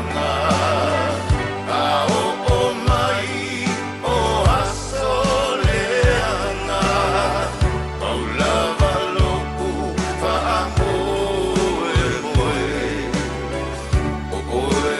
leaga A oo mai o aso leaga Pau lava lo'u faamoemoe o oe.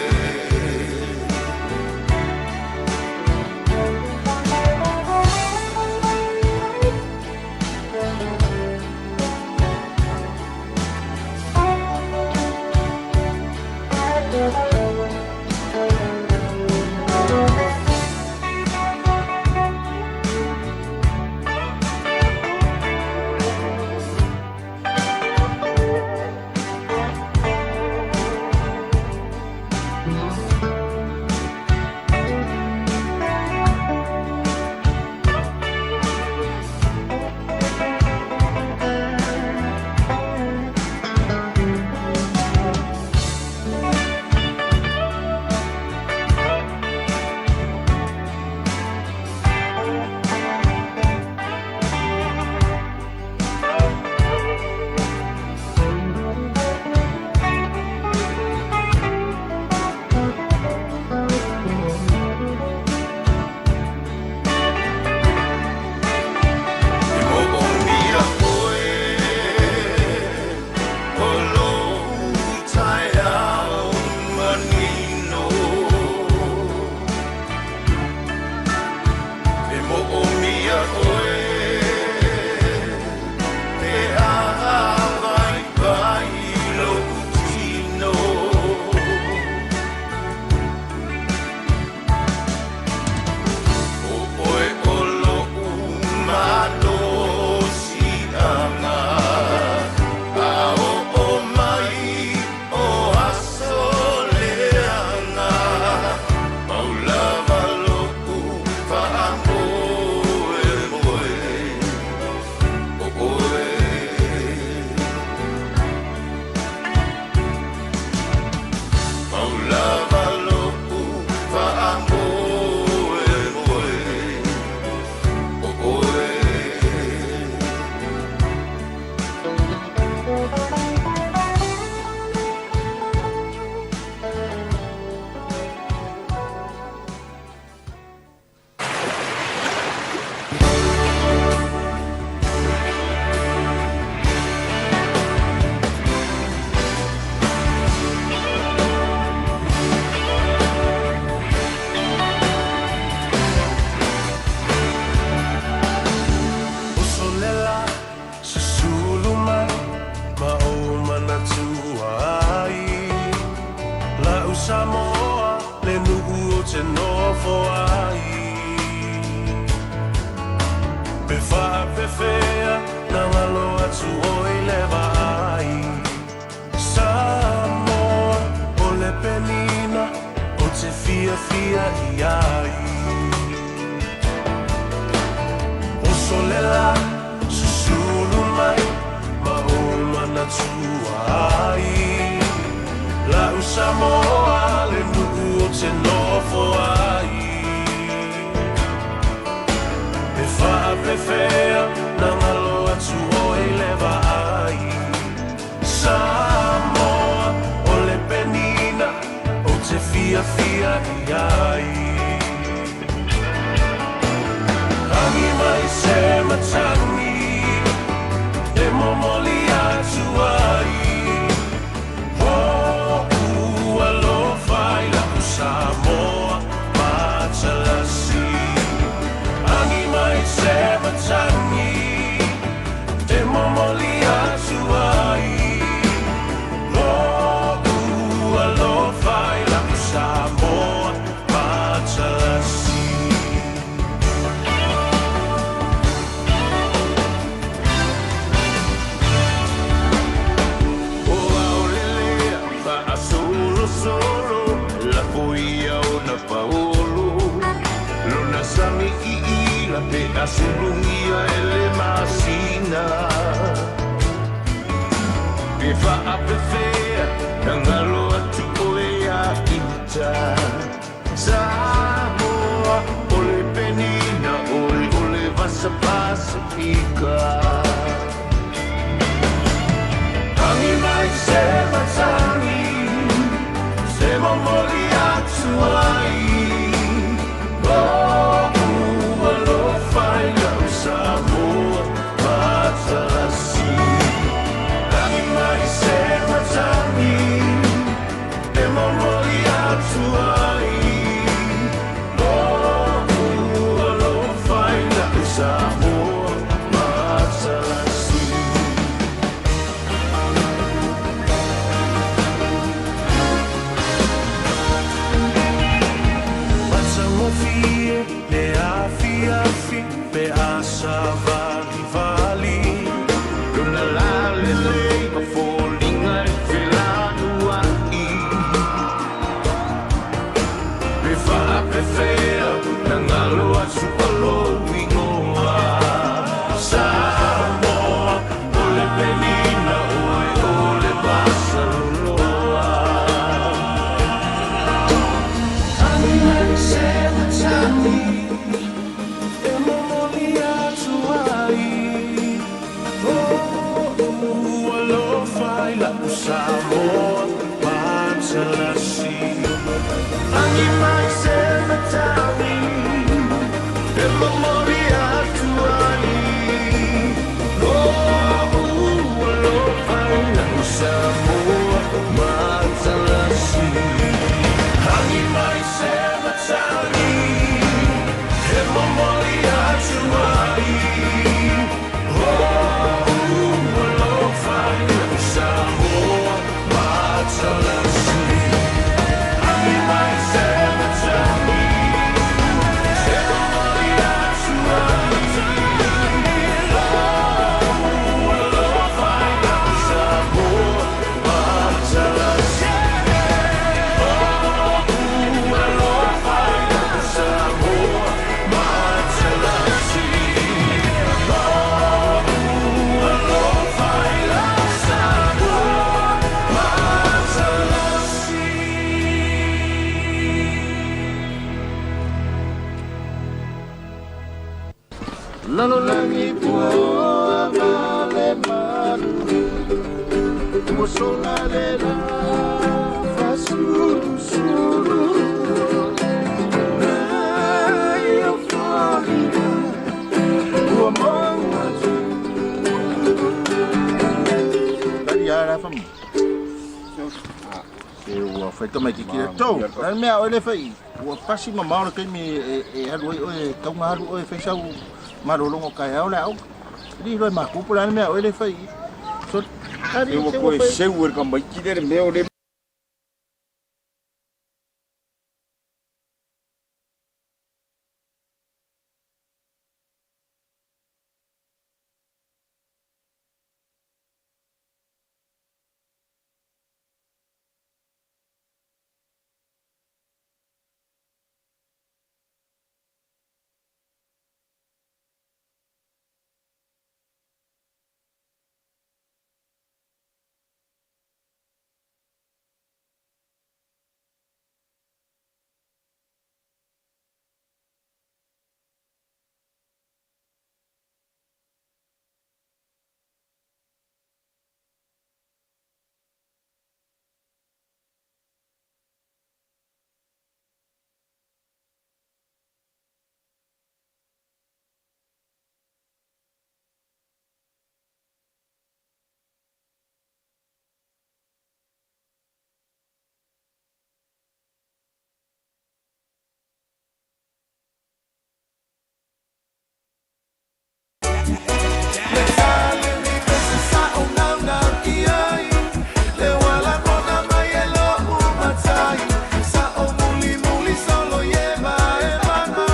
E moomia oe o lou taeao manino. E moomia oe pe a vaivai lou tino. O oe o lo'u malosi'aga A oo mai o aso leaga Pau lava lo'u faamoemoe o oe. Pau lava lo'u faamoemoe o oe. Usolela susulu mai ma ou manatua ai La'u Samoa le nuu ou te nofo ai Pe faapefea na galo atu oe i le vaai Samoa o le penina ou te fiafia i ai Usolela susulu mai ma ou manatua ai La'u Samoa le nuu ou te nofo ai Pe faapefea na galo atu oe i le vaai Samoa o le penina ou te fiafia i ai Agi mai se matagi e momoli atu ai Lo'u alofa i la'u Samoa matalasi Agi mai se matagi e momoli atu ai Lo'u alofa i la'u Samoa matalasi. O aolelea faasolosolo lafo ia ona paolo lona sami iila pe asulugia e le masina Pe faapefea na galo atu oe ia ita Samoa o le penina oe o le vasa Pasifika. Agi mai se matagi se momoli. momoli atu ai Lo'u alofa i la'u Samoa matalasi. Lagi mai se matagi e momoli atu ai Lo'u alofa i la'u Samoa matalasi. Matagofie le afiafi pe a savalivali Lona lalelei ma foliga e felanua'i Pe faapefea na galo atu o lou igoa Samoa o le penina oe o le masaloloa Lagi mai se matagi e momoli atu ai Lo'u alofa i la'u Samoa matalasi. Lagi mai se matagi e momoli atu ai Lo'u alofa i la'u Samoa matalasi. Lagi mai se matagi e momoli atu ai Lo'u alofa i la'u Samoa matalasi. Lagi mai se matagi e momoli atu ai Lo'u alofa i la'u Samoa matalasi. Lo'u alofa i la'u Samoa matalasi. Lo'u alofa i la'u Samoa matalasi. Lalolagi pua ma le malu ua sola le lā fasulusulu Nai o foliga ua mau atu. Tali ara fam. Se ua faita mai kiki le tou. Na mea o le fai ua pasi mamao le taimi e alu ai oe tauga alu oe fai sau malologa taeao le aoga. Li loe maku po le a le mea a oe le fai. So tali E ua se ua koe fai. seu e le tamaiti lea le mea o le Le tale pese sa o naunau i ai Le wala kona mai e lo'u matai Sa o muli muli solo ye ma e mana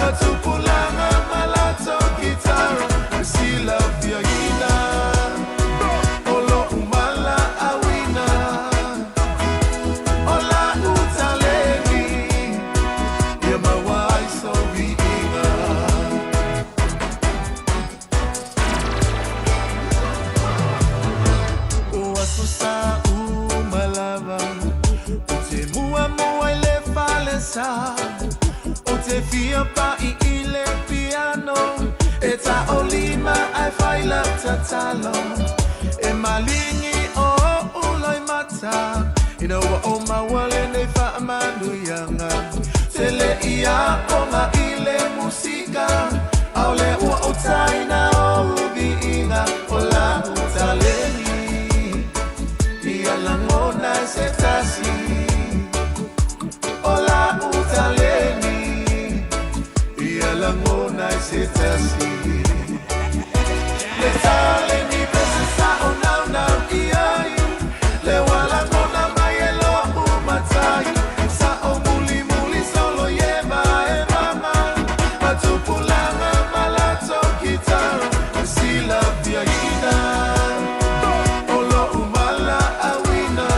A tupulaga malato kitara Sila fiaina O lo'u mala awina O la utaleni Ia maua ai so viiga. O aso sa uma lava Ou te muamua i le falesa Ou te fia pa'i i le piano E ta'olima ae fai lau tatalo E maligi o o'u loimata. Ina ua o maua lenei faamanuiaga, tele ia oga i le musika, ʻAʻole ua ou taina ou viiga o lau taleni, ia lagona e se tasi o lau taleni, ia lagona e se tasi. Le taleni pese sa o naunau i ai, le ua lagona mai e lo'u matai, sa o mulimuli solo ie maevaga matupulaga ma latou kitara e silafiaina o lo'u valaauina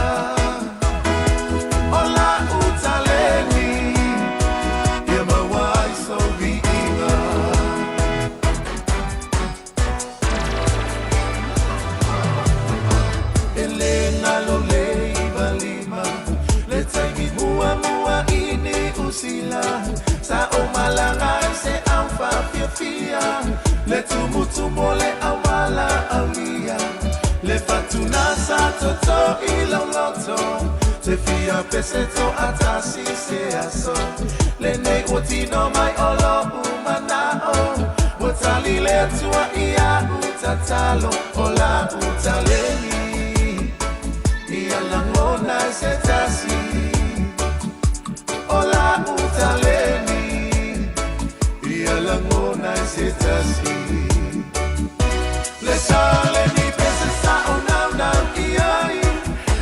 o lau taleni, ia maua ai sou viiga. E lē galo le 95 le taimi muamua i Niusila, sa o malaga ai se aufafiafia, le tumutumu o le auala aulia, le fatuna sa toto i lauloto, te fia pese to'atasi se aso. Lenei ua tino mai o lo'u mana'o, ua tali le Atua ia u tatalo o lau taleni, ia lagona e se tasi o lau taleni, ia lagona e se tasi. Le taleni pese sa o naunau i ai,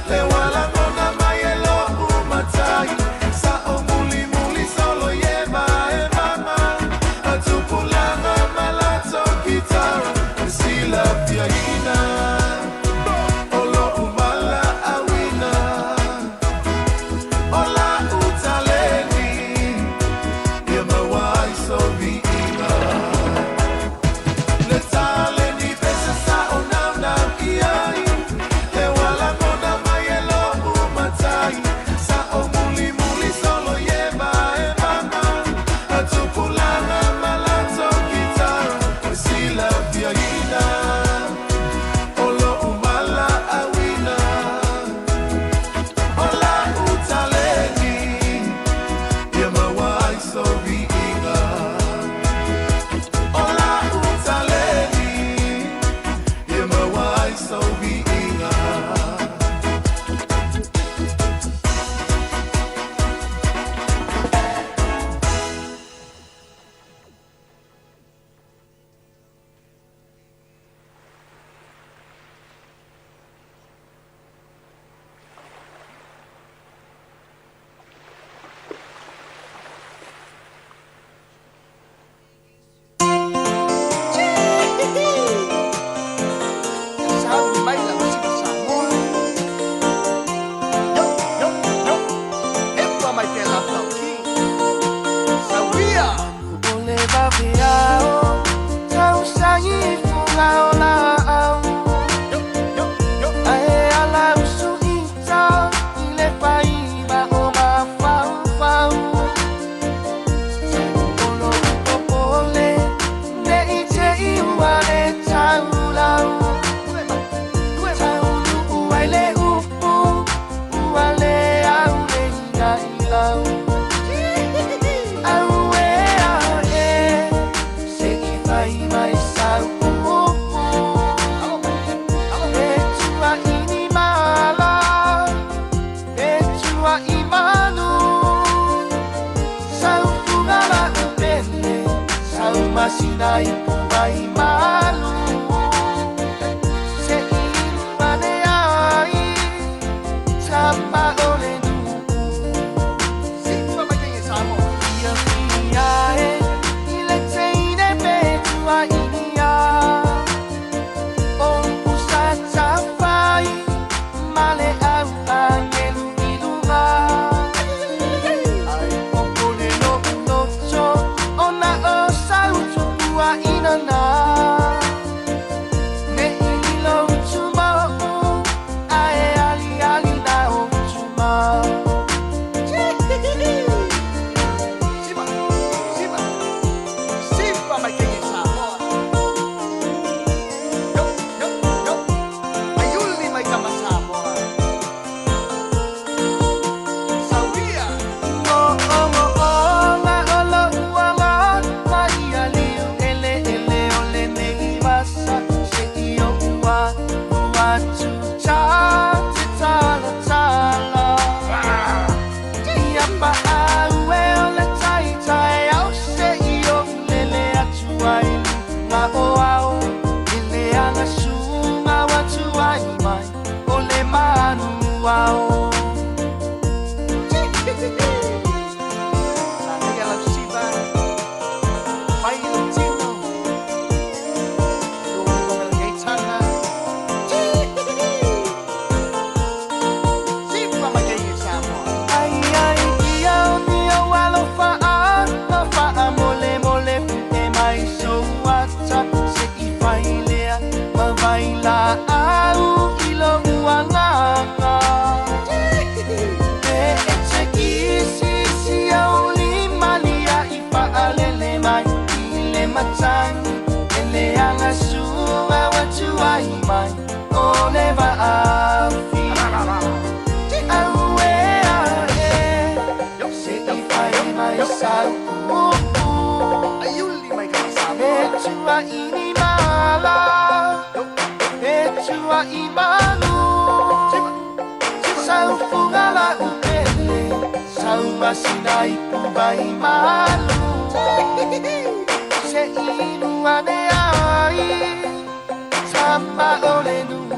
le ua lagona mai e lo'u matai, sa o mulimuli solo ie maevaga matupulaga ma latou kitara e silafiaina o lo'u valaauina o lau taleni, ia maua ai sou viiga. Le taleni pese sa o naunau i ai, le ua lagona mai e lo'u matai, sa o mulimuli solo ie maevaga matupulaga ma latou kitara e silafiaina o lo'u valaauina o lau taleni, ia maua ai sou viiga. O lau taleni, ia maua ai sou viiga. Sauni mai la musika Samoa. Yo, yo, yo. E pua mai te lapau ki. Sauia. O le vaveao tausagi fuga o laau. Yo, yo, yo. Ae ala usuita i le faiva o mafaufau. O lou popole ne i te i ua le taulau. Tue mai. Tue mai. Taunuu ai le upu ua le au le ina i lau. Aue ae se i fai mai sau upu. Alo mai. Alo. E tua i ni mala, e tua i manu. Sau fuga la upele, sau masina i pua i malu. Se i mane ai, tama o le nuu. Si tua mai te Samoa. Ia fia e, i le teine pe tua i nia. O pusa tafai, ma le au angelu i luga. Ai popole lo'u loto, ona o sau tupua ina na. o le vaafi Aue ae Se i fai mai sau upu Aiuli mai ka E Samoa. tua i ni mala E tua i malu Sau fuga la upele Sau masina i puva i malu Se inu ane ai Tama o le nuku.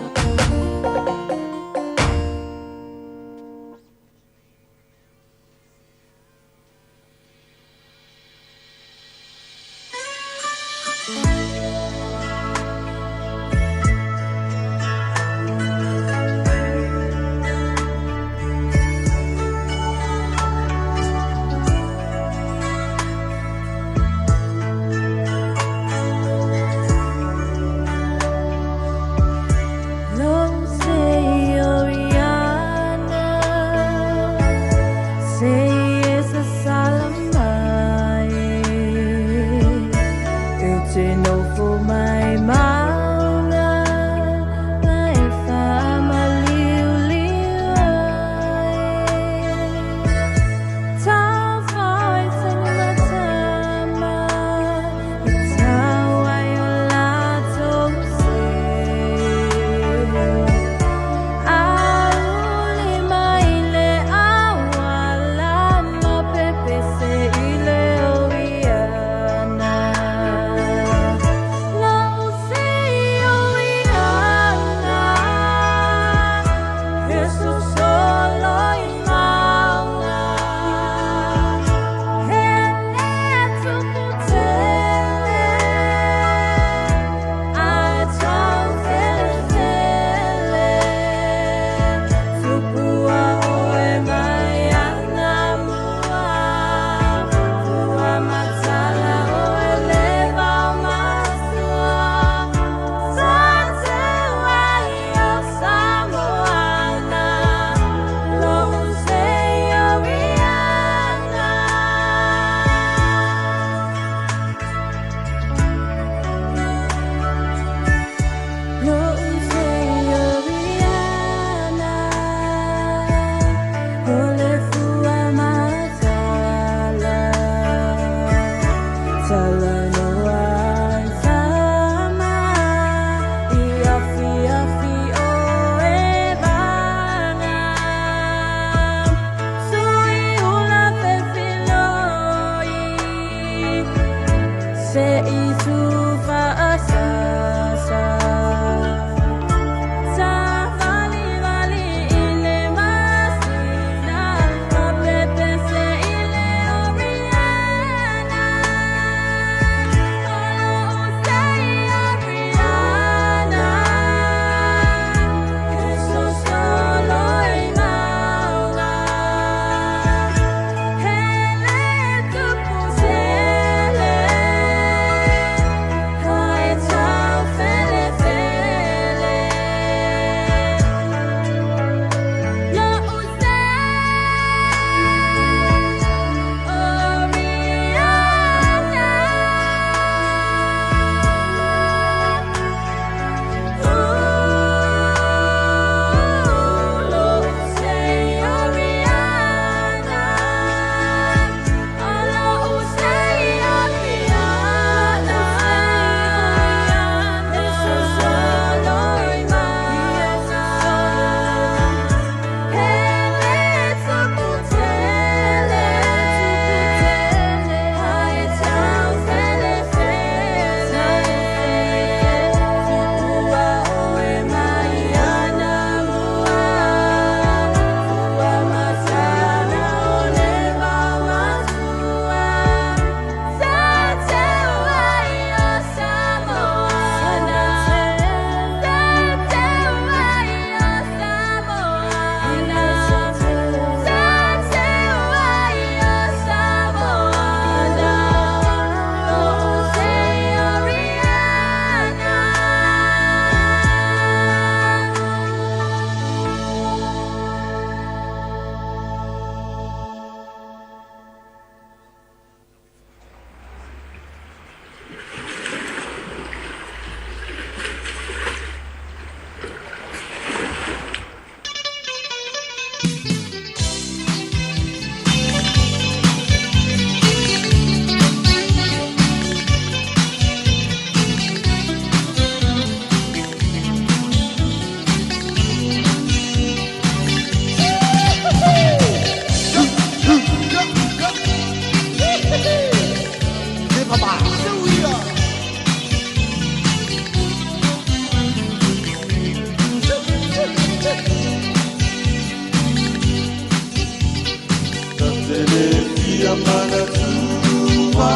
Manatua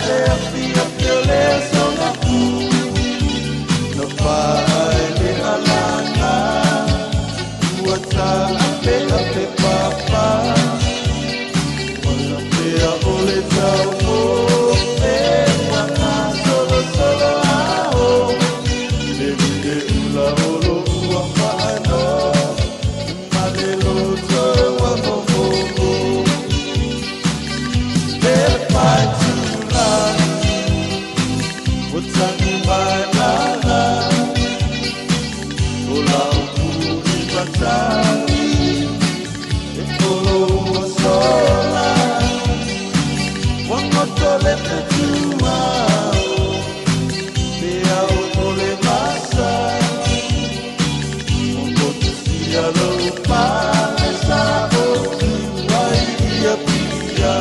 le afiafi o le aso gapu, na faae le alaga ua taapeape papa. Ona pea o le tauofe ua gasolosolo ao, le vile ula o lou afaano ma le loto ua momomo. Le paetulagi ua tagi mai ala, o lau puli matagi e olo ua sola. Ua goto le fetuao pe au o le vasa, ua motusia lou pale sa o ai ia pia.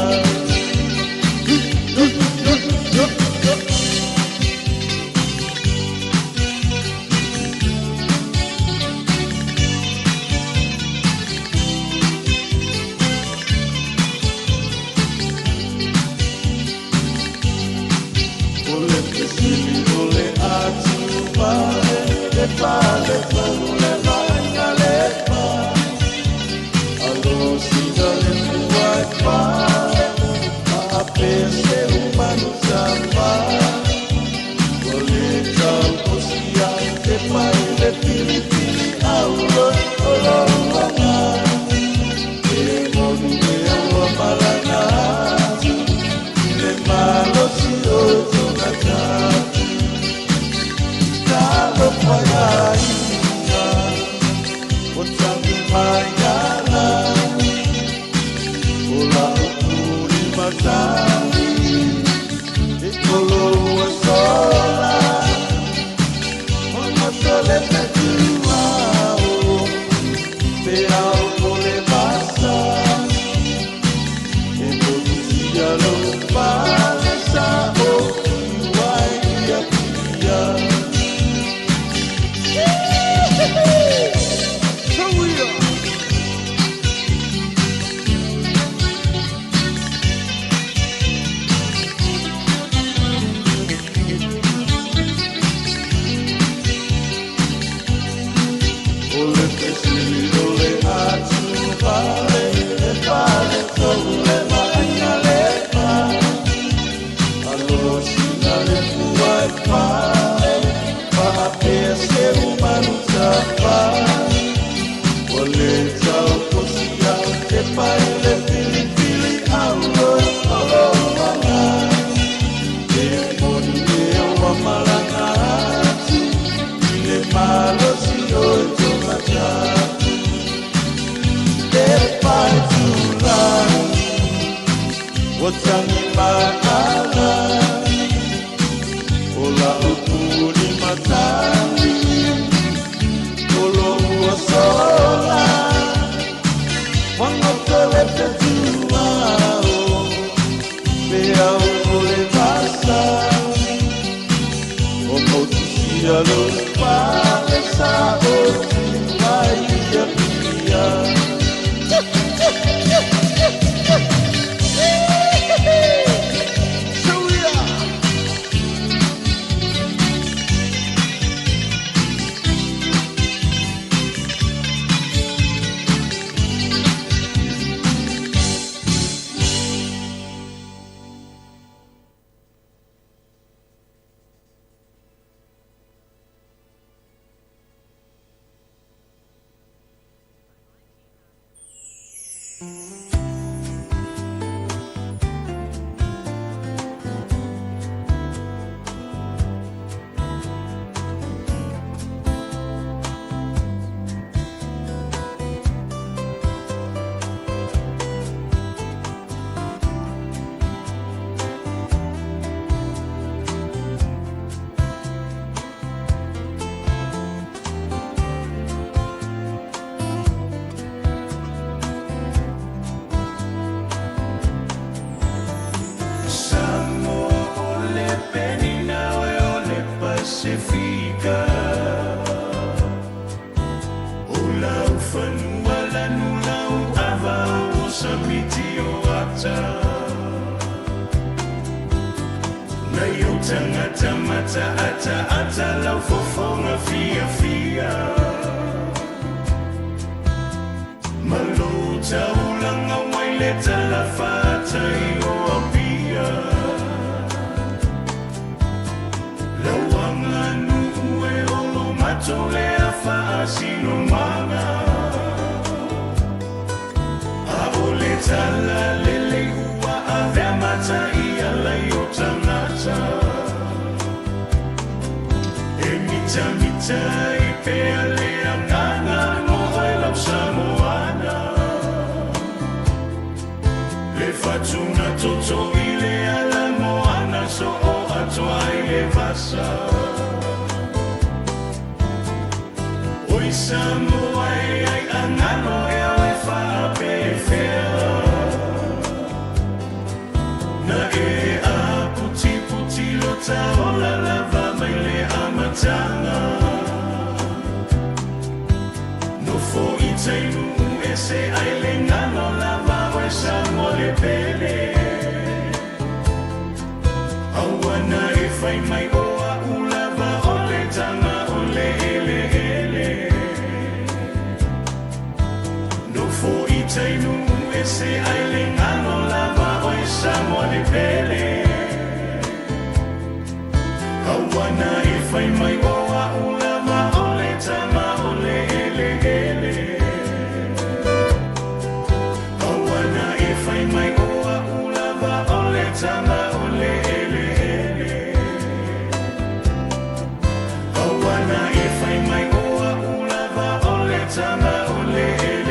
O le fesili o le atuvale, e pale tonu le vaaiga lepa. Alosina le fua e pale, ma apea se umanu tapa. Ua le tau osia e pai le filifili aulo o lou aga. E moni ea ua malaga atu i le malosi o togatapu. Talofa aiga ua tagi mai ala, o lau puli matagi e olo ua sola. Ua goto le fetuao pe au o le vasa, e motusia lou pale sa o ai ia pia. Sauia. O le fesili o le atuvale, e pale tonu le vaaiga lepa. Alosina le fua e pale, ma apea se umanu tapa. Ua le tau osia e pai le filifili aulo o lou aga. E moni ea ua malaga atu i le malosi o togatapu. E paetulagi ua tagi mai ala, o lau puli matagi olo ua sola. Ua goto le fetuao pe au o le vasa, ua motusia lou pale sa o ai ia pia. Sauia. Samoa o le penina oe o le Pasefika, o lau fanua lanu lau ava o samiti o ata. Lai o tangata mata ata ata lau fofonga fia fia. Malo taulanga waile tala fata i o apia. Lauanga nuu e olo matole a faasino maga. A o le tala lelei ua avea mata i ala i o tagata. E mita mita i pea le agaga mo oe lau Samoana. Le fatuna toto i le ala moana so o atoa i le vasa. Oi Samoa e ai angano e au e faapefea. Na e a puti puti lo taola lava mai le amataga. Nofo i tainuu e se ai le galo lava oe Samoa le pele. Aua na e fai mai o a'u lava o le taga o le eleele. Nofo i tainuu e se ai le galo lava oe Samoa le pele. Aua na e fai mai o a'u lava o le taga o le eleele. Aua na e fai mai o a'u lava o le taga o le eleele. Aua na e fai mai o a'u lava o le taga o le eleele.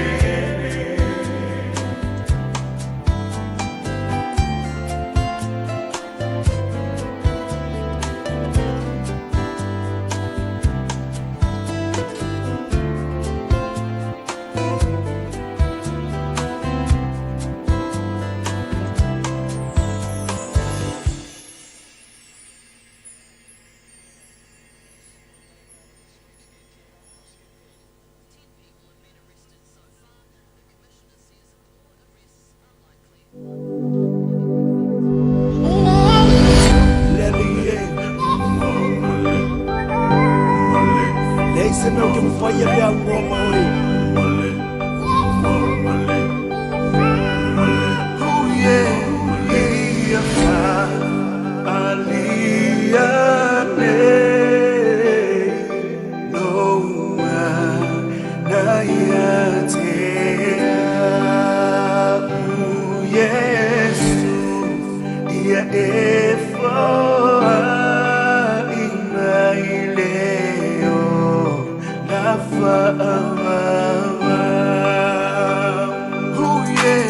Leai se mea ou te mafaia pe a ugoa ma oe. Oh yeah, ia faalia nei lou aga ia te a'u Iesu ia e foai mai le ola faavavau. Oh yeah,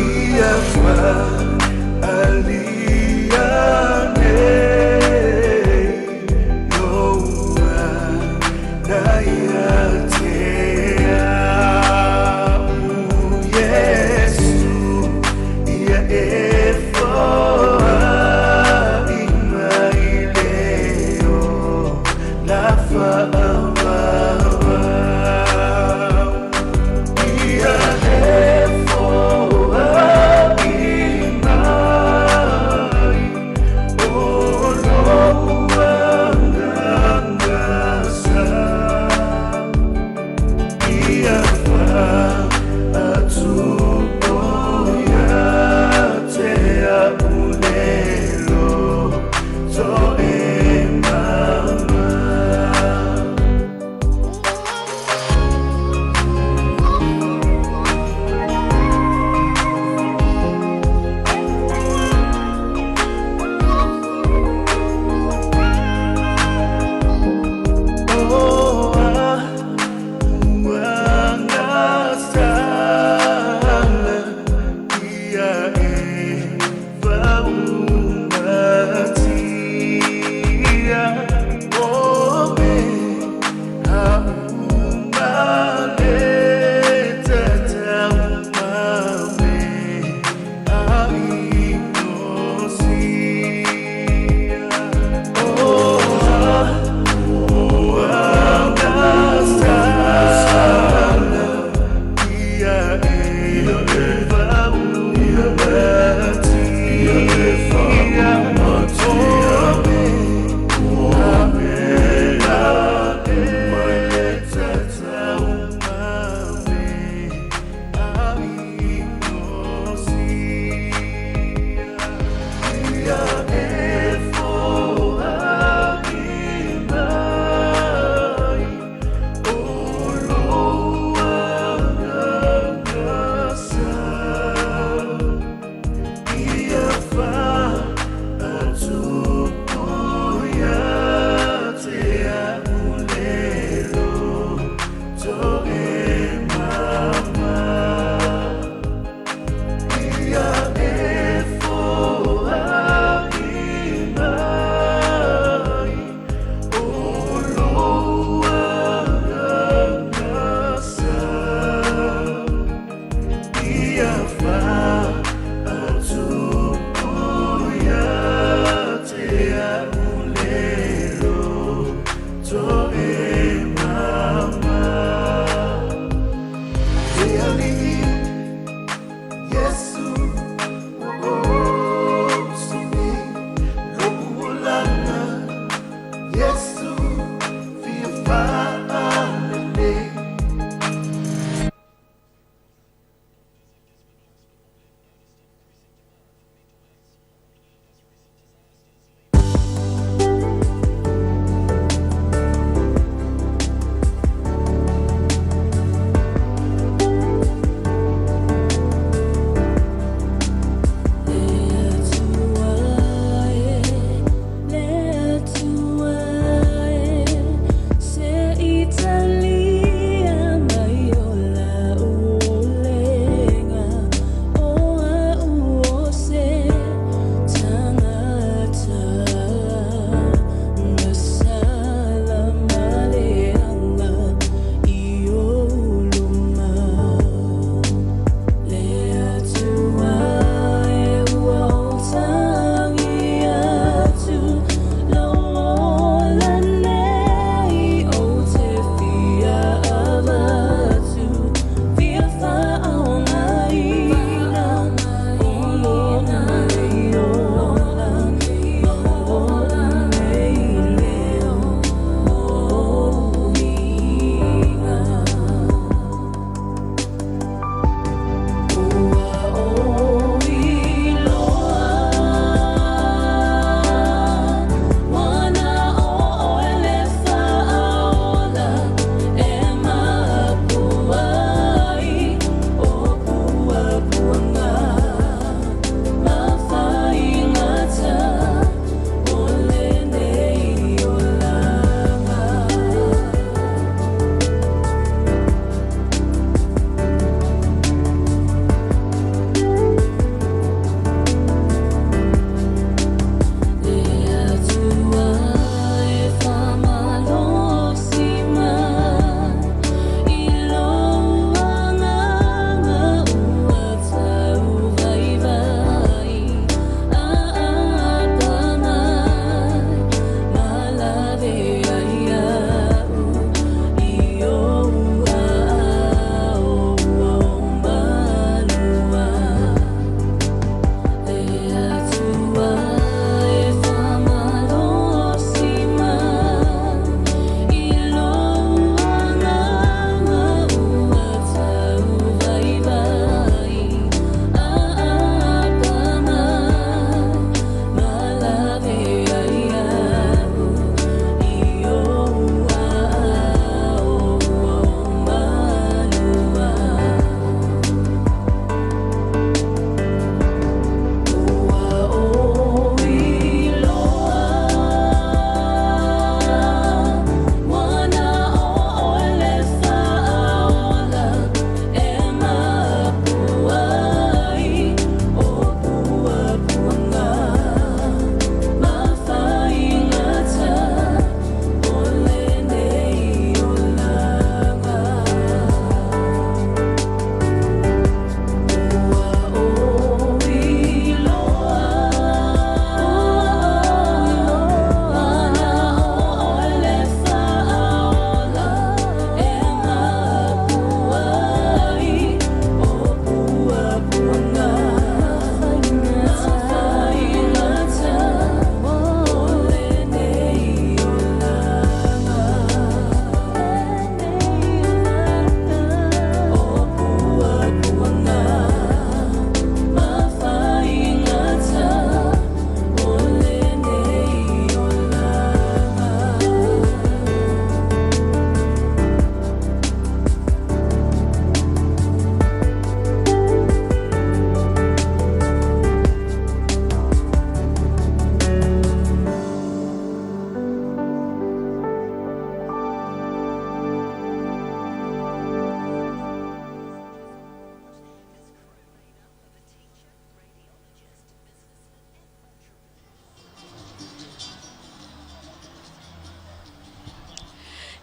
ia faalia nei lou aga ia te a'u Iesu ia e foai mai le ola.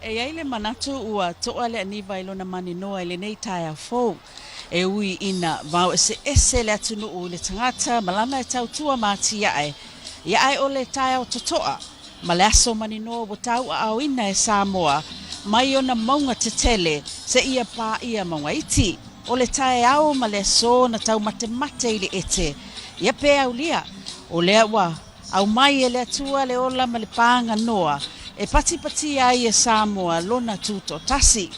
E i ai le manatu ua to'a le aniva i lona maninoa i lenei taeao fou. E ui ina vaoeseese le atunuu i le tagata ma lana e tautua ma atiae, ia ae o le taeao toto'a ma le aso maninoa ua tau'aaoina e Samoa mai ona mauga tetele seia paia mauga iti. O le taeao ma le aso na taumatemate i le ete, ia pe aulia, o lea ua aumai e le Atua le ola ma le paganoa e patipatia ai e Samoa lona tutoatasi.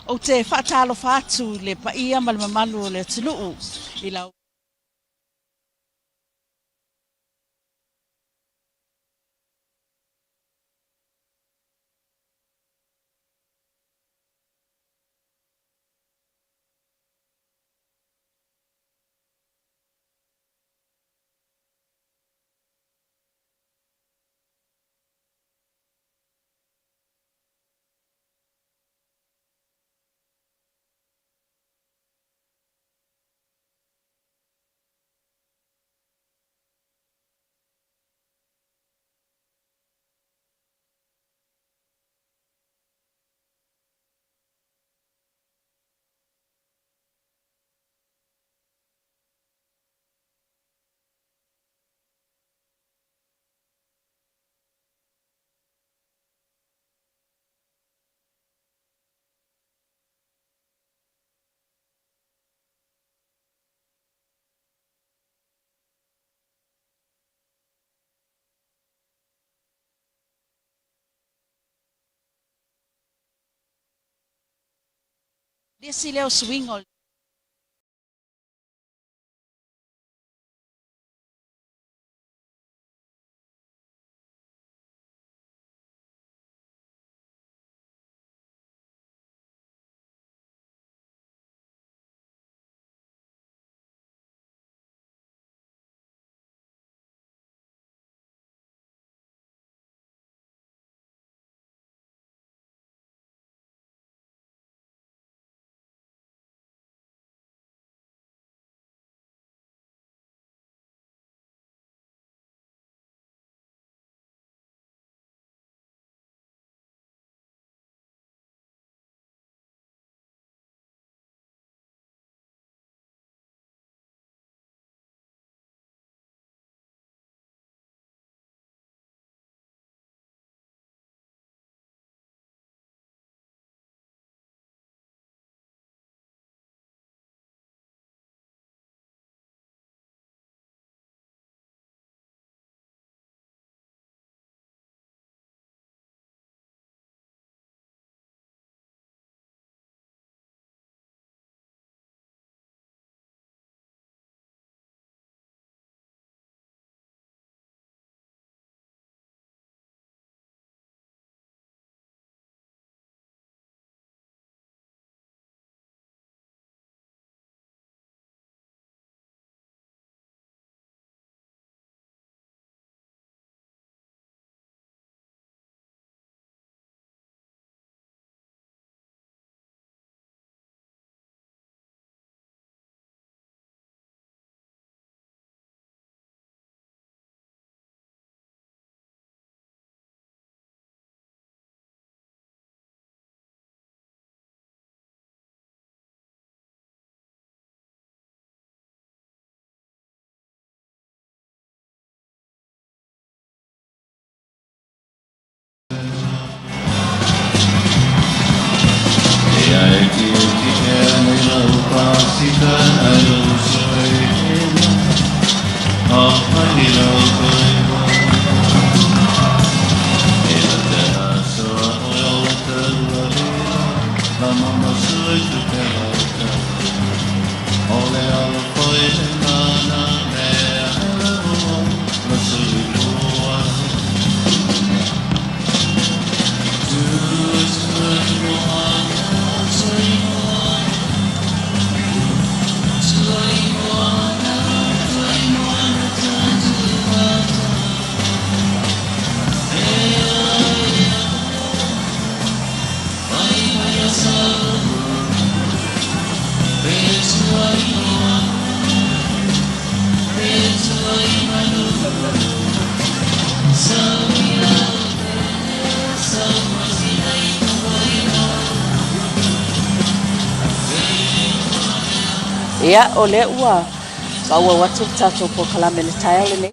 Ou te faatalofa atu i le paia ma le mamalu o le atunuu i lau. Le isi lea o suiga o. Ia, o lea ua faaauau atu le tatou polokalame i le taeao lenei.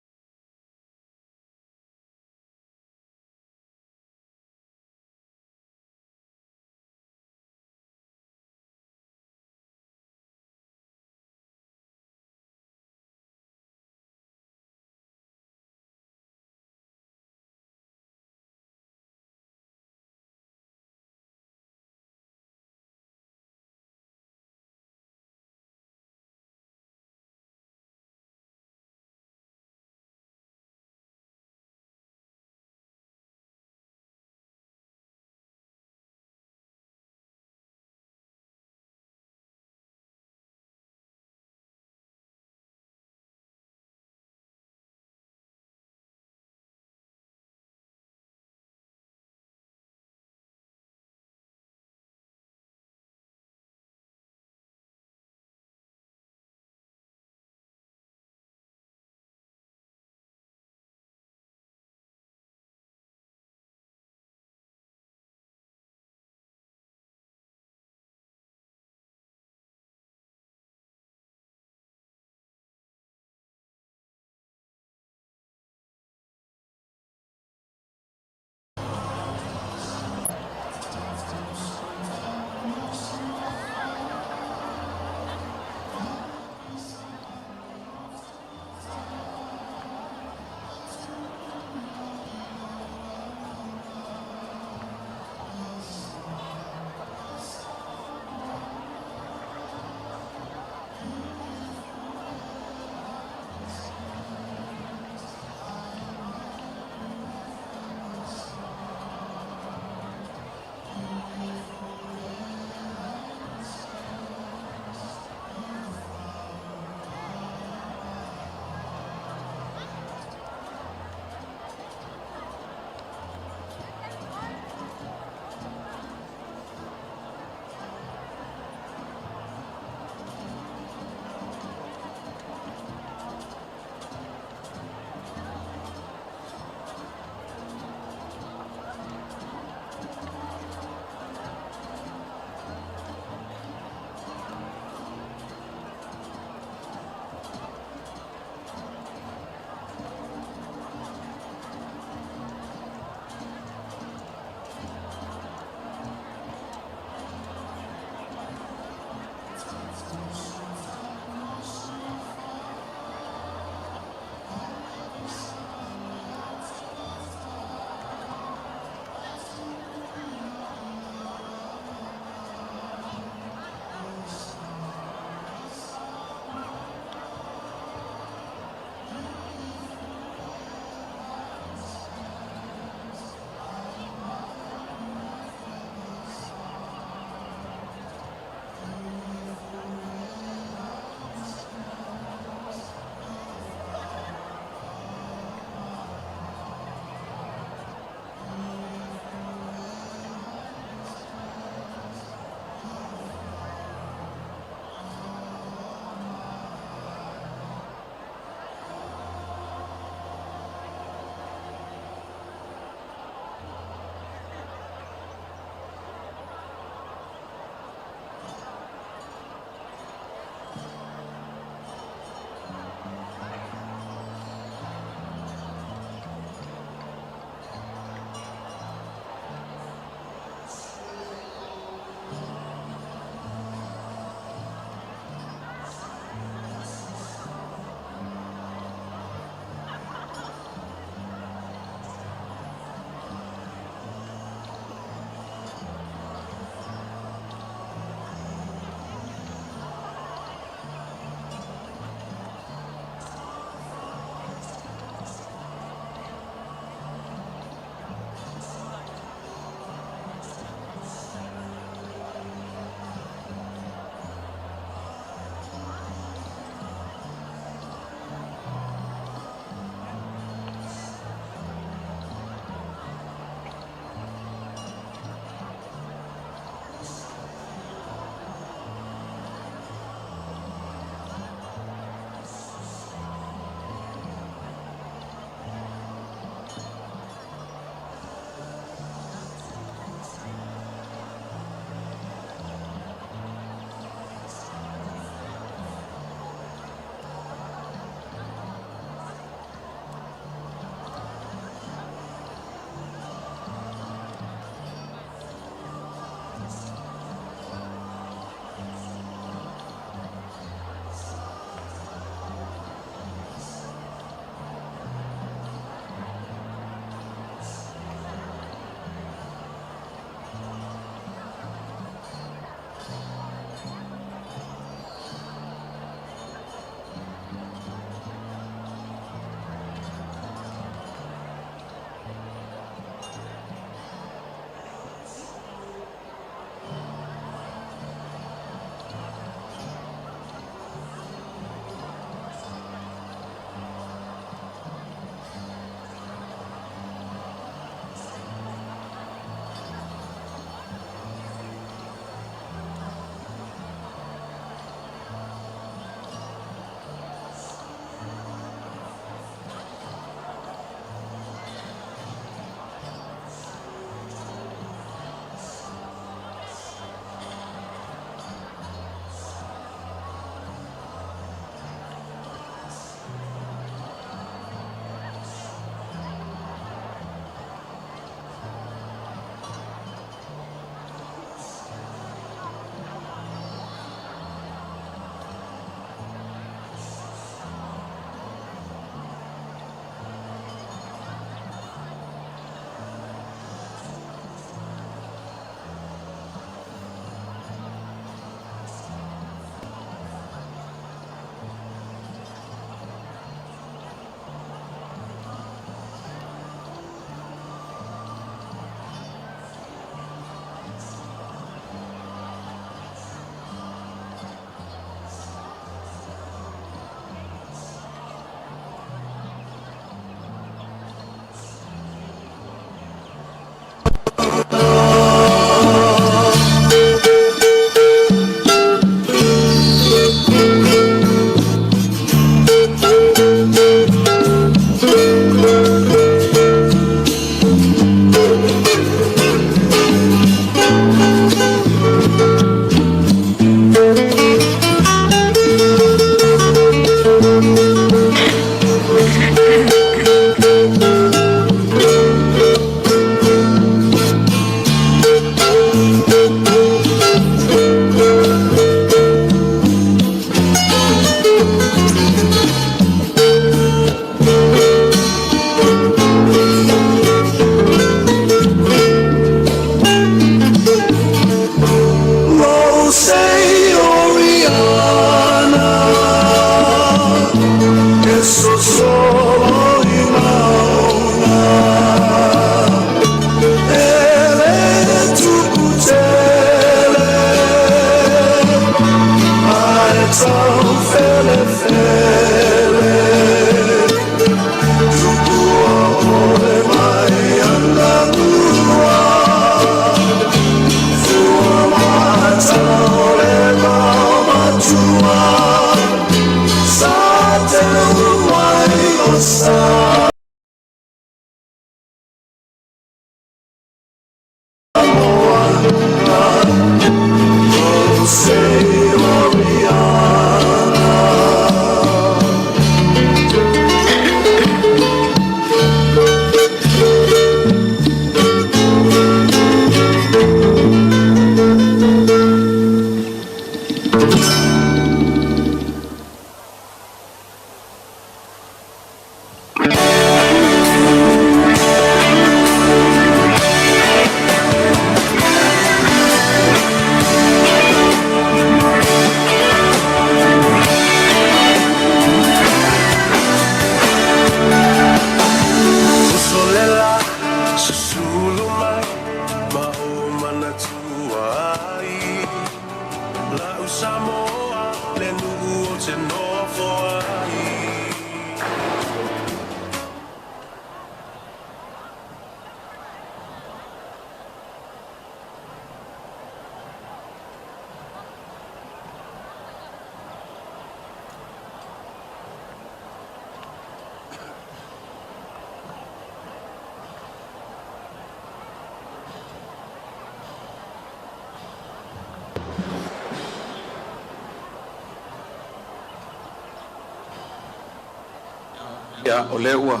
Ia, o lea ua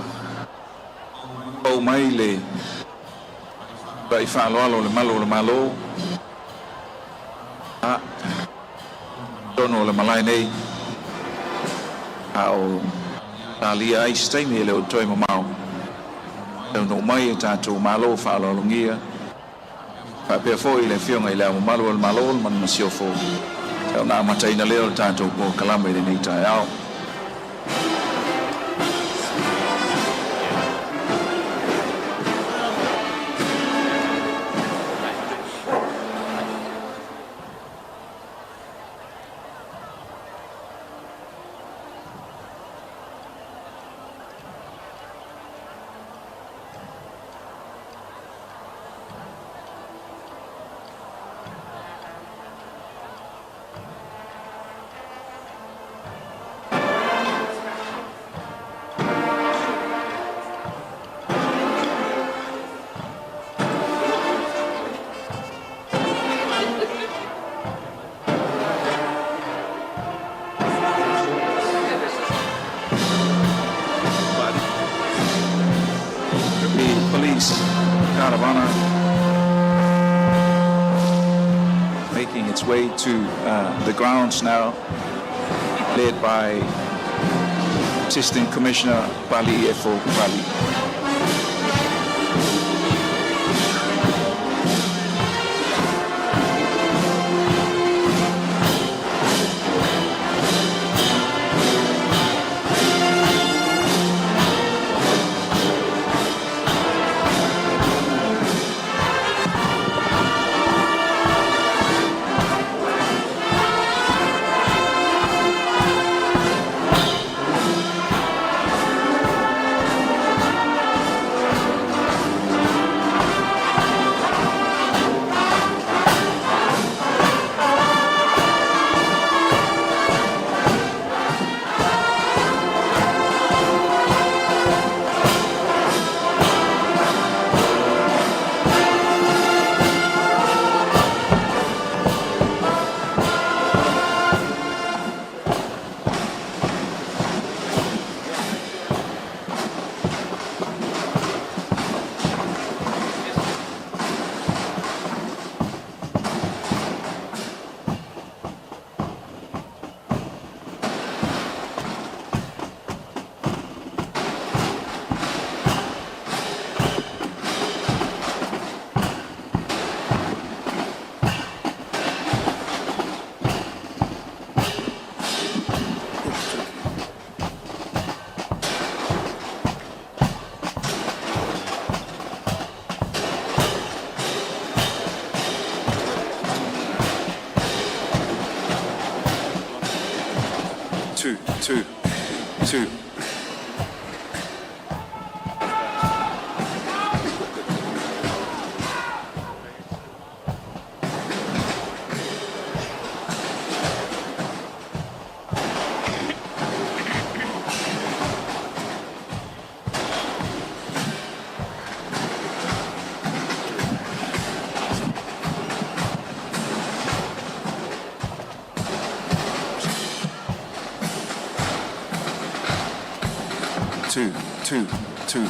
pau mai le tai faaaloalo o le malu o le Malo a totonu o le malae nei, a o talia ai se taimi e le o toe mamao taunuu mai e tatou malo faaaloalogia faapea foi le Afioga i le Ao Mamalu o le Malo ma le Masiofo, ona amataina lea o le tatou polokalame i lenei taeao. The police caravana making its way to the grounds now, led by Assistant Commissioner Pali Efo Pali. Two, two, two. Two, two, two.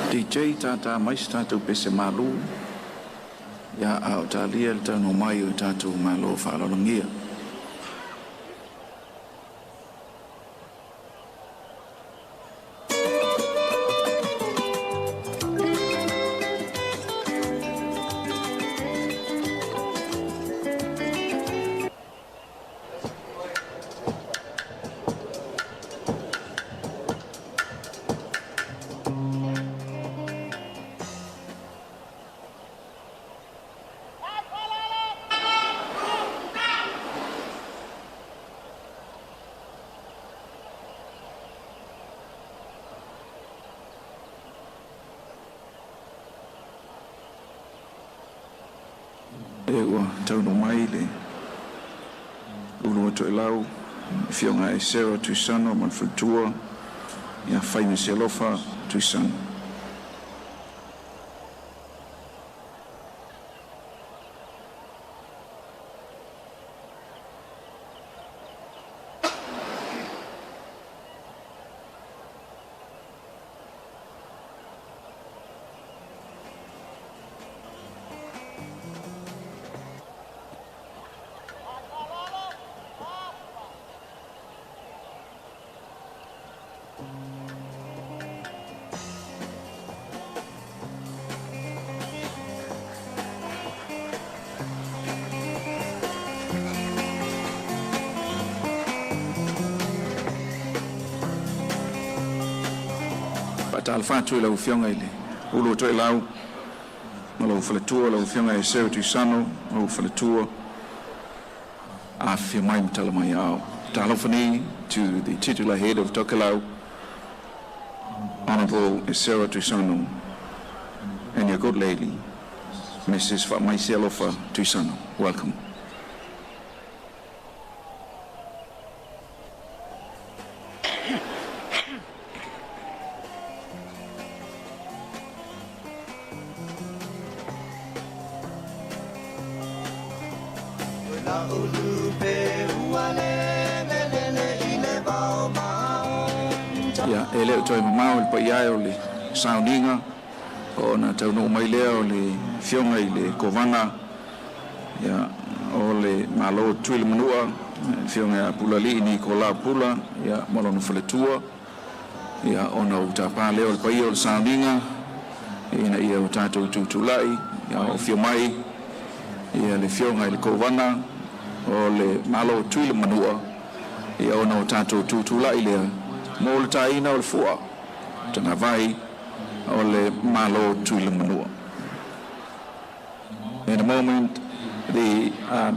DJ tātā mai se tātou pese mālū ia a o tālia le taunuu mai o tatou Malo faaaloalogia. E ua taunuu mai le Ulu o Toelau, Afioga ia Sarah Tuisano ma le faletua ia Faimasialofa Tuisano. Faatalofa atu i lau Afioga i le Ulu o Toelau ma lou faletua, lau Afioga ia Sarah Tuisano ma lou faletua, afifio mai ma tala mai aao. Talofa nei to the titular head of Tokelau, Honorable Esera Tuisano, and your good lady, Mrs. Faamaisielofa Tuisano. Welcome. Ia, e le o toe mamao i le paia e o le sauniga ona taunuu mai lea o le Afioga i le Kovana, ia, o le Malo o Tutuila Manua, le Afioga ia Pulalii Nikolao Pula, ia, ma lona faletua, ia, ona ou tapa lea o le paia o le sauniga ina ia o tatou tutulai, ia, o afio mai ia le Afioga i le Kovana o le Malo o Tutuila Manua, ia, ona o tatou tutulai lea mo le taina o le fua tagavai o le Malo o Tutuila Manua. In a moment, the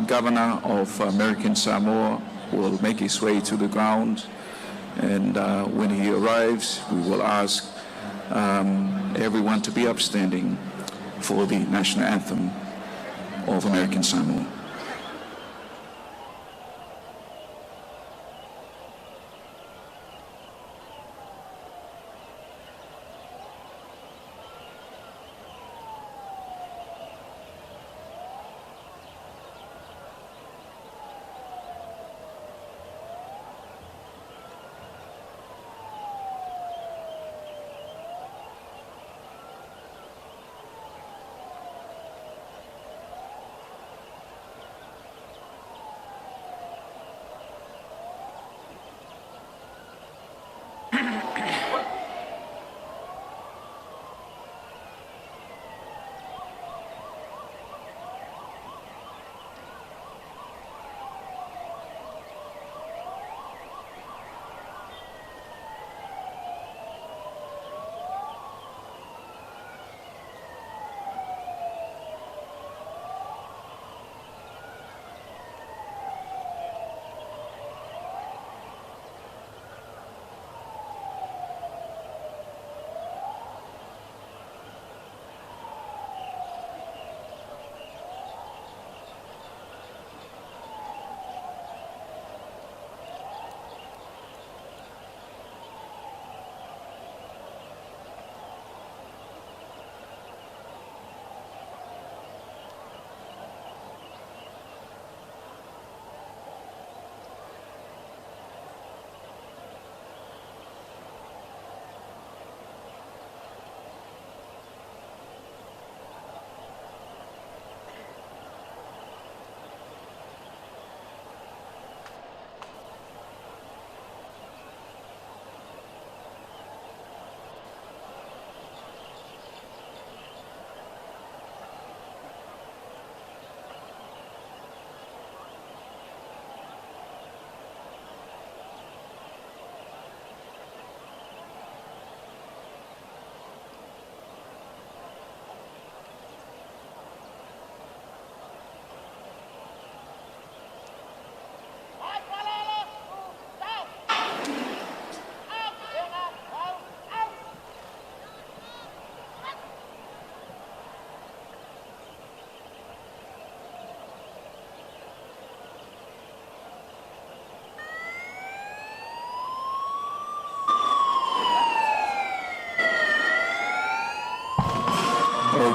governor of American Samoa will make his way to the ground, and when he arrives, we will ask everyone to be upstanding for the national anthem of American Samoa.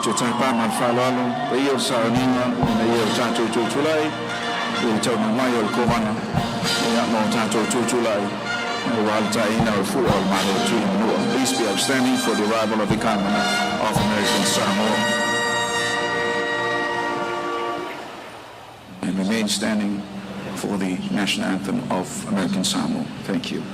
Tatou tapā ma le faaaloalo paia o le sauniga ina ia o tatou tutulai i le taunuu mai o le Kovana, ia ma o tatou tutulai auā le taina o le fua o le Malo Tulimanua. Please be upstanding for the arrival of the Governor of American Samoa. And remain standing for the national anthem of American Samoa. Thank you.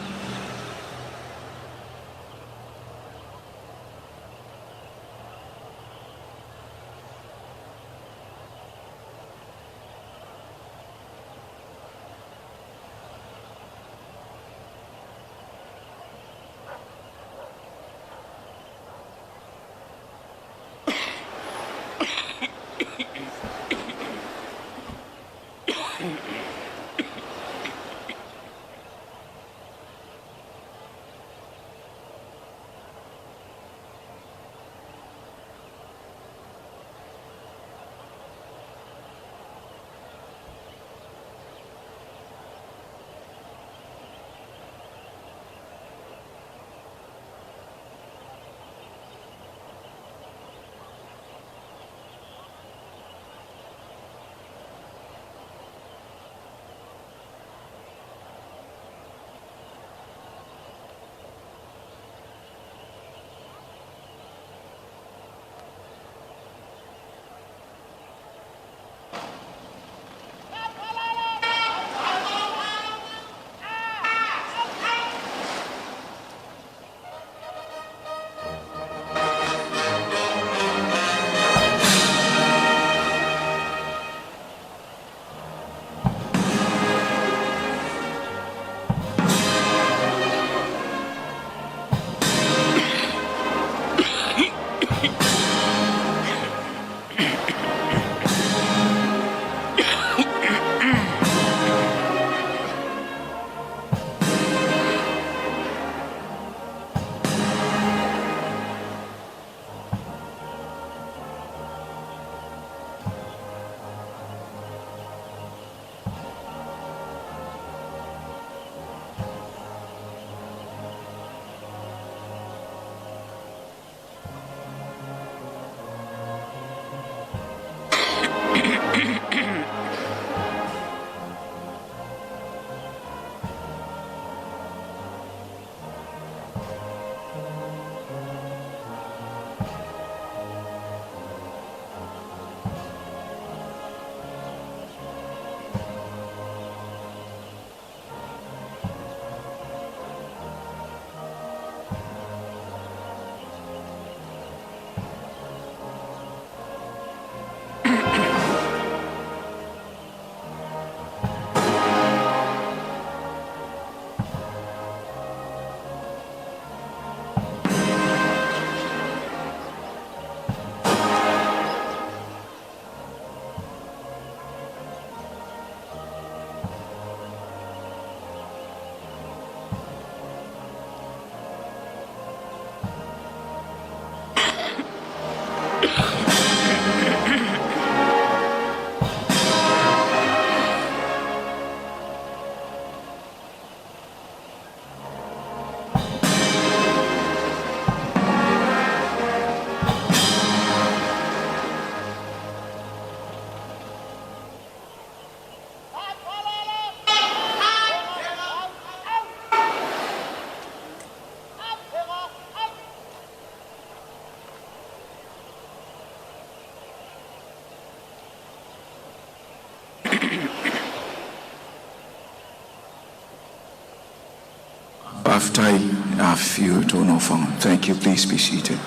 Faafetai, afifio i tou nofoga. Thank you. Please be seated.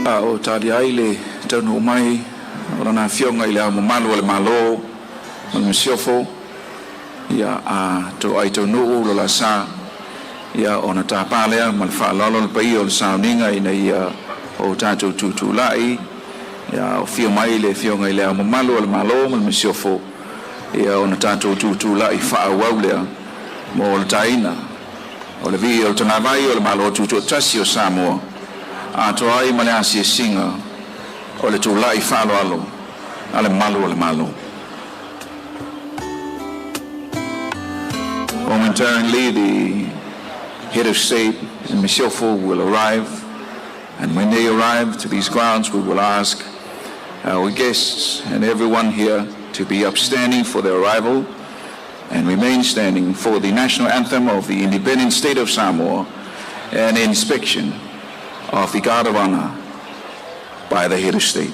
A o talia ai le taunuu mai o Lana Afioga i Le Ao Mamalu o le Malo ma le Masiofo, ia, a toai taunuu lo la sa, ia, ona tapā lea ma le faaaloalo le paia o le sauniga ina ia o tatou tutulai, ia, o afio mai le Afioga i Le Ao Mamalu o le Malo ma le Masiofo. Ia ona tatou tutulai faaauau lea mo le taina o le vii o le tagavai o le Malo Tutoatasi o Samoa, atoa ai ma le asiasiga o le tula'i faaaloalo a le Malu o le Malo. Momentarily, the head of state and Masiofo will arrive, and when they arrive to these grounds, we will ask our guests and everyone here to be upstanding for their arrival and remain standing for the national anthem of the independent state of Samoa and inspection of the Guard of Honor by the head of state.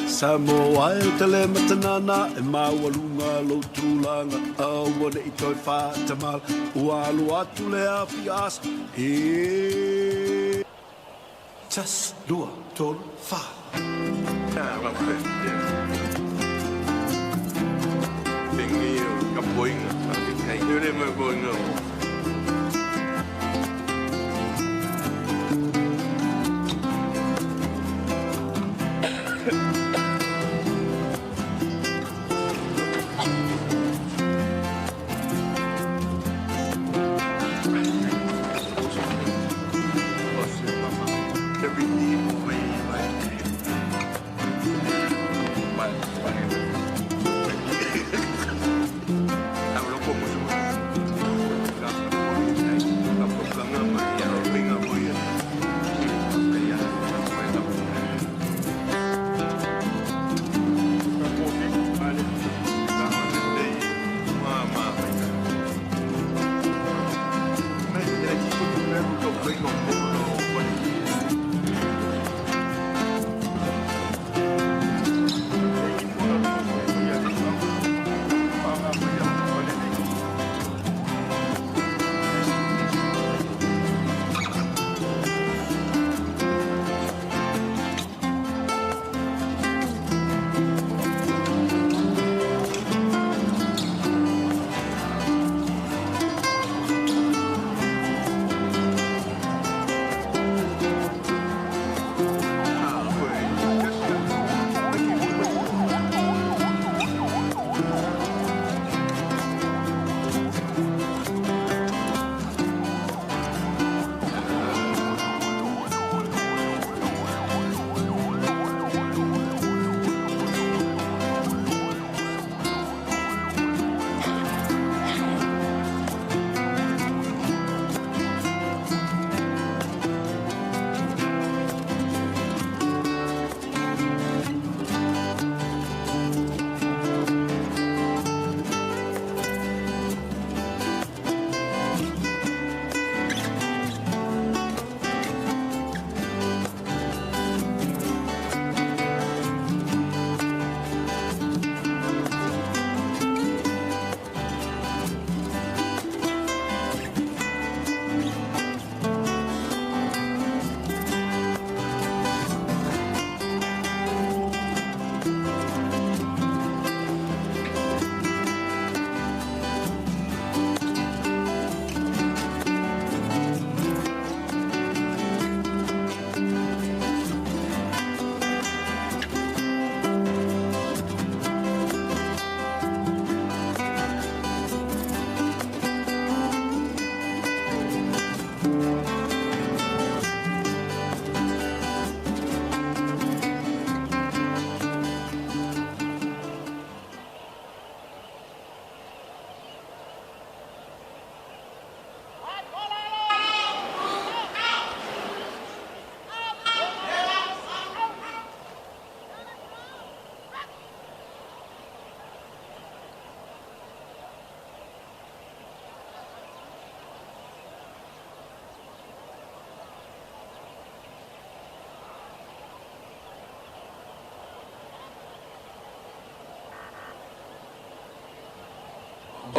Samoa e o te le matanana e maualuga lou tulaga aua ne i toe faatamala ua alo atu le afi asa e tasi lua tolu fa.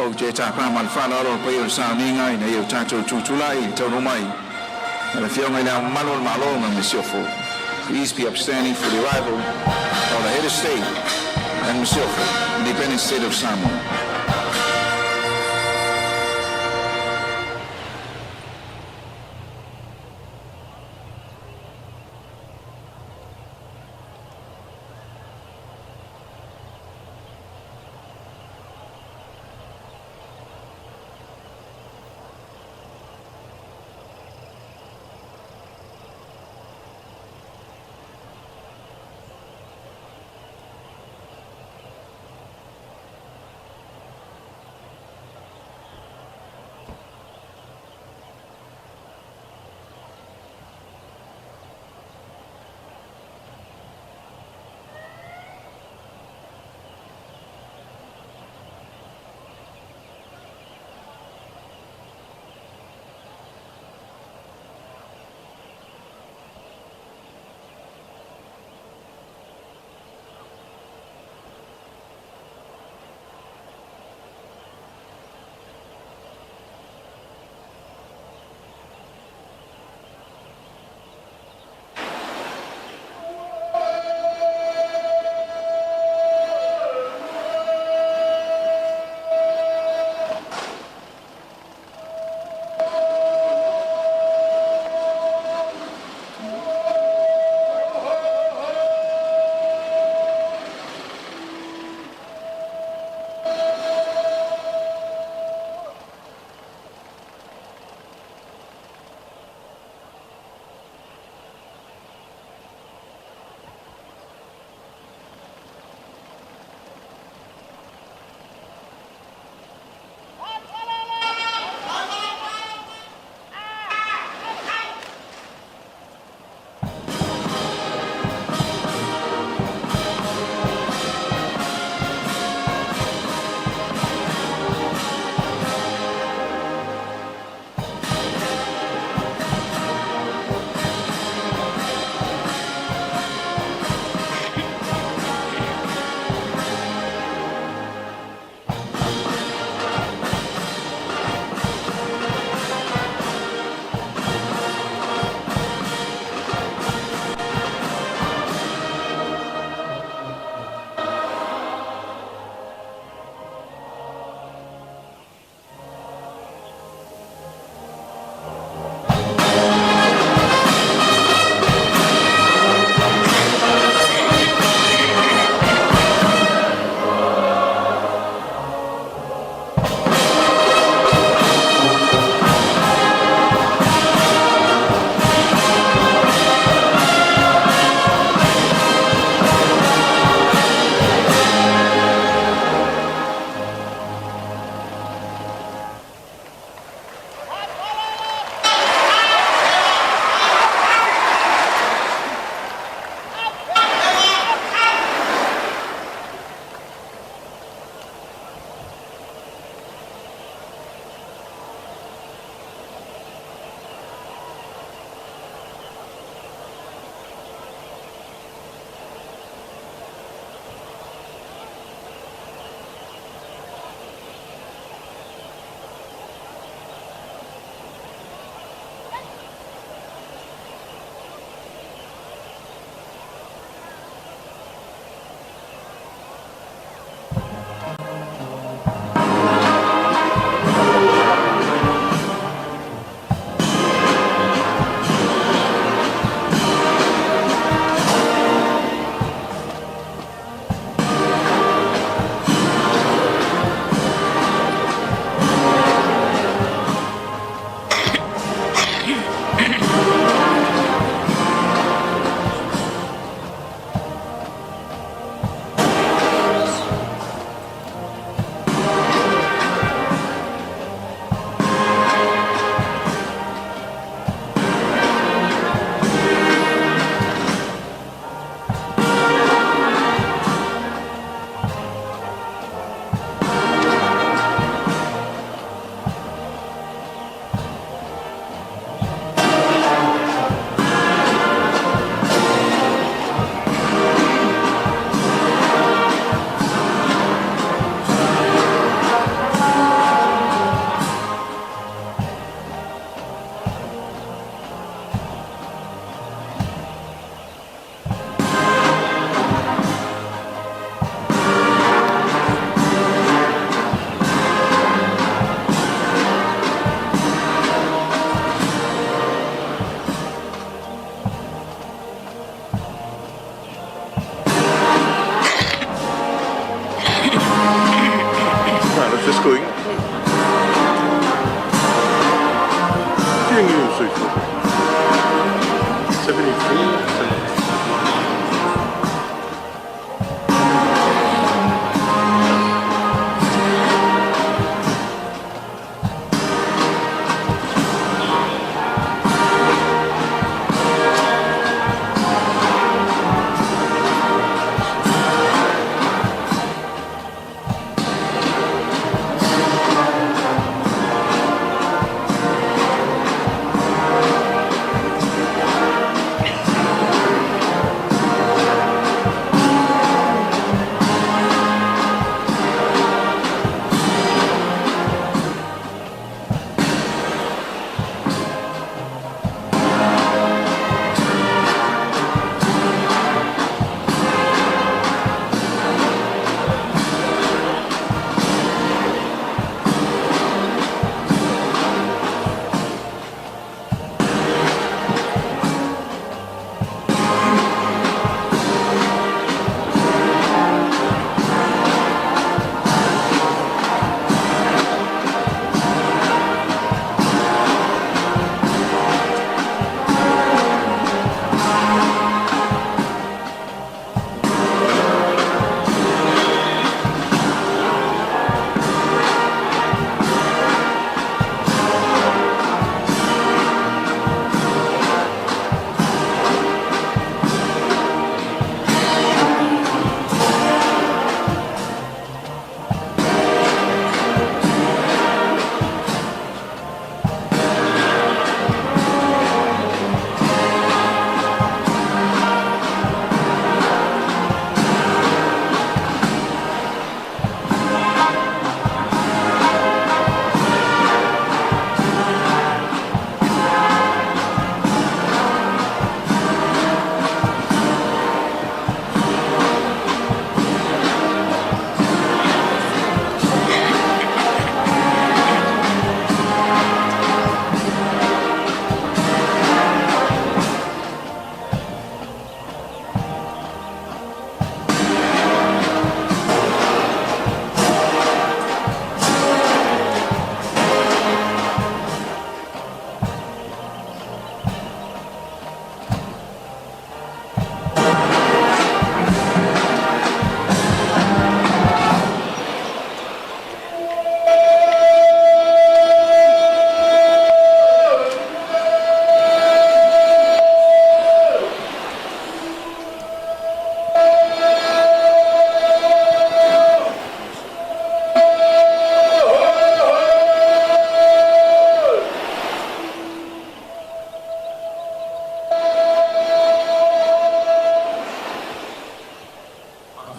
Ou te tapā ma le faaaloalo le paia o le sauniga ina ia o tatou tutulai i le taunuu mai a le Afioga i le Ao Mamalu o le Malo ma le Masiofo. Please be upstanding for the arrival of the head of state and Masiofo, Independent State of Samoa. Just going. Fia o soifua? 73, 70.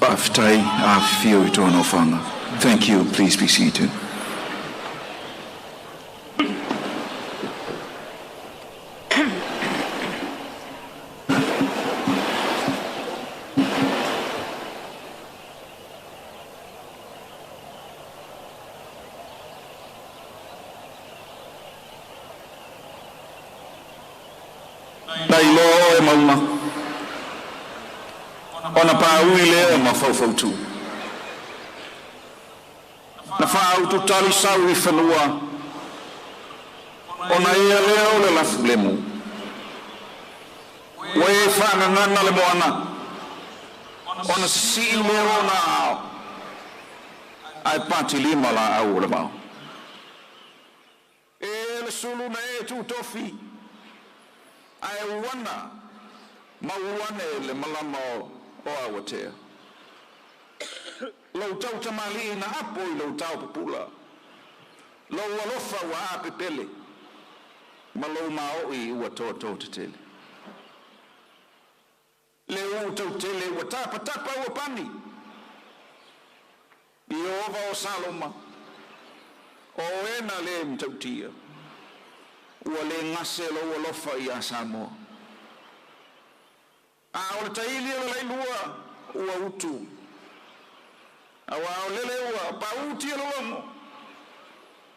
Faafetai, afifio i toa nofoaga. Thank you. Please be seated. Na iloa oe mauga, ona paui lea ma faufautu. Na faaututali sau i fanua, ona ea lea o le lafulemu. Ua e faagagana le moana, ona sisii lea o ona aao, ae patilima laau o le vao. E le sulu na e tutofi, ae uana ma uane le malama o Awatea. Lou tau tamalii na apo i lou tao pupula, lou alofa ua apepele, ma lou maoi ua toatoo tetele. Le uu tautele ua tapatapa ua pani, Ieova o Saloma, o oe na le matautia, ua le gase lou alofa iā Samoa. A o le taili o le lailua ua utu, auā o lele ua paūtia lologo,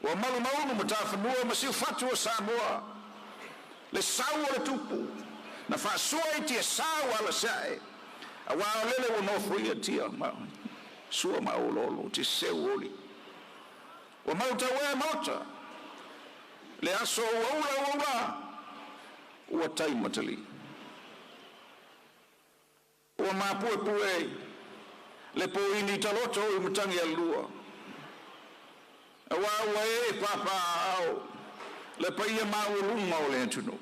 ua malumaunu matafanua ma siufatu o Samoa, le sau o le tupu na faasua i tiasa ua alasiae, auā o lele ua nofoia tia ma sua ma ololo, te seu oli. Ua mautauē maota le aso ua ula ua ula ua tai matali. Ua mapuepue le poini taloto i matagi alua. Auā ua ee papaaao le paia maualuga o le atunuu.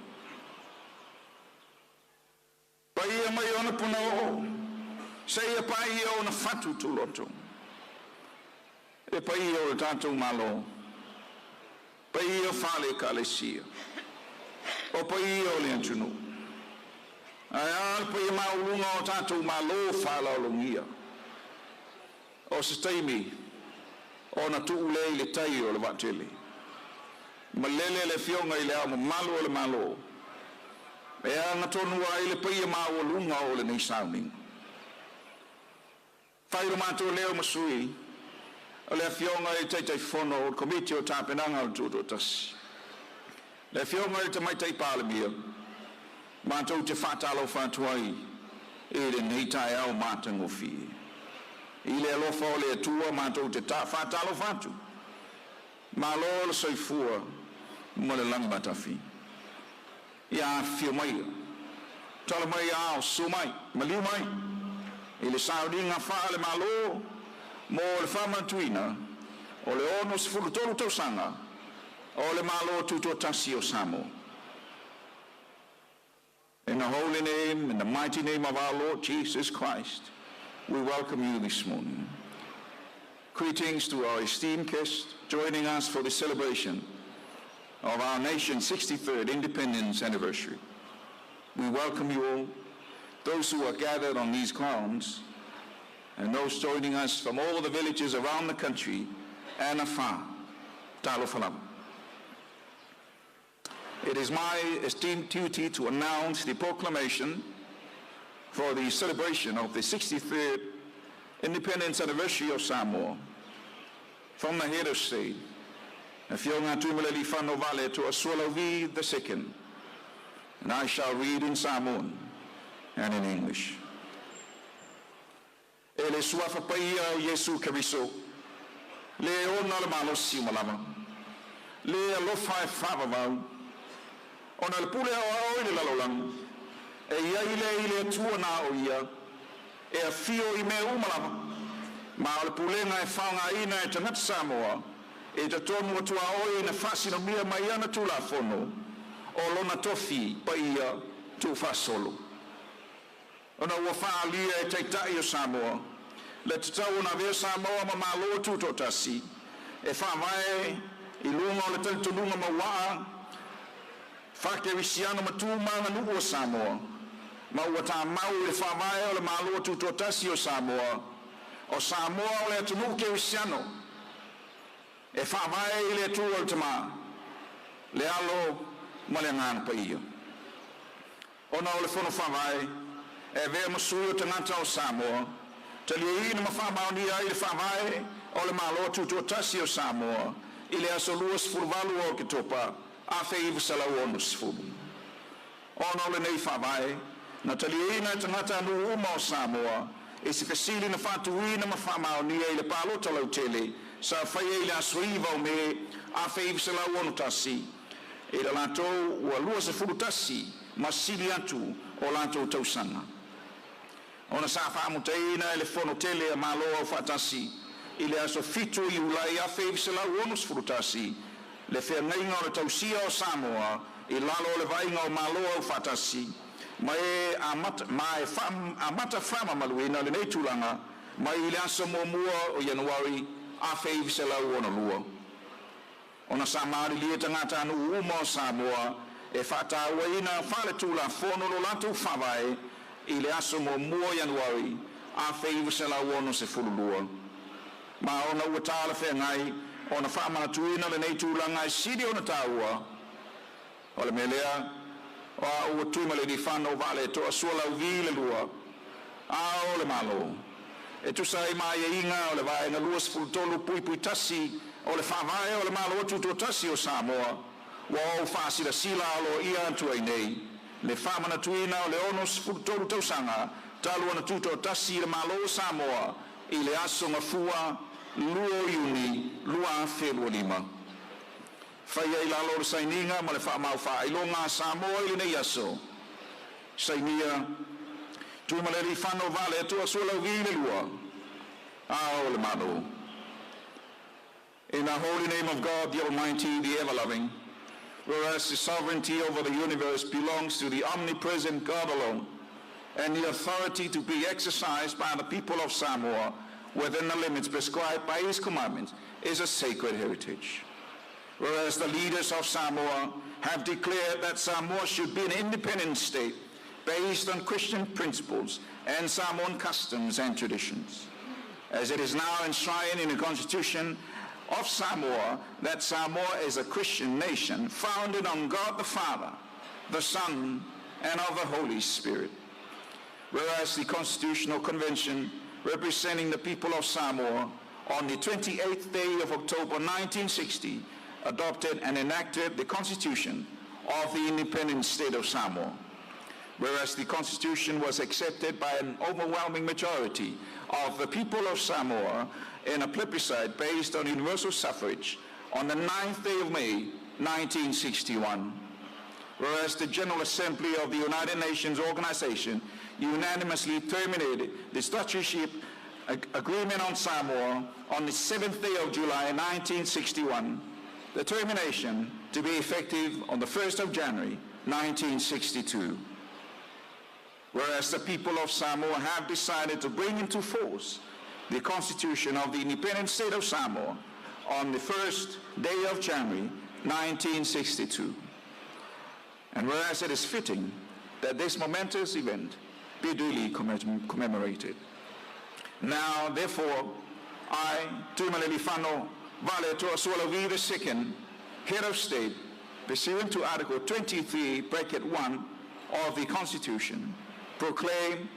Paia mai ona punaoo seia paia ona fatu tuloto. E paia o le tatou Malo, paia faale-Ekalesia, o paia o le atunuu. Ae a le paia maualuga o tatou malo faaaloalogia. O se taimi ona tuu lea i le tai o le vaatele. Malele le Afioga i le Ao Mamalu o le Malo, e agatonu ai le paia maualuga o lenei sauniga. Fai lo matou leo ma sui o le Afioga i le Taitaifono o le Komiti o Tapenaga o le Tutoatasi, le Afioga i le Tamaitai Palemia, matou te faatalofa atu ai i lenei taeao matagofie. I le alofa o le Atua matou te faatalofa atu, malo le soifua ma le lagi matafi. Ia afifio maia, tala mai ao, susu mai, maliu mai, i le sauniga faale-Malo mo le faamanatuina o le 63 tausaga o le Malo Tutoatasi o Samoa. In the holy name and the mighty name of our Lord Jesus Christ, we welcome you this morning. Greetings to our esteemed guests joining us for the celebration of our nation's 63rd independence anniversary. We welcome you all, those who are gathered on these grounds, and those joining us from all the villages around the country and afar. Talofa lava. It is my esteemed duty to announce the proclamation for the celebration of the 63rd independence anniversary of Samoa from the head of state, Afioga Tuimalealiifano Vaaletoa Sualauvi II, and I shall read in Samoan and in English. E le suafa paia o Iesu Keriso, le ona le malosi uma lava, le alofa e faavavau, ona le pule aoao i le lalolagi, e iai lea i le Atua na o ia, e afio i mea uma lava, ma o le pulega e faaaogaina e tagata Samoa, e totonu o tuaoi na faasinomia mai ana Tulafono, o lona tofi paia tuufaasolo. Ona ua faaalia e taitai o Samoa, le tatau ona avea Samoa ma Malo Tutoatasi, e faavae i luga o le talitonuga mauaa, faakerisiano ma tu ma aganuu o Samoa, ma ua tamau i le faavae o le Malo Tutoatasi o Samoa, o Samoa o le atunuu kerisiano, e faavae i le Atua o le Tamā, le Alo ma le Agaga Paia. Ona o le Fono Faavae, e avea ma sui o tagata o Samoa, taliaina ma faamaonia ai le faavae o le Malo Tutoatasi o Samoa i le aso 28 o Oketopa 1960. Ona o lenei faavae, na taliaina e tagatanuu uma o Samoa i se fesili na faatuina ma faamaonia i le palota lautele sa faia i le aso 9 o Me 1961 i le latou ua 21 ma sili atu o latou tausaga. Ona sa faamutaina e le Fono Tele a Malo Aufaatasi i le aso 7 o Iulai 1961 le feagaiga o le tausia o Samoa i lalo o le vaaiga o Malo Aufaatasi ma e amata, ma e amata faamamaluina lenei tulaga mai i le aso 1 o Ianuari 1962. Ona sa malilie tagatanuu uma o Samoa e faatauaina faaletulafono lo latou faavae i le aso 1 Ianuari 1962. Ma ona ua talafeagai ona faamanatuina lenei tulaga e sili ona taua, o le mea lea, o au o Tuimalealiifano Vaaletoa Sualauvi le Lua, Ao o le Malo, e tusa ai ma aiaiga o le Vaega 23(1) o le Faavae o le Malo Tutoatasi o Samoa, ua ou faasilasila aloaia atu ai nei le faamanatuina o le 63 tausaga talu ona tutoatasi le Malo o Samoa i le aso Gafua. 2 o Iuni 2025. Faia i lalo o le sainiga ma le faamau faailoga a Samoa i lenei aso. Sainia, Tuimalealiifano Vaaletoa Sualauvi II, Ao o le Malo. In the holy name of God, the Almighty, the Ever-loving, whereas the sovereignty over the universe belongs to the omnipresent God alone, and the authority to be exercised by the people of Samoa within the limits prescribed by His commandments is a sacred heritage. Whereas the leaders of Samoa have declared that Samoa should be an independent state based on Christian principles and Samoan customs and traditions. As it is now enshrined in the Constitution of Samoa that Samoa is a Christian nation founded on God the Father, the Son, and of the Holy Spirit. Whereas the Constitutional Convention representing the people of Samoa on the 28th day of October 1960 adopted and enacted the Constitution of the Independent State of Samoa. Whereas the Constitution was accepted by an overwhelming majority of the people of Samoa in a plebiscite based on universal suffrage on the 9th day of May 1961. Whereas the General Assembly of the United Nations Organization unanimously terminated the statutory agreement on Samoa on the 7th day of July 1961, the termination to be effective on the 1st of January 1962. Whereas the people of Samoa have decided to bring into force the Constitution of the Independent State of Samoa on the first day of January 1962. And whereas it is fitting that this momentous event be duly commemorated. Now, therefore, I, Tuimalealiifano Vaaletoa Sualauvi II, Head of State, pursuant to Article 23, bracket 1 of the Constitution, proclaim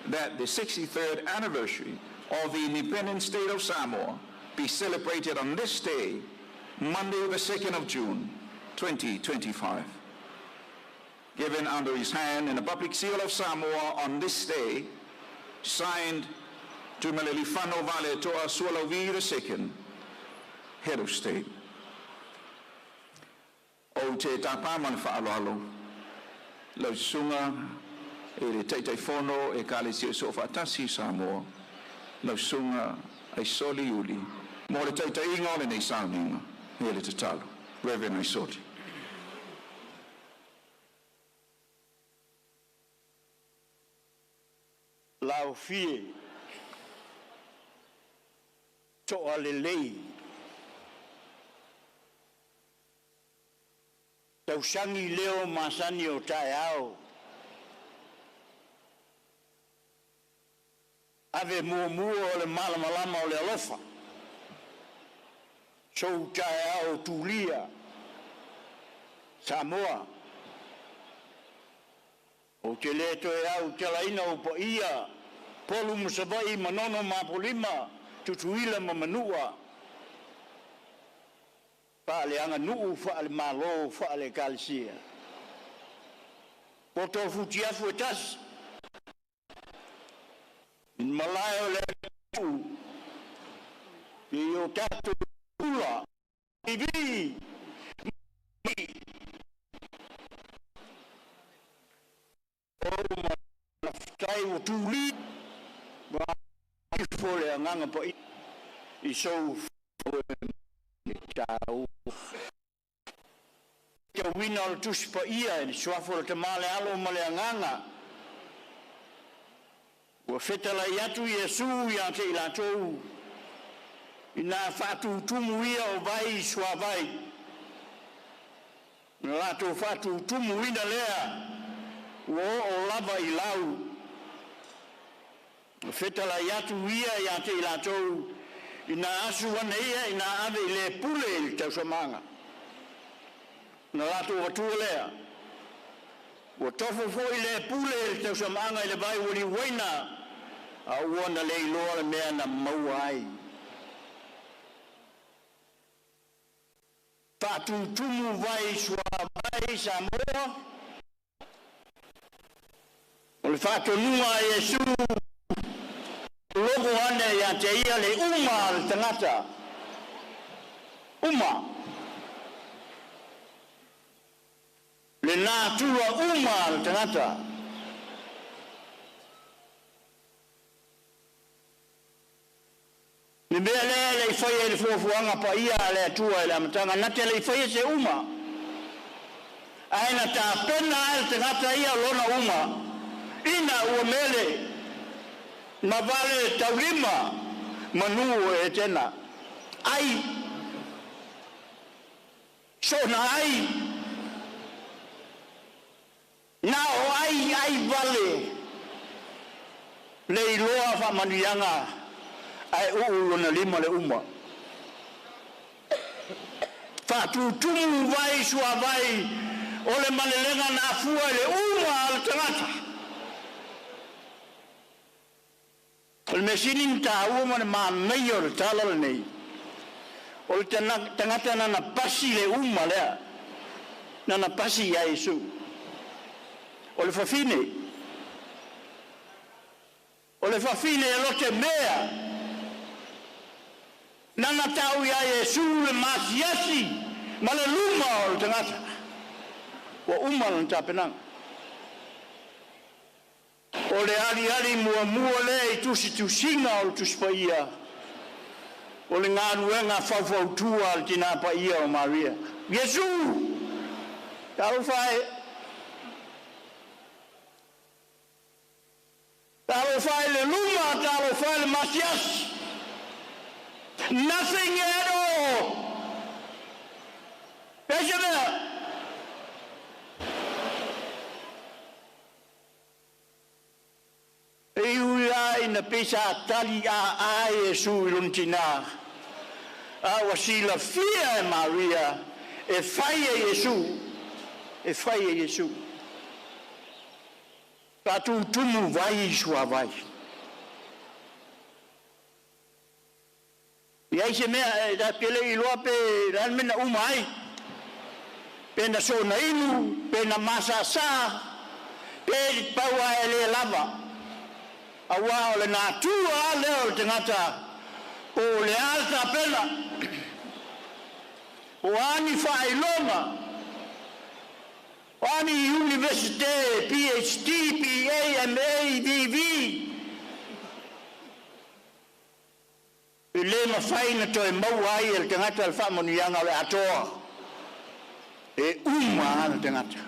that the 63rd anniversary of the independent state of Samoa be celebrated on this day, Monday, the 2nd of June, 2025. Given under his hand in the public seal of Samoa on this day, signed Tuimalealiifano Vaaletoa Sualauvi II, Head of State. Ou te tapa ma le faaaloalo lau susuga i le Taitaifono Ekalesia Soofaatasi i Samoa, lau susuga Aisoli Iuli, mo le taitaiga o lenei sauniga. E le tatalo, Reverend Aisoli. Laofie toa lelei tausagi leo masani o taeao ave muamua o le malamalama o le alofa sou taeao tulia Samoa. Ou te le toe au telaina o paia, Polu ma Savaii, Manono ma Apolima, Tutuila ma Manua, faaleaganuu, faale-Malo, faale-Ekalesia. Poto o futiafu e tasi, i malae o le atunuu, i o tatou ula, TV, o ua tuli ma ifo le agaga paia i sou tau tauina o le Tusi Paia i le suafa o le Tama le Alo ma le Agaga ua fetalai atu Iesu ia te i latou ina faatutumu ia o vai i suavai na latou faatutumuina lea ua oo lava i lau. Na fetalai atu ia ia te i latou ina asu ane ia ina ave i le pule i le tausamaga. Na latou atua lea, ua tofo foi le pule i le tausamaaga i le vai ua liuaina, a ua na le iloa le mea na maua ai. Faatutumu vai suavai Samoa, o le faatonuga a Iesu. Logo ane ia te ia le uma le tagata. Uma. Le natura uma le tagata. Le mea lea e le i faia i le fuafuaga paia a le Atua i le amataga, na te le i faia se uma, ae na tapena lava e le tagata ia lona uma, ina ua mele ma vale taulima manu o Etena, ai soona ai, na o ai ai vale le iloa faamanuiaga ae uu lona lima le uma. Faatutumu vai suavai o le malelega na afua i le uma a le tagata. O le mea sili ona taua ma le manaia o le tala lenei, o le tagata nana pasi le uma lea, nana pasi ia Iesu. O le fafine, o le fafine e lote mea, nana tau ia Iesu le masiasi ma le luma o le tagata. Ua uma lona tapenaga. O le aliali muamua lea i tusitusiga o le Tusi Paia, o le galuega faufautua a le Tina Paia o Maria. Iesu! Talofa e! Talofa i le luma, talofa i le masiasi. Nothing at all. Leai se mea. E ui lava ina pei sa tali aa Iesu i lona tina, a ua silafia e Maria e fai e Iesu, e fai e Iesu. Faatutumu vai i suavai. Leai se mea, e tatou te le i iloa pe o le a le mea na uma ai, pe na soona inu, pe na masasaa, pe pau lava e le lava. Aua o le natura lava lea o le tagata, po o le a le tapena, po o a ni faailoga, o a ni Universite, PhD, BA, MA, DV, e le mafai ona toe maua ai e le tagata le faamanuiaga o le atoa. E uma lava le tagata.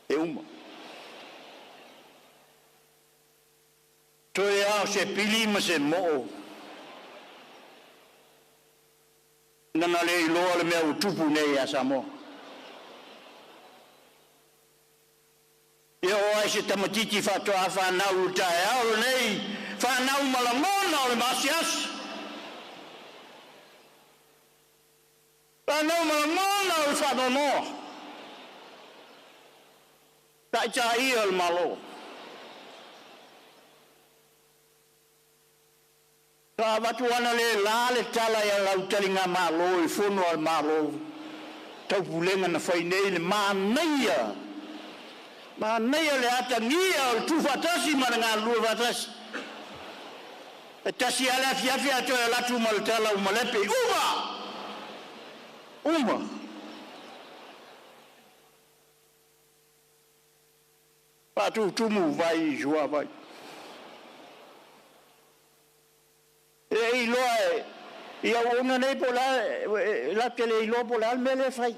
E uma. Toe lava o se pili ma se moo nana le iloa le mea ua tupu nei ia Samoa. E oo lava i se tamaitiiti faatoa fanau i le taeao lenei, fanau ma lagona o le maasiasi, fanau ma lagona o le faanoanoa, taitai o le Malo. Sa avatu analeila le tala ia lau taligamalo i fono a le Malo taupulega na fai nei le manaia, manaia le atagia o le tuufaatasi ma le galulue faatasi. E tasi lava le afiafi ae toe alu atu ma le tala ua malepe, uma! Uma! Faatutumu vai i suavai. E le iloa e i auauna nei po o le a, latou te le iloa po o le a le mea lea e fai.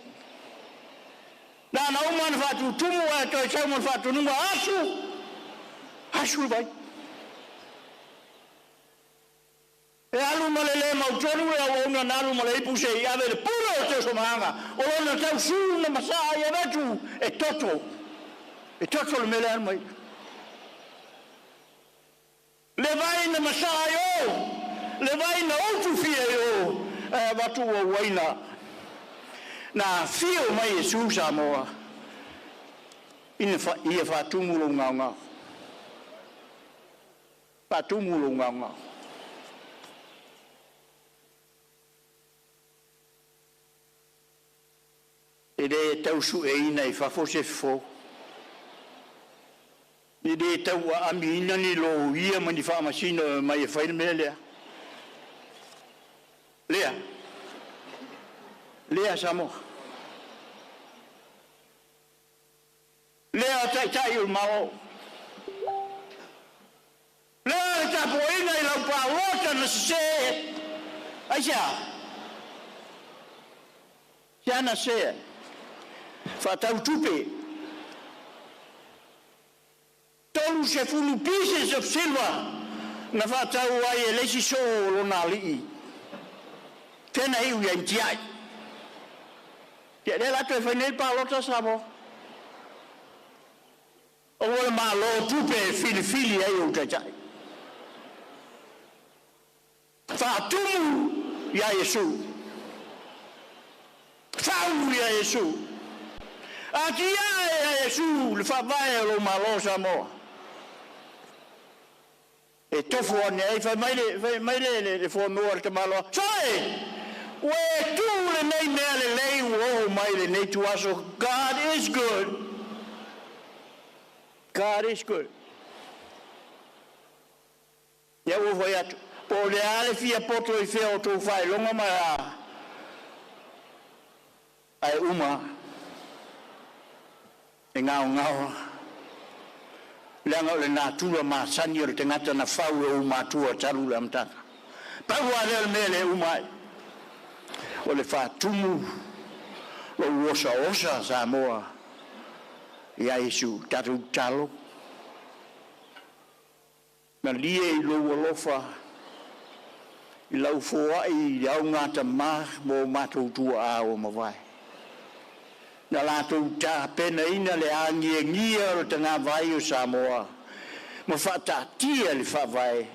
Na ona uma ona faatutumu ae toe sau ma le faatonuga, asu, asu le vai. E alu ma le lē mautonu le auauna na alu ma le ipu se i ave le pule o le siosiomaga o lona tausu na masaa ai avatu e toto, e toto le mea lea alu mai. Le vai na masaa ai o, le vai na utufia i o, ae avatu ua uaina. Na afio mai Iesu Samoa ina ia faatumu lou gaogao. Faatumu lou gaogao. E le tau sueina i fafo se fofo. E lē tauaamiina ni loia ma ni faamasino e mai e fai le mea lea. Lea, lea Samoa. Lea taitai o le Malo. Lea le tapuaiga i lau palota na sesē. Aisea? Se ana se faatau tupe. 30 pieces of silver na faatau ai e le isi soo o lona alii. Tena iu ia tiai. Ia lea la toe fai nei palota Samoa. O ua le malo tupe e filifili ai ou taitai. Faatumu ia Iesu. Fau ia Iesu. Atiae ia Iesu le faavae o lou malo Samoa. E tofu ane ai fai mai le fai mai le le fonoa le tamaloa. Soe! Ua e tu lenei mea lelei ua oo mai lenei tuaso. God is good. God is good. Ia ua fai atu, po o le a le fia poto i fea o tou faailoga ma ae uma e gaogaoa. Leaga o le natura masani o le tagata na fau e ou matua talu le amataga. Pau lava lea o le mea e le uma ai. O le faatumu lou osaosa Samoa ia Iesu tatou tatalo. Malie i lou alofa i lau foai i le augatamā mo matou tuaa ua mavae. Na latou tapenaina le agiagia o le tagavai o Samoa ma faataatia le faavae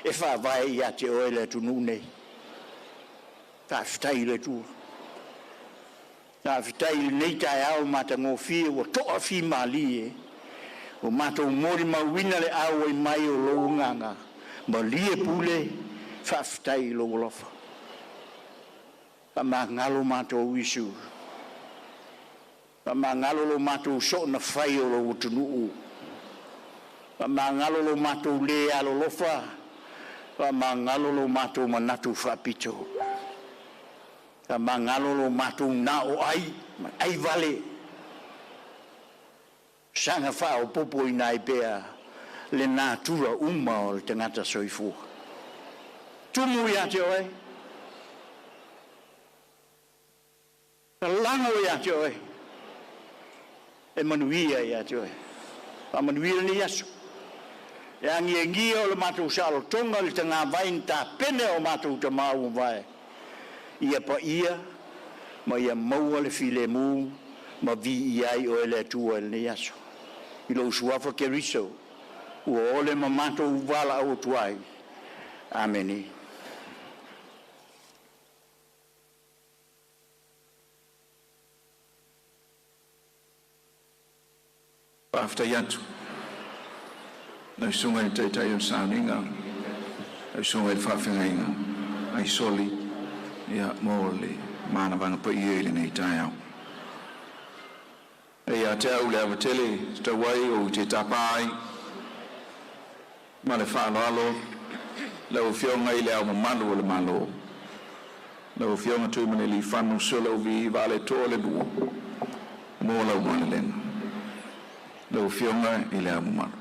e faavae ia te oe le atunuu nei. Faafetai i le Atua. Faafetai i lenei taeao matagofie ua toafimalie ua matou molimauina le auai mai o lou agaga. Malie pule, faafetai i lou alofa. Faamagalo matou Iesu. Faamagalo lo matou soona fai o lou atunuu. Faamagalo lo matou lē alolofa. Faamagalo lo matou manatu faapito. Faamagalo lo matou na o ai, ma ai vale. Saga faaopoopo ina ai pea le natura uma o le tagata soifua. Tumu ia te oe, lalago ia te oe, e manuia ia te oe. Faamanuia lenei aso. E agiagia o le matou saolotoga le tagavai na tapena o matou tamā ua mavae. Ia paia ma ia maua le filemu ma viia ai oe le Atua i lenei aso. I lou suafa Keriso, ua ole ma matou valaau atu ai. Amene. Faafetai atu lau Susuga i le Taitai o le Sauniga, lau Susuga i le Faafeagaiga Aisoli, ia, mo le manavaga paia i lenei taeao. E ia te au le ava tele tatau ai ou te tapā ai ma le faaaloalo lau Afioga i le Ao Mamalu o le Malo, lau Afioga Tuimalealiifano Sualauvi Vaaletoa le II, mo lau malelega. Lau Afioga i le Ao Mamalu.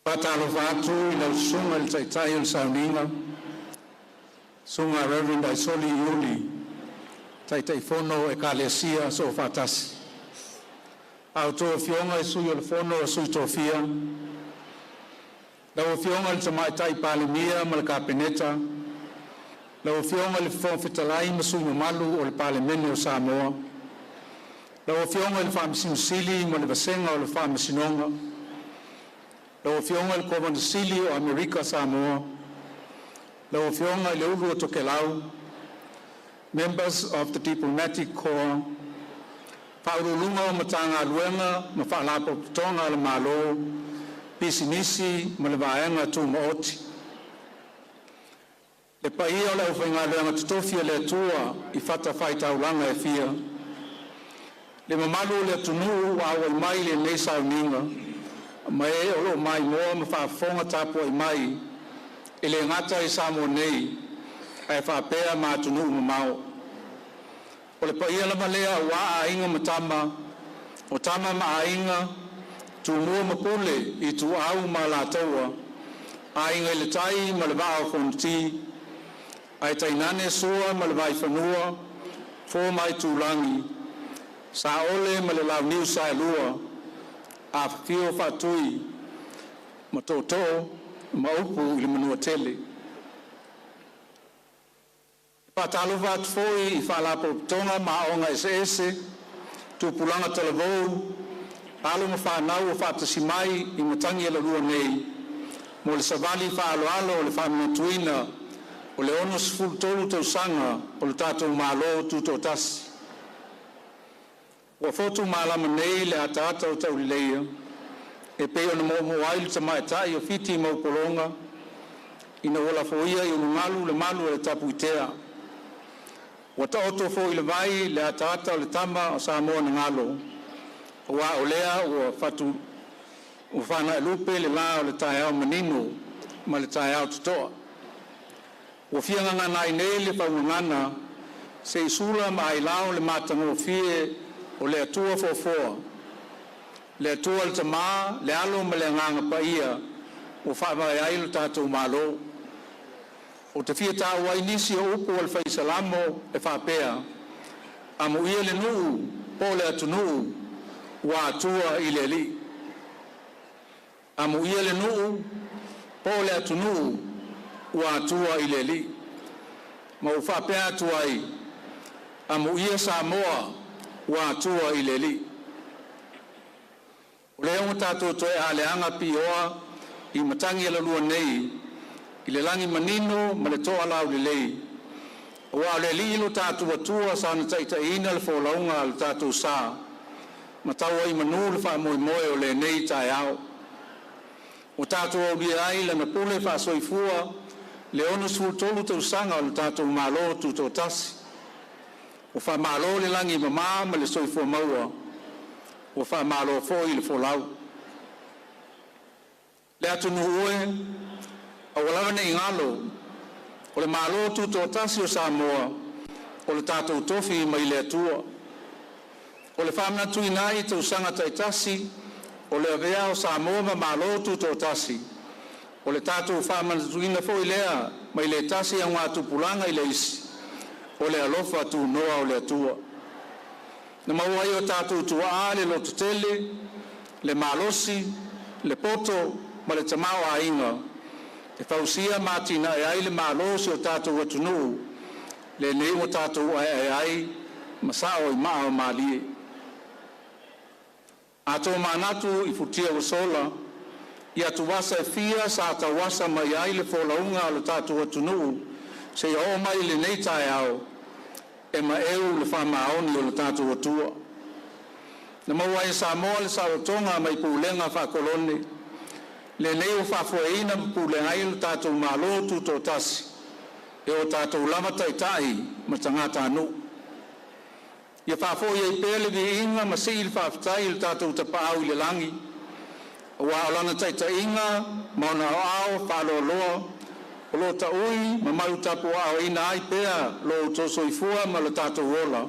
Faatalofa atu i lau Susuga i le Taitai o le Sauniga, Susuga Reverend Aisoli Iuli, Taitaifono o Ekalesia Soofaatasi. A outou afioga i Sui o le Fono a Sui Tofia, lau Afioga i le Tamaitai Palemia ma le Kapeneta, lau Afioga i le Fofoga Fetalai ma sui mamalu o le Palemene o Samoa, lau Afioga i le Faamasino Sili ma le Vasega o le Faamasinoga, lau Afioga i le Kovana Sili o Amerika Samoa, lau Afioga i le Ulu o Tokelau, members of the Diplomatic Corps, Faauluuluga o Matagaluega ma Faalapotopotoga a le Malo, Pisinisi ma le Vaega Tumaoti. Le paia o le aufaigaluega totofi a le Atua i fatafaitaulaga e fia, le mamalu o le atunuu ua auai mai i lenei sauniga ma e o lo o maimoa ma faafofoga tapuai mai e le gata i Samoa nei ae faapea ma atunuu e mamao. O le paia lava lea aua Aiga ma Tama, o Tama ma Aiga, Tumua ma Pule, Ituau ma Alataua, Aiga i le Tai ma le Vaa o Fonoti, ae tainane Sua ma le Vaifanua, Fofo ma Aitulagi, Saole ma le Launiu Saelua, afifio Faatui ma Tootoo ma upu i le Manuatele. E faatalofa atu foi i Faalapotopotoga ma Aoga Eseese, Tupulaga Talavou, alo ma fanau ua faatasi mai i matagi e lua nei mo le savali faaaloalo o le faamanatuina o le 63 tausaga o le tatou Malo Tutoatasi. Ua fotu malama nei le ataata o tauleleia e pei ona moomoo ai le tamaitai o Fiti ma Upologa ina ua lafoia i ulugalu le malu a le Tapuitea, ua taoto foi i le vai le ataata o le tama a Samoa na galo, aua o lea ua fanaelupe le la o le taeao manino ma le taeao totoa. Ua fia gagana ai nei le faugagana se i sula ma ailao le matagofie a le Atua Foafoa, le Atua le Tama, le Alo ma le Agaga Paia ua faavae ai lo tatou Malo. Ou te fia taua ai nisi o upu a le Fai Salamo e faapea: “Amuia le nuu po o le atunuu ua atua i le Alii. Amuia le nuu po o le atunuu ua atua i le Alii.” Ma ua faapea atu ai, “Amuia Samoa ua atua i le Alii.” O lea ua tatou toe aleaga piioa i matagi e lua nei i le lagi manino ma le toa laulelei, aua o le Alii lo tatou Atua sa na taitaiina le folauga a lo tatou sa ma tau ai i manu le faamoemoe o lenei taeao. Ua tatou aulia ai lana pule faasoifua le 63 tausaga o le tatou Malo Tutoatasi. Ua faamalo le lagi e mama ma le soifua maua, ua faamalo foi le folau. Le atunuu e, aua lava ne i galo, o le Malo Tutoatasi o Samoa, o le tatou tofi mai le Atua. O le faamanatuina ai i tausaga taitasi o le avea o Samoa ma Malo Tutoatasi, o le tatou faamanatuina foi lea mai le tasi augatupulaga i le isi, o le alofa tunoa o le Atua. Na maua ai e o tatou tuaa le lototele, le malosi, le poto ma le tamaoaiga e fausia ma atinae ai le Malo o si o tatou atunuu, lenei ua tatou aeae ai ma sao ai maa o malie. A tomanatu i futia ua sola, i atuvasa e fia sa tauasa mai ai le folauga a lo tatou atunuu seia oo mai i lenei taeao, e maeu le faamaoni o lo tatou Atua. Na maua ai e Samoa le saolotoga mai pulega faakolone, lenei ua faafoeina ma pulega ai lo tatou Malo Tutoatasi e o tatou lava taitai ma tagatanuu. Ia faafoi ai pea le viiga ma sii le faafetai i lo tatou Tapaau i le lagi, aua o Lana taitaiga ma ona aao faaloaloa o lo o taui ma malutapuaaoina ai pea lo outou soifua ma lo tatou ola,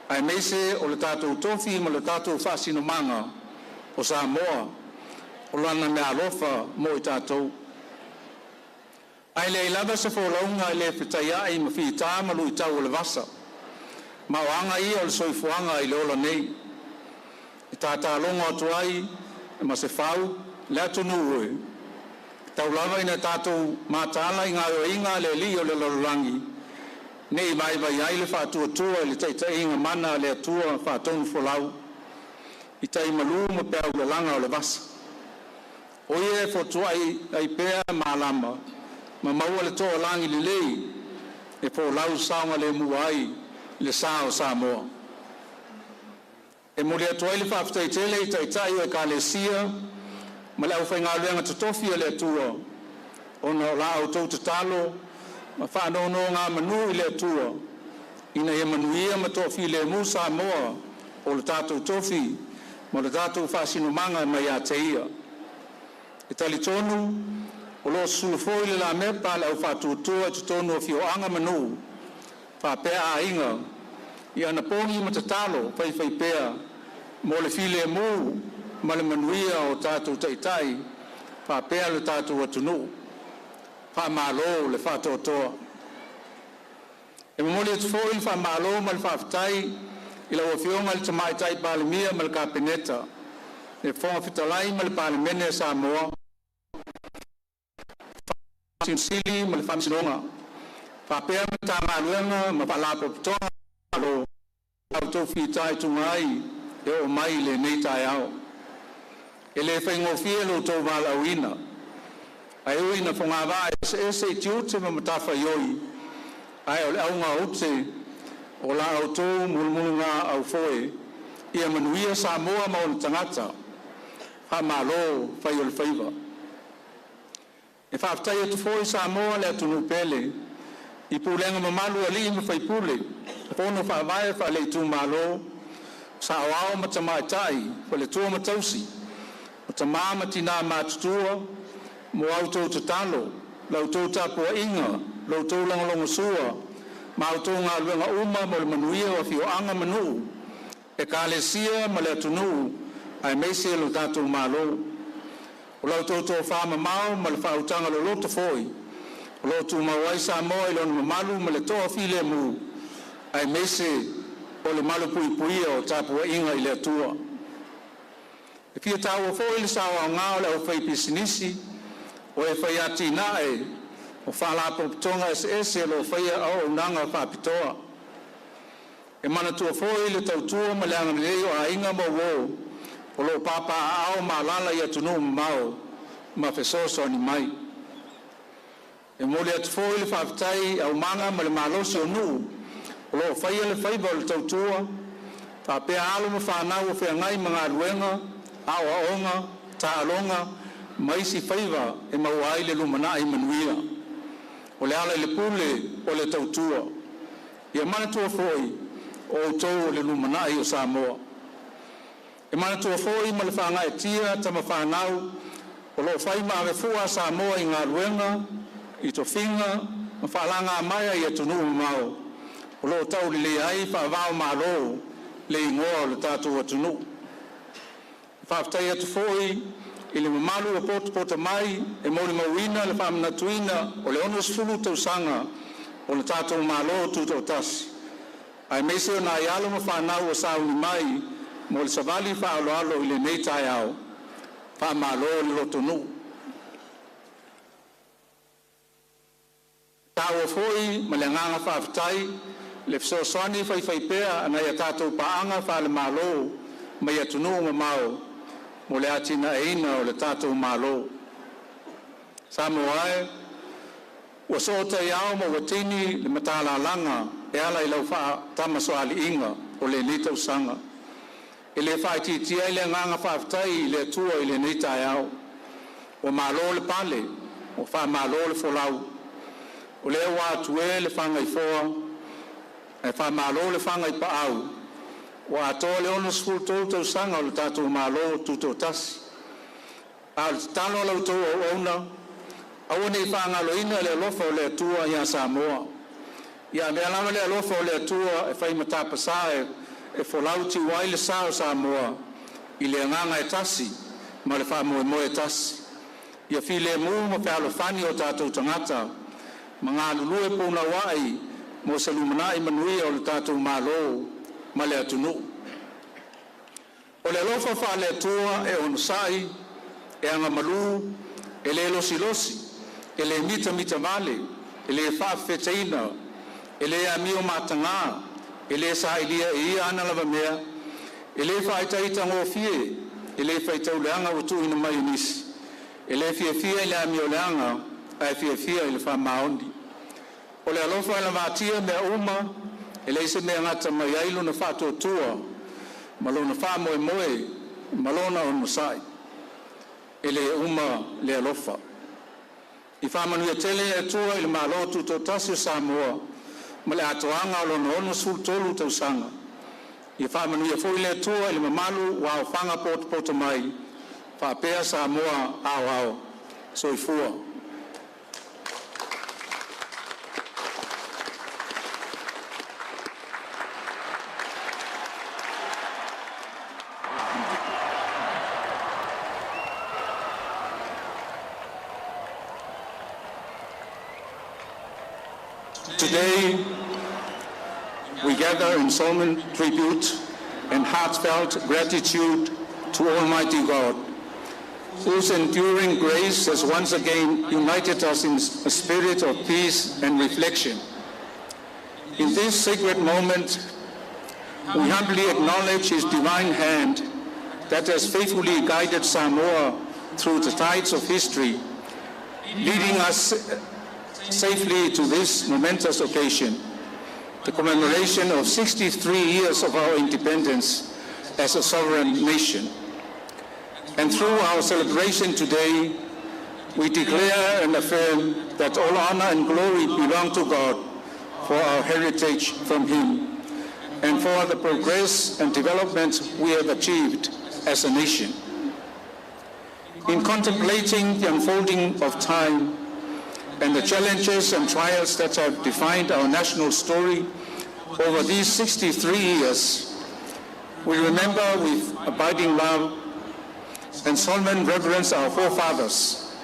aemaise o le tatou tofi ma le tatou faasinomaga, o Samoa, o Lana meaalofa mo i tatou. Ae leai lava se folauga e le fetaiai ma fita ma luitau o le vasa, ma o aga ia o le soifuaga i le ola nei. E tatalogo atu ai ma se fau le atunuu e, tau lava ina tatou mataala i gaoioiga a le alii o le lalolagi, ne i vaivai ai le faatuatua i le taitaiga mana a le Atua faatonufolau i tai malu ma peau lalaga o le vasa. O Ia e fotuai ai pea malama ma maua le toalagi lelei e folau saogalemu ai le sa o Samoa. E momoli atu ai le faafetai tele i Taitai o Ekalesia ma le aufaigaluega totofi a le Atua ona o la outou tatalo ma faanonogamanu i le Atua ina ia manuia ma toafilemu Samoa o lo tatou tofi ma lo tatou faasinomaga mai ia te Ia. E talitonu o lo o susulu foi le lamepa a le au faatuatua i totonu o afioaga ma nuu faapea aiga i anapogi ma tatalo faifaipea mo le filemu ma le manuia o tatou taitai faapea lo tatou atunuu. Faamalo le faatoatoa. E momoli atu foi le faamalo ma le faafetai i lau Afioga i le Tamaitai Palemia ma le Kapeneta, le Fofoga Fetalai ma le Palemene a Samoa, Faamasino Sili ma le Faamasinoga, faapea Matagaluega ma Faalapotopotoga a le Malo sa outou fitaituga ai e oo mai i lenei taeao. E le faigofie lo outou valaauina, ae ui ina fogavaa eseese i tiute ma matafaioi, ae o le auga aute o la outou mulumuluga-aufoe, ia manuia Samoa ma ona tagata. Faamalo fai o le faiva. E faafetai atu foi Samoa le atunuu pele i pulega mamalu a alii ma faipule, fono faavae faale-itumalo, saoao ma tamaitai, faletua ma tausi, o tama ma tina matutua, mo a outou tatalo, la outou tapuaiga, lo outou lagolagosua ma a outou galuega uma mo le manuia o afioaga ma nuu, ekalesia ma le atunuu aemaise lo tatou Malo. O la outou tofamamao ma le faautaga loloto foi o lo o tumau ai Samoa i lona mamalu ma le toafilemu, aemaise o le malupuipuia o tapuaiga i le Atua. E fia taua foi le sao aoga o le aufaipisinisi, o e faiatinae o faalapotopotoga eseese o lo o faia auaunaga faapitoa. E manatua foi le tautua ma le agalelei o aiga ma uo o lo o papaaao ma alaala i atunuu mamao ma fesoasoani mai. E momoli atu foi le faafetai i aumaga ma le malosi o nuu o lo o faia le faiva o le tautua, faapea alo ma fanau o feagai ma galuega, aoaoga, taaloga ma isi faiva e maua ai le lumanai manuia. O le ala i le pule o le tautua. Ia manatua foi, o outou o le lumanai o Samoa. E manatua foi ma le faagaeetia tama fanau o lo o fai ma avefua a Samoa i galuega, i tofiga ma faalagamaea i atunuu mamao o lo o taulelea ai faava-o-Malo le igoa o le tatou atunuu. E faafetai atu foi i le mamalu ua potopoto mai e molimauina le faamanatuina o le 60 tausaga o le tatou Malo Tutoatasi, aemaise o nai alo ma fanau ua sauni mai mo le savali faaaloalo i lenei taeao. Faamalo le lotonuu. E taua foi ma le agaga faafetai le fesoasoani faifaipea a nai a tatou paaga faale-Malo mai atunuu mamao mo le atinaeina o le tatou Malo. Samoa e, ua soo taiao ma ua tini le matalalaga e ala i lau faatamasoaliiga o lenei tausaga. E le faaitiitia ai le agaga faafetai i le Atua i lenei taeao. Ua malo le pale, ua faamalo le folau. O lea ua atue le fagaifoa ae faamalo le fagaipaau. Ua atoa le 63 tausaga o le tatou Malo Tutoatasi. A o le tatalo a la outou auauna, aua ne i faagaloina le alofa o le Atua ia Samoa. Ia avea lava le alofa o le Atua e fai ma tapasa e folau tiu ai le sa o Samoa i le agaga e tasi ma le faamoemoe e tasi. Ia filemu ma fealofani o tatou tagata ma galulue punouai mo se lumanai manuia o le tatou Malo ma le atunuu. O le alofa faale-Atua e onosai, e agamalu, e le losilosi, e le mitamitavale, e le faafefeteina, e le amio mataga, e le sailia e ia ana lavamea, e le faaitaitagofie, e le faitau leaga ua tuuina mai e nisi, e le fiafia i le amioleaga, ae fiafia i le faamaoni. O le alofa e lavatia mea uma, e leai se mea e gata mai ai lona faatuatua. Ma lona faamoemoe ma lona onosai, e le uma le alofa. Ia faamanuia tele le Atua i le Malo Tutoatasi o Samoa ma le atoaga o lona 63 tausaga. Ia faamanuia foi le Atua i le mamalu ua aofaga potopoto mai, faapea Samoa aoao. Soifua. Today, we gather in solemn tribute and heartfelt gratitude to Almighty God, whose enduring grace has once again united us in a spirit of peace and reflection. In this sacred moment, we humbly acknowledge His divine hand that has faithfully guided Samoa through the tides of history, leading us safely to this momentous occasion, the commemoration of 63 years of our independence as a sovereign nation. And through our celebration today, we declare and affirm that all honor and glory belong to God for our heritage from Him and for the progress and development we have achieved as a nation. In contemplating the unfolding of time and the challenges and trials that have defined our national story over these 63 years, we remember with abiding love and solemn reverence our forefathers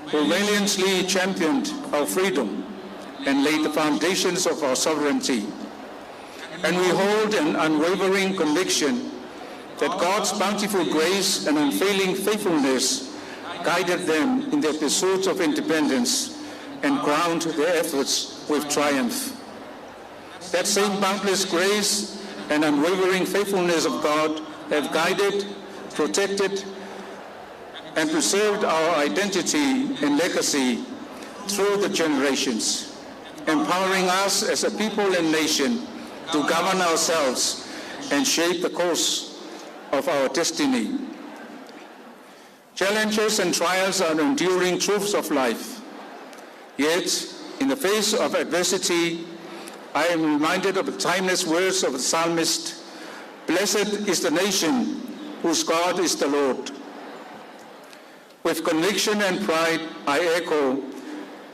who valiantly championed our freedom and laid the foundations of our sovereignty. And we hold an unwavering conviction that God's bountiful grace and unfailing faithfulness guided them in their pursuit of independence and crowned their efforts with triumph. That same boundless grace and unwavering faithfulness of God have guided, protected, and preserved our identity and legacy through the generations, empowering us as a people and nation to govern ourselves and shape the course of our destiny. Challenges and trials are enduring truths of life. Yet, in the face of adversity, I am reminded of the timeless words of the psalmist, "Blessed is the nation whose God is the Lord." With conviction and pride, I echo,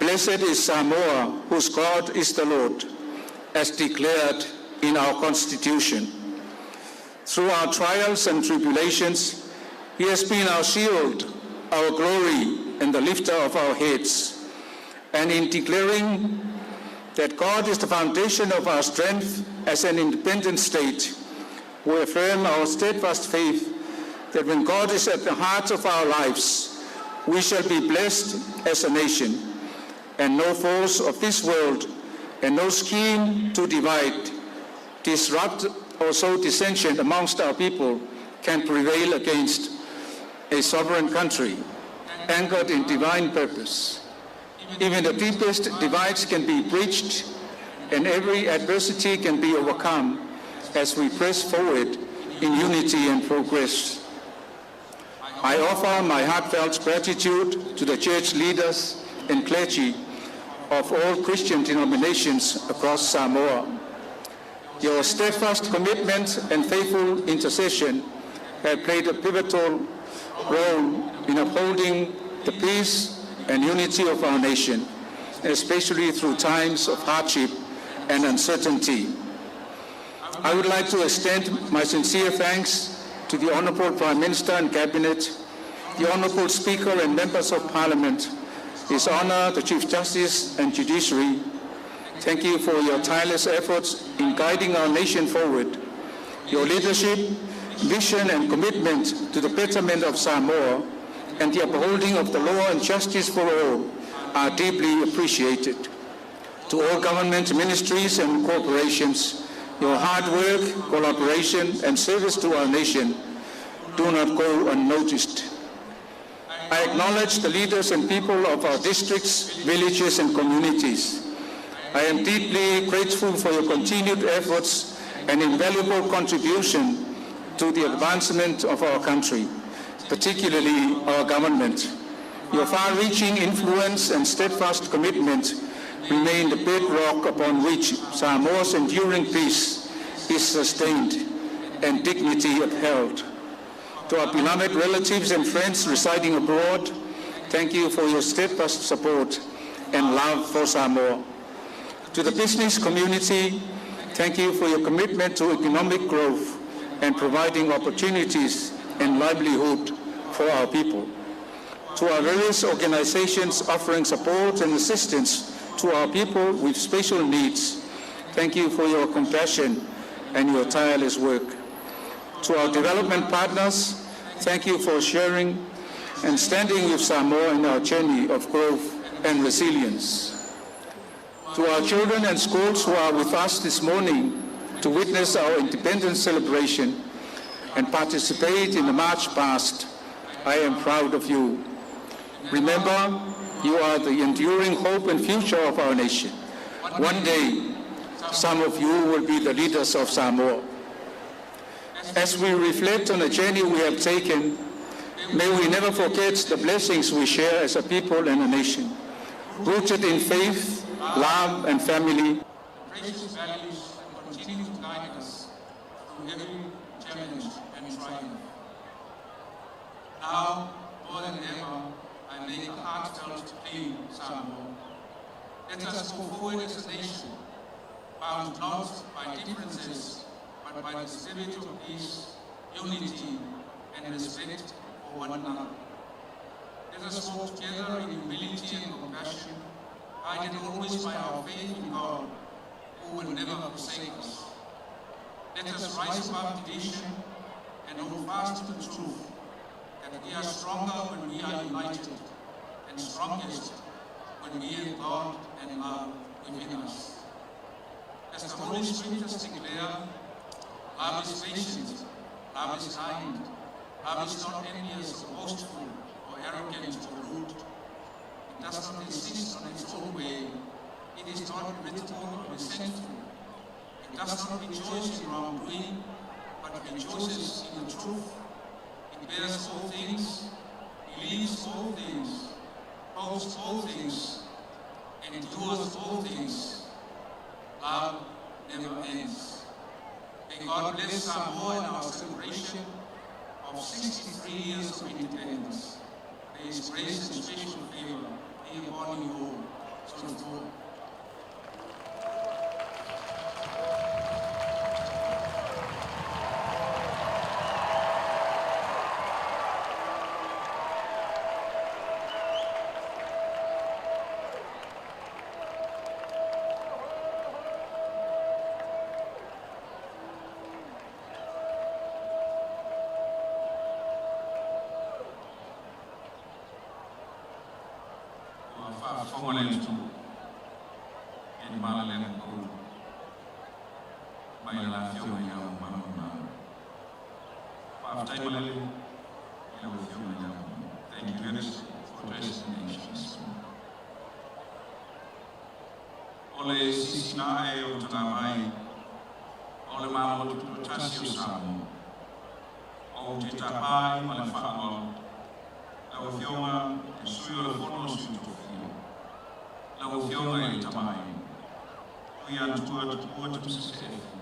"Blessed is Samoa, whose God is the Lord," as declared in our Constitution. Through our trials and tribulations, He has been our shield, our glory, and the lifter of our heads. And in declaring that God is the foundation of our strength as an independent state, we affirm our steadfast faith that when God is at the heart of our lives, we shall be blessed as a nation, and no force of this world and no scheme to divide, disrupt, or sow dissension amongst our people can prevail against a sovereign country anchored in divine purpose. Even the deepest divides can be bridged and every adversity can be overcome as we press forward in unity and progress. I offer my heartfelt gratitude to the church leaders and clergy of all Christian denominations across Samoa. Your steadfast commitment and faithful intercession have played a pivotal role in upholding the peace and unity of our nation, especially through times of hardship and uncertainty. I would like to extend my sincere thanks to the Honorable Prime Minister and Cabinet, the Honorable Speaker and Members of Parliament, His Honor, the Chief Justice and Judiciary. Thank you for your tireless efforts in guiding our nation forward. Your leadership, vision and commitment to the betterment of Samoa and the upholding of the law and justice for all are deeply appreciated. To all government ministries and corporations, your hard work, collaboration, and service to our nation do not go unnoticed. I acknowledge the leaders and people of our districts, villages, and communities. I am deeply grateful for your continued efforts and invaluable contribution to the advancement of our country, particularly our government. Your far-reaching influence and steadfast commitment remain the bedrock upon which Samoa's enduring peace is sustained and dignity upheld. To our beloved relatives and friends residing abroad, thank you for your steadfast support and love for Samoa. To the business community, thank you for your commitment to economic growth and providing opportunities and livelihood for our people. To our various organizations offering support and assistance to our people with special needs, thank you for your compassion and your tireless work. To our development partners, thank you for sharing and standing with Samoa in our journey of growth and resilience. To our children and schools who are with us this morning to witness our independence celebration and participate in the march past, I am proud of you. Remember, you are the enduring hope and future of our nation. One day, some of you will be the leaders of Samoa. As we reflect on the journey we have taken, may we never forget the blessings we share as a people and a nation, rooted in faith, love, and family. Precious values that continue to guide us through every challenge and triumph. Now, more than ever, I make a heartfelt plea, Samoa. Let us go forward as a nation, bound not by differences, but by the spirit of peace, unity, and respect for one another. Let us walk together in humility and compassion, guided always by our faith in God, who will never forsake us. Let us rise above division and hold fast to the truth that we are stronger when we are united, and strongest when we have God and love within us. As the Holy Scriptures declare, love is patient, love is kind, love is not envious or boastful or arrogant or rude. It does not insist on its own way. It is not irritable or resentful. It does not rejoice in wrongdoing, but rejoices in the truth. It bears all things, believes all things, hopes all things, endures all things. Love never ends. May God bless Samoa and our celebration of 63 years of independence. May His grace and special favor be upon you all. Soifua. Ua faafofoga le atunuu i le malalega kou mai a le Afioga i Le Ao Mamalu o le Malo. Faafetai malele i lau Afioga i Le Ao Mamalu. Thank you, Ernest, for addressing the nation this morning. O le sisina ae o tagavai o le Malo Tutoatasi o Samoa, ou te tapā ai ma le faaaloalo lau Afioga i le Sui o le Fono a Sui Tofia, lau Afioga i le Tama a Aiga, Tuiatua Tupua Tamasese Efi,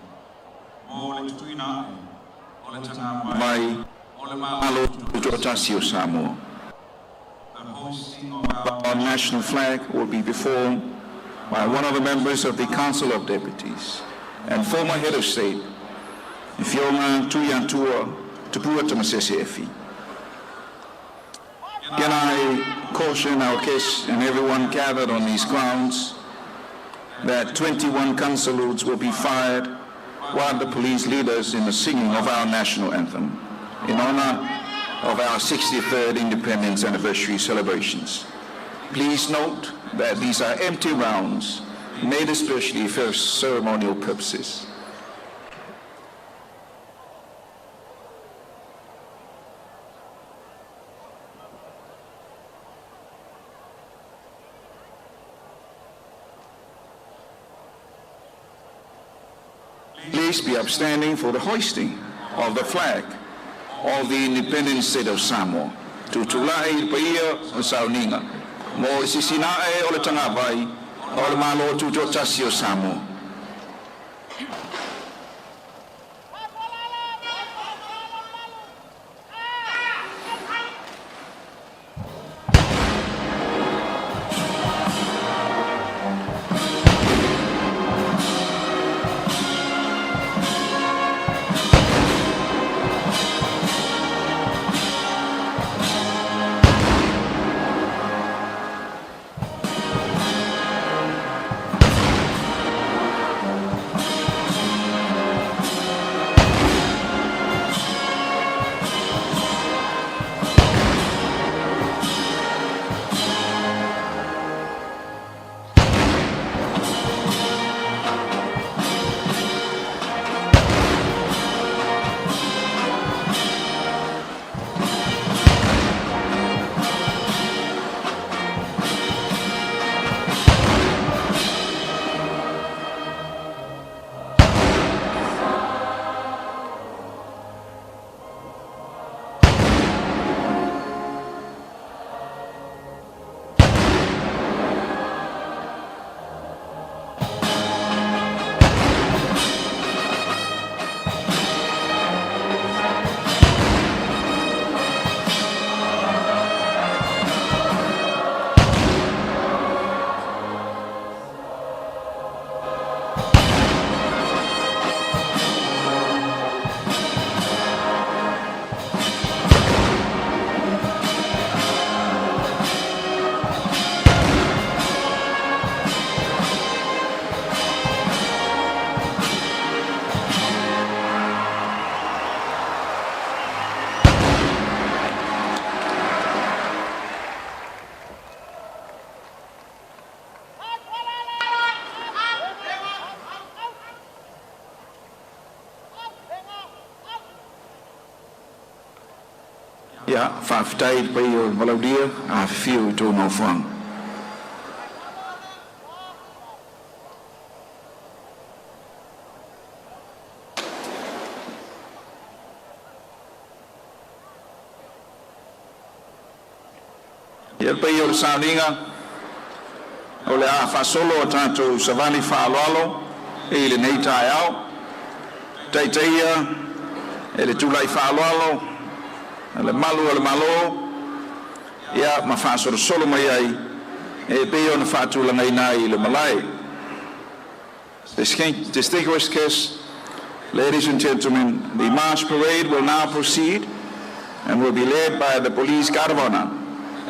mo le tuuina ae o le tagavai Mai o le Malo Tutoatasi o Samoa. The hoisting of our Our national flag will be performed by one of the members of the Council of Deputies and former head of state, Afioga Tuiatua Tupua Tamasese Efi. Can I caution our guests and everyone gathered on these grounds that 21 gun salutes will be fired while the police lead us in the singing of our national anthem in honor of our 63rd independence anniversary celebrations. Please note that these are empty rounds made especially for ceremonial purposes. Please be upstanding for the hoisting of the flag of the Independent State of Samoa. Tutulai i le paia o le sauniga mo le sisina'e o le tagavai o le Malo Tutoatasi o Samoa. Ia, faafetai i le paia o le Valaulia, afifio i tou nofoaga. Ia, le paia o le sauniga, o le a faasolo a tatou savali faaaloalo i lenei taeao, taitaia e le tulai faaaloalo a le Malu o le Malo, ia ma faasolosolo mai ai e pei ona faatulagaina ai i le malae. Distinguished guests, ladies and gentlemen, the March Parade will now proceed and will be led by the Police Guard of Honor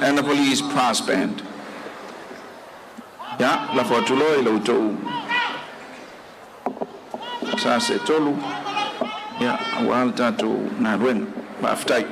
and the Police Brass Band. Ia, lafo atu loa i la outou sa se tolu, ia, auā le tatou galuega. Faafetai.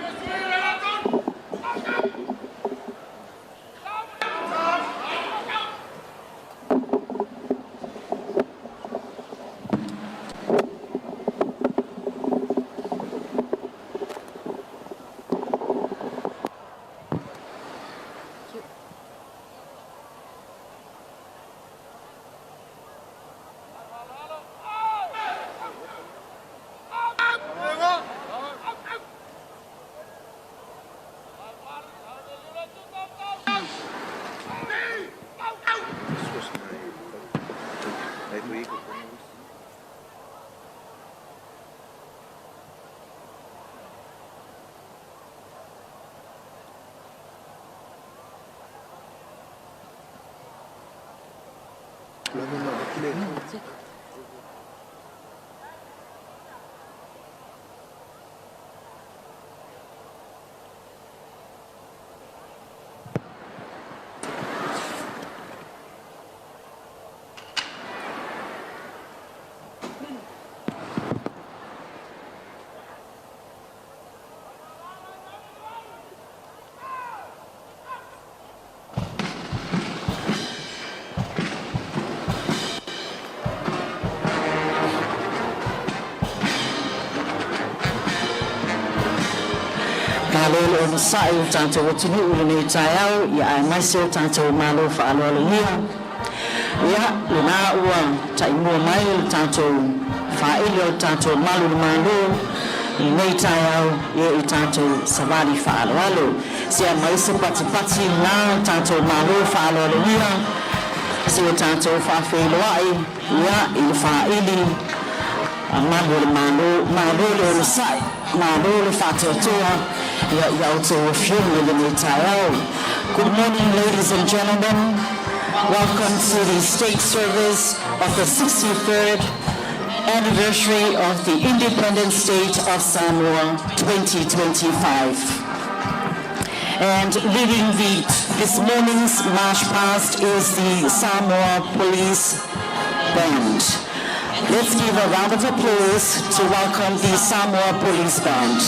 Malo le onosai o tatou atunuu i lenei taeao, ia aemaise o tatou malo faaaloalogia. Ia, lena ua taimua mai le tatou faaili o le tatou malu i le Malo. I lenei taeao ia i tatou savali faaaloalo. Se aumai se patipati na o tatou malo faaaloalogia se o tatou faafeiloai ia i le faaili a malu o le Malo. Malo le onosai, malo le faatoatoa ia ia outou afioga i lenei taeao. Good morning, ladies and gentlemen. Welcome to the state service of the 63rd anniversary of the independent state of Samoa 2025. And leading this morning's march past is the Samoa Police Band. Let's give a round of applause to welcome the Samoa Police Band.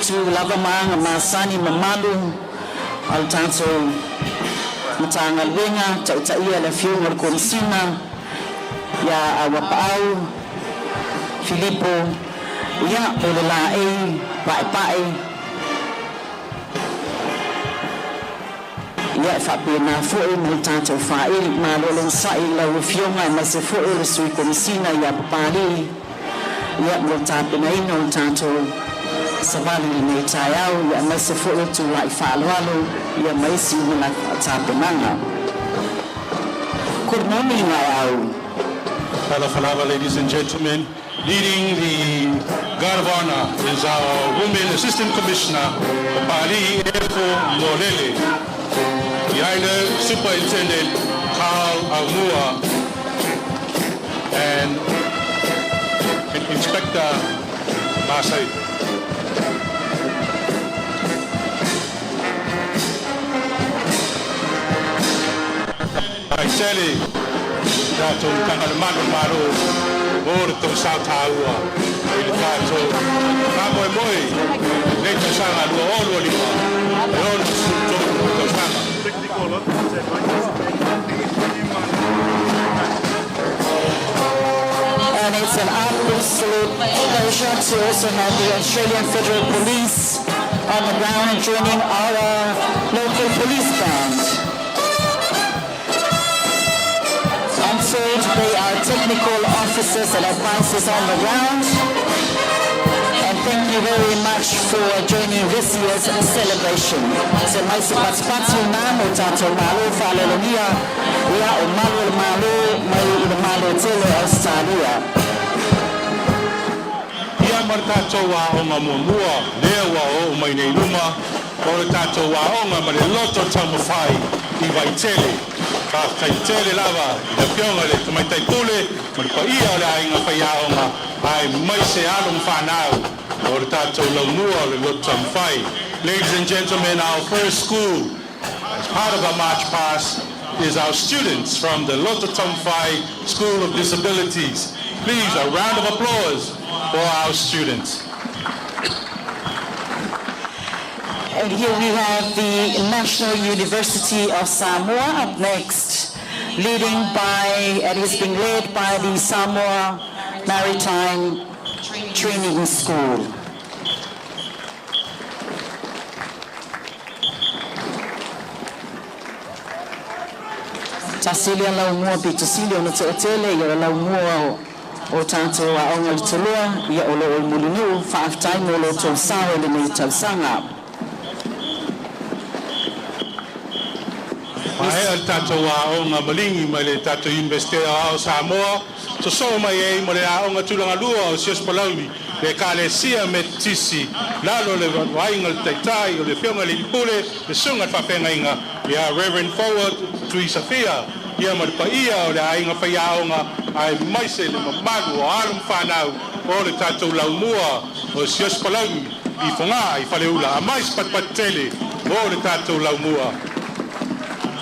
Tu lava maga masani mamalu o le tatou Matagaluega, taitaia le afioga o le Komisina ia Auapaau Filipo, ia o le laei paepae, ia e faapena foi ma le tatou faaili. Malo le onosai i lau afioga aemaise foi o le Sui Komisina ia Papalii, ia mo le tapenaina o le tatou savali i lenei taeao, ia aemaise foi o tulai faaaloalo ia ma isi uma tapenaga. Good morning, Aeau. Talofa lava, ladies and gentlemen. Leading the Guard of Honor is our Women Assistant Commissioner, Pali Efo Molele. Behind her, Superintendent Carl Aumua and Inspector Masai. Vaitele, tatou tagata manumalo o le tou sautaua i le tatou faamoemoe nei tausaga 2025 e 63 tausaga. And it's an absolute pleasure to also have the Australian Federal Police on the ground joining our local police band. I'm told they are technical officers and advisors on the ground. And thank you very much for joining this year's celebration. Se mai se patipati na mo tatou malo faaaloalogia ia o malu o le malo mai i le malo tele Australia. Ia ma le tatou aoga muamua lea ua oo mai nei luma o le tatou aoga ma le Loto Taumafai i Vaitele. Faafetai tele lava i le afioga i le Tamaitai Pule ma le paia o le aiga faiaoga aemaise alo ma fanau o le tatou laumua o le Loto Taumafai. Ladies and gentlemen, our first school as part of our march past is our students from the Loto Taumafai School of Disabilities. Please, a round of applause for our students. And here we have the National University of Samoa up next, leading by, and is being led by the Samoa Maritime Training School. Tasi lea laumua pito sili ona toatele ia o laumua o tatou aoga i Toloa ia o lo o i Mulinuu. Faafetai mo lo tou sao i lenei tausaga. Maea le tatou aoga Maligi mai le tatou Iunivesite o Samoa, sosoo mai ai ma le aoga tulaga lua o Sios Palauli, le Ekalesia Metotisi, lalo le vaaiga le taitai o le afioga i le Pule, le susuga le faafeagaiga ia Reverend Forward Tuisafia, ia ma le paia o le aiga faiaoga aemaise le mamalu o alo ma fanau o le tatou laumua o Sios Palauli i Fogaa i Faleula. Aumai se patipati tele mo le tatou laumua.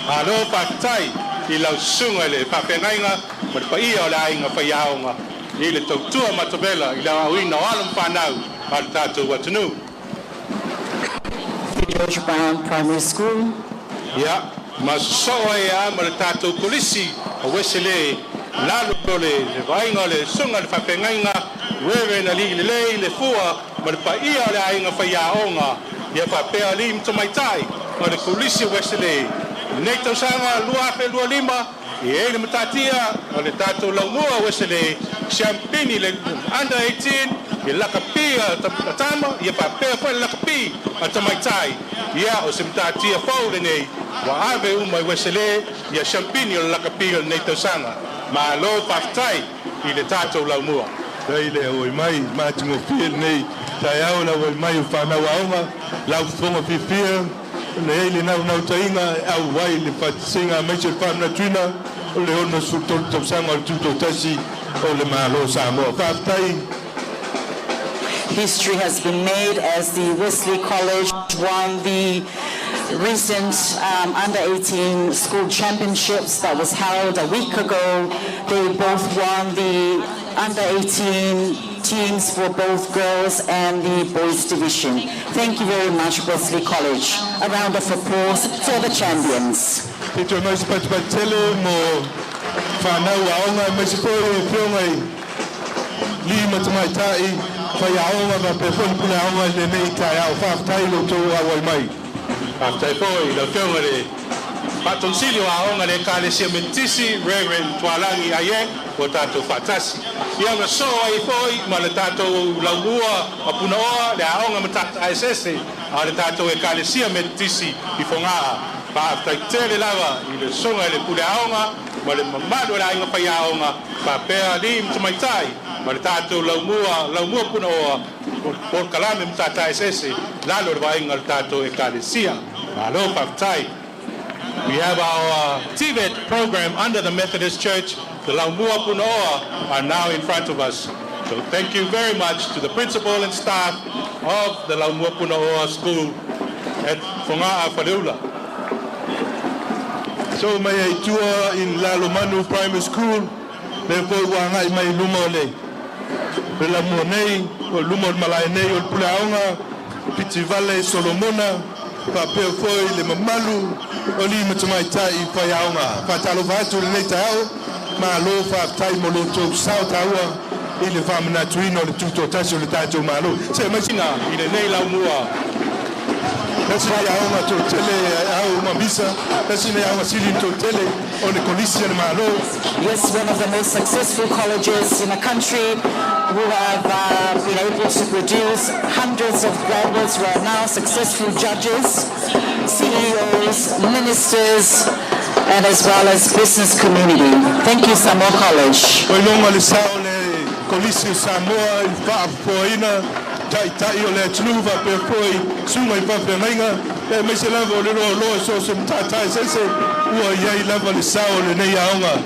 Malo faafetai i lau susuga i le faafeagaiga ma le paia o le aiga faiaoga i le tautua matavela i le aoaoina o alo ma fanau a le tatou atunuu. George Brown Primary School. Ia, ma sosoo ai a ma le tatou kolisi o Uesele lalo o le vaaiga o le susuga le faafeagaiga Reverend Alii Lelei le Fua ma le paia o le aiga faiaoga. Ia faapea alii ma tamaitai o le Kolisi o Wesley. Lenei tausaga 2025, e i ai le matatia o le tatou laumua Wesley, siamupini le under 18, i le lakapi a tama, ia faapea foi le lakapi a tamaitai. Ia o se matatia fou lenei, ua ave uma i Wesley, ia siamupini o le lakapi o lenei tausaga. Malo faafetai i le tatou laumua. Tai le auai mai matagofie lenei taeao le auai mai o fanau aoga lau fofoga fiafia na i ai le naunautaiga e auai le faatasiga aemaise le faamanatuina o le 63 tausaga o le tutoatasi o le Malo o Samoa. Faafetai. History has been made as the Wesley College won the recent under 18 school championships that was held a week ago. They both won the under 18 teams for both girls and the boys division. Thank you very much, Wesley College. A round of applause for the champions. Te toe mau se patupatu tele mo fanau aoga aemaise foi o afioga i alii ma tamaitai faiaoga faapea foi le pule aoga i lenei taeao. Faafetai i lo outou auai mai. Faafetai foi i lau Afioga i le Faatonisili o Aoga le Ekalesia Metotisi, Reverend Tualagi Aie, ua tatou faatasi. Ia na soo ai foi ma le tatou laumua ma Punaoa le aoga matata eseese a le tatou Ekalesia Metotisi i Fogaa. Faafetai tele lava i le susuga i le pule aoga ma le mamalu o le aiga faiaoga faapea alii ma tamaitai ma le tatou laumua Punaoa polokalame matata eseese lalo o le vaaiga o le tatou Ekalesia. Malo faafetai. We have our TVET program under the Methodist Church. The Laumua Punaoa are now in front of us. So thank you very much to the principal and staff of the Laumua Punaoa School at Fogaa Faleula. So mai ai tua in Lalomanu Primary School, le foi ua agai mai luma o le laumua nei, o luma o le malae nei o le pule aoga, Pitivale Solomona, faapea foi le mamalu o alii ma tamaitai faiaoga. Faatalofa atu lenei taeao, malo faafetai mo lo outou sao taua i le faamanatuina o le tutoatasi o le tatou Malo. Se mai i lenei laumua. Tasi nei aoga toatele au mamisa, tasi nei aoga sili toatele o le kolisi a le Malo. Yes, one of the most successful colleges in the country who have been able to produce hundreds of graduates who are now successful judges, CEOs, ministers, and as well as business community. Thank you, Samoa College. O iloga le sao le kolisi o Samoa i le faafofoaina taitai o le atunuu faapea foi susuga i faafeagaiga aemaise lava o le loaloa so o se matata eseese ua i ai lava le sao o lenei aoga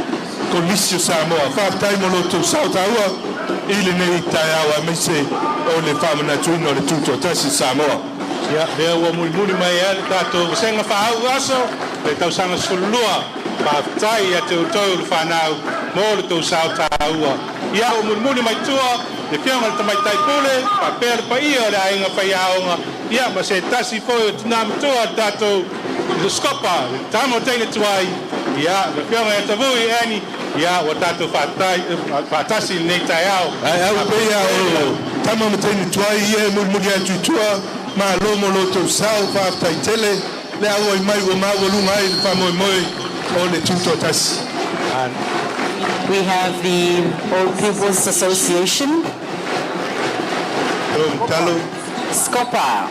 kolisi o Samoa. Faafetai mo lo outou sao taua i lenei taeao aemaise o le faamanatuina o le tutoatasi Samoa. Ia, lea ua mulimuli mai ai le tatou vasega faauu aso, le tausaga 12. Faafetai ia te outou le fanau mo le tou sao taua. Ia, ua mulimuli mai tua, le afioga i le tamaitai pule, faapea le paia o le aiga faiaoga, ia ma se tasi foi o tina matua le tatou le Skopa, le tama o teine tuai, ia, le afioga ia Tavui Annie, ia, ua tatou faatasi i lenei taeao. Ae au peia o tama ma teine tuai ia e mulimuli atu i tua, malo mo lo outou sao, faafetai tele le auai mai ua maualuga ai le faamoemoe o le tutoatasi. We have the Old People's Association, O talo. Scopa.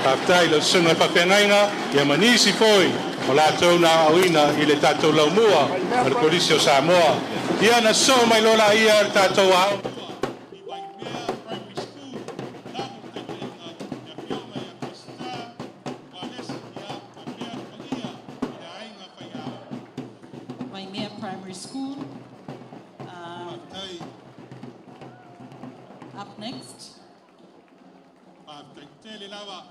Faafetai lau susuga i faafeagaiga, ia ma nisi foi o latou na aoina i le tatou laumua o le Kolisi o Samoa. Ia na sosoo mai loa laia le tatou aoga. Waimea Primary School. Up next, Faafetai tele lava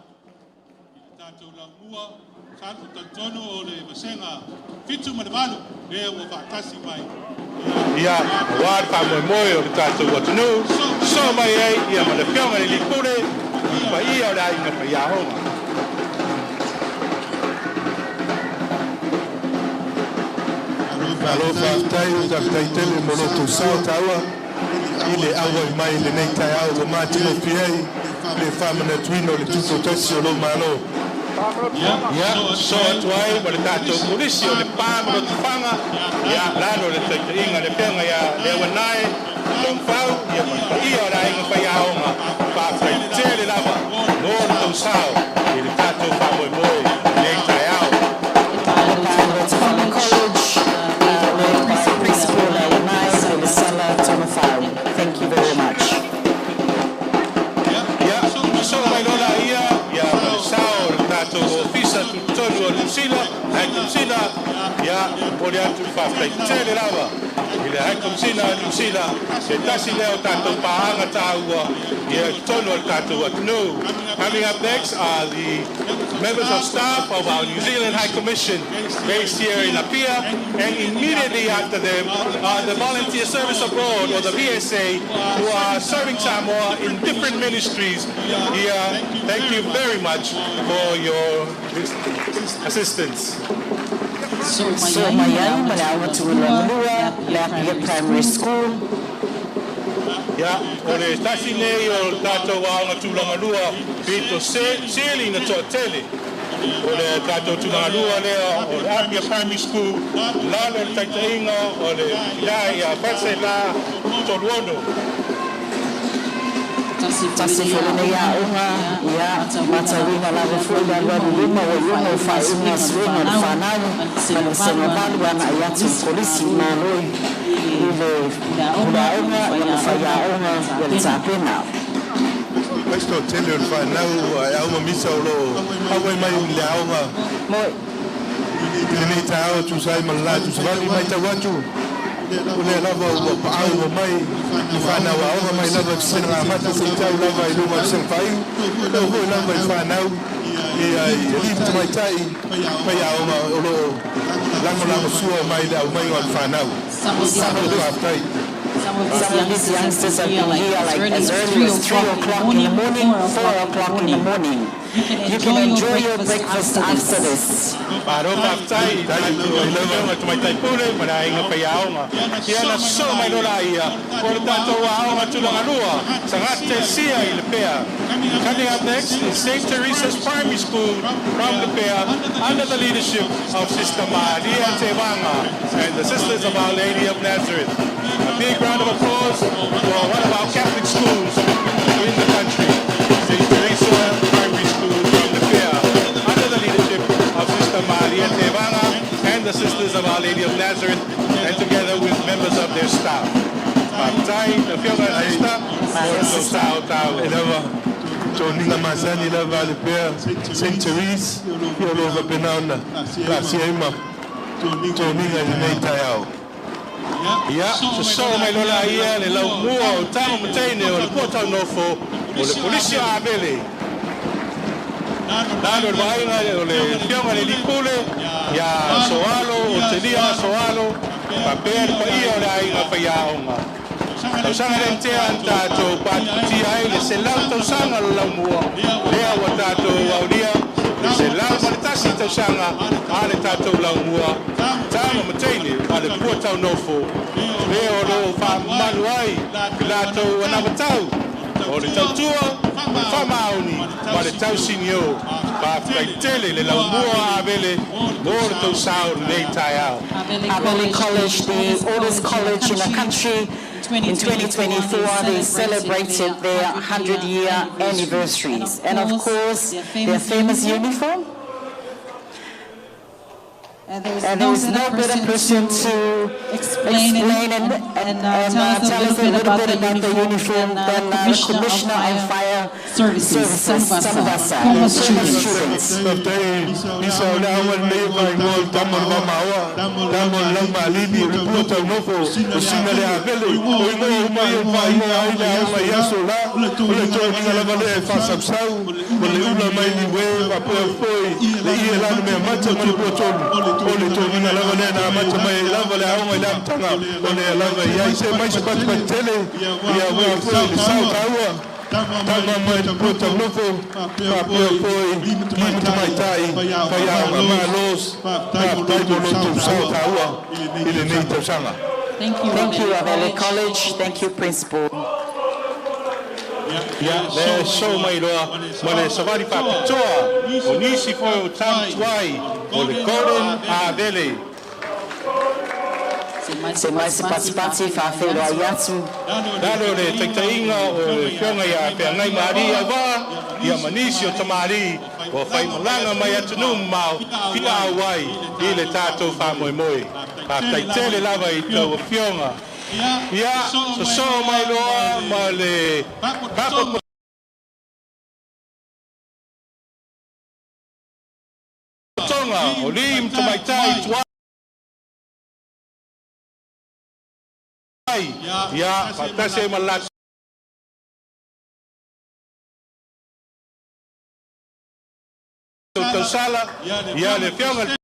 i le tatou laumua sa talitonu o le vasega 7 ma le 8 lea ua faatasi mai. Ia, aua le faamoemoe o le tatou atunuu, sosoo mai ai ia ma le afioga i le alii pule, paia o le aiga faiaoga. Malo faafetai, faafetai tele mo lo outou sao taua i le auai mai lenei taeao ua matagofie ai. Le faamanatuina o le tutoatasi o lou Malo. Ia, sosoo atu ai ma le tatou Kolisi o Lepa ma Lotofaga, ia, lalo o le taitaiga a le Afioga ia Leauanae Lomufau, ia ma le paia o le aiga faiaoga, faafetai tele lava mo le tou sao i le tatou faamoemoe i lenei taeao. Lepa College, led by Principal Leauanae Selesala Tonofau. Thank you very much. Ia, sosoo mai loa laia, ia, ma le sao o le tatou Ofisa Tutotonu o Niu Sila, High Komesina. Ia, momoli atu le faafetai tele lava i le High Komesina a Niu Sila, se tasi lea o tatou paaga taua ia i totonu o le tatou atunuu. Coming up next are the members of staff of our New Zealand High Commission based here in Apia, and immediately after them are the Volunteer Service Abroad, or the VSA, who are serving Samoa in different ministries here. Thank you very much for your assistance. Sosoo mai ai ma le Aoga Tulagalua, le Apia Primary School. Ia, o le tasi nei o le tatou aoga tulagalua pito sili na toatele. O le tatou tulagalua lea o le Apia Primary School, lalo le taitaiga o le tina ia Falesela Toluono. Tasi foi lenei aoga, ia, matauina lava foi le alualu luma ua iuga o faaiuga suega o le fanau ma le vasega 8 agai atu i kolisi. Malo i le pule aoga, ia, ma faiaoga, ia le tapena. Questo tele o le fanau e auma misa o loo auai mai i le aoga Moi. I lenei taeao tusa ai ma le la tusavali matau atu o lea lava ua paau ua mai i fanau aoga mai lava i fesenaga amata seitau lava i luma o le segafaaiu leo foi lava i fanau ia i alii ma tamaitai faiaoga o loo lagolagosua mai le aumaiga o le fanau. Faafetai. Some of these youngsters have been here like as early as 3 o'clock in the morning, 4 o'clock in the morning. You can enjoy your breakfast after this. Malo faafetai i tatou afioga tamaitai pule ma le aiga faiaoga. Ia na sosoo mai loa laia o le tatou aoga tulagalua Sagate Sia i Lepea. Coming up next is St. Teresa's Primary School from Lepea, under the leadership of Sister Maria Tevanga and the Sisters of Our Lady of Nazareth. A big round of applause for one of our Catholic schools in the country, St. Teresa Primary School from Lepea, under the leadership of Sister Maria Tevanga and the Sisters of Our Lady of Nazareth, and together with members of their staff. Faafetai, afioga Sister, mo le tou sao taua. E lava toniga masani lava a Lepea St Therese ia o loo faapena ona laasia ai ma toniga i lenei taeao. Ia, sosoo mai loa laia le laumua o tama ma teine o le puataunofo o le Polisi o Avele. Lalo le vaaiga o le afioga le alii pule, ia Soalo o Telia Soalo, faapea le paia o le aiga faiaoga. Tausaga le tea na tatou patipatia ai le 100 tausaga le laumua, lea ua tatou aulia le 101 tausaga a le tatou laumua tama ma teine a le puataunofo lea o loo faamamalu ai i latou anavatau o le tautua, le faamaoni ma le tausinio. Faafetai tele le laumua Avele mo le tou sao lenei taeao. Avele College, the oldest college in the country. In 2024, they celebrated their 100-year anniversaries. And of course, their famous uniform. And And there is no better person to explain explain and tell us a little bit about the uniform than the Commissioner of Fire Services, Services, Tanuvasa, Tanuvasa, former former students. students. Faafetai isa o le aoga lenei faaigoa o le Tama o le Vamaoa, Tama o le Laumalili, o le Puataunofo, o Sina le Avele, o igoa uma ia o faaigoa ai le aoga i aso la, o le toniga lava lea e faasausau, o le ula mai niue, faapea foi le ie lana mea mata ma le puatolu, o le toniga lava lea na amata mai ai lava le aoga i le amataga, o lea lava i ai se mai se patipati tele, ia ua foi le sao taua, tama mai le Puataunofo, faapea foi alii ma tamaitai, faiaoga malo, faafetai mo lo tou sao taua i lenei tausaga. Thank you, Thank you, Avele Avele College. Thank you, Principal. Ia, lea e sosoo mai loa ma le savali faapitoa o nisi foi o tama tuai o le Golden Avele. Se mai se patipati faafeiloai atu. Lalo le taitaiga o le Afioga ia Feagaimaalie Auvaa, ia ma nisi o tamalii ua faimalaga mai atunuu mamao fia auai i le tatou faamoemoe. Faafetai tele lava i tou afioga. Ia, sosoo mai loa ma le faalapotopotoga o alii ma tamaitai tuai, ia faatasi ai ma le latou tausala, ia le Afioga i le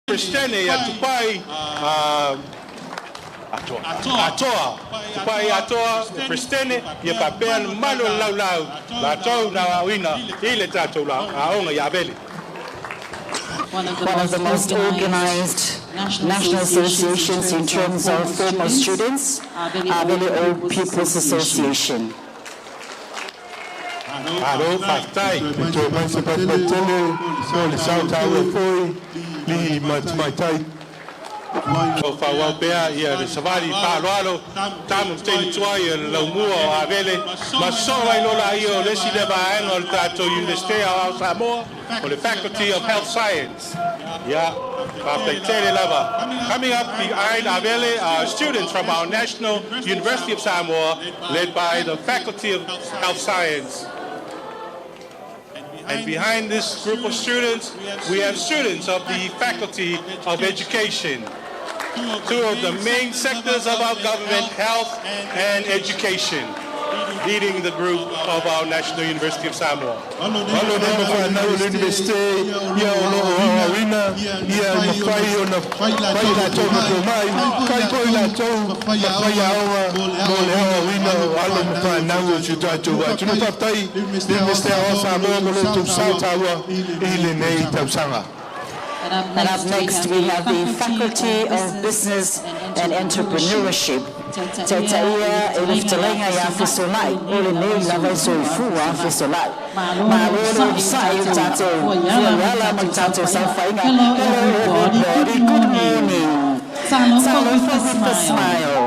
Peresetene ia Tupai Atoa, Tupai Atoa, le Peresetene, ia faapea le mamalu o le laulau latou na aoaoina i le tatou aoga i Avele. One of the most organized national associations in terms of former students, Avele Old Pupils Association. Malo faafetai. E toe mai se patipati tele mo le sao taua foi alii ma tamaitai. O faaauau pea ia le savali faaaloalo tama ma teine tuai o le laumua o Avele ma sosoo ai loa laia o le isi lea vaega o le tatou Iunivesite Aoao Samoa o le Faculty of Health Science. Ia, faafetai tele lava. Coming up behind Avele are students from our National University of Samoa, led by the Faculty of Health Science. And behind this group of students, we have students of the Faculty of Education, two of the main sectors of our government, health and education, leading the group of our National University of Samoa. Alo nei ma fanau o le Iunivesite ia o loo aoaoina ia mafai ona fai latou ma fomai, fai foi latou ma faiaoga mo le aoaoina o alo ma fanau o si o tatou atunuu. Faafetai le Iunivesite Aoao Samoa mo lo outou sao taua i lenei tausaga. And up next we have the Faculty of Business and Entrepreneurship. Taitaia e le fetalaiga ia Fesolai, o lenei lava e soifua Fesolai. Malo le onosai i le tatou fuaiala ma le tatou saofaiga. Hello everybody, good morning. Talofa with a smile.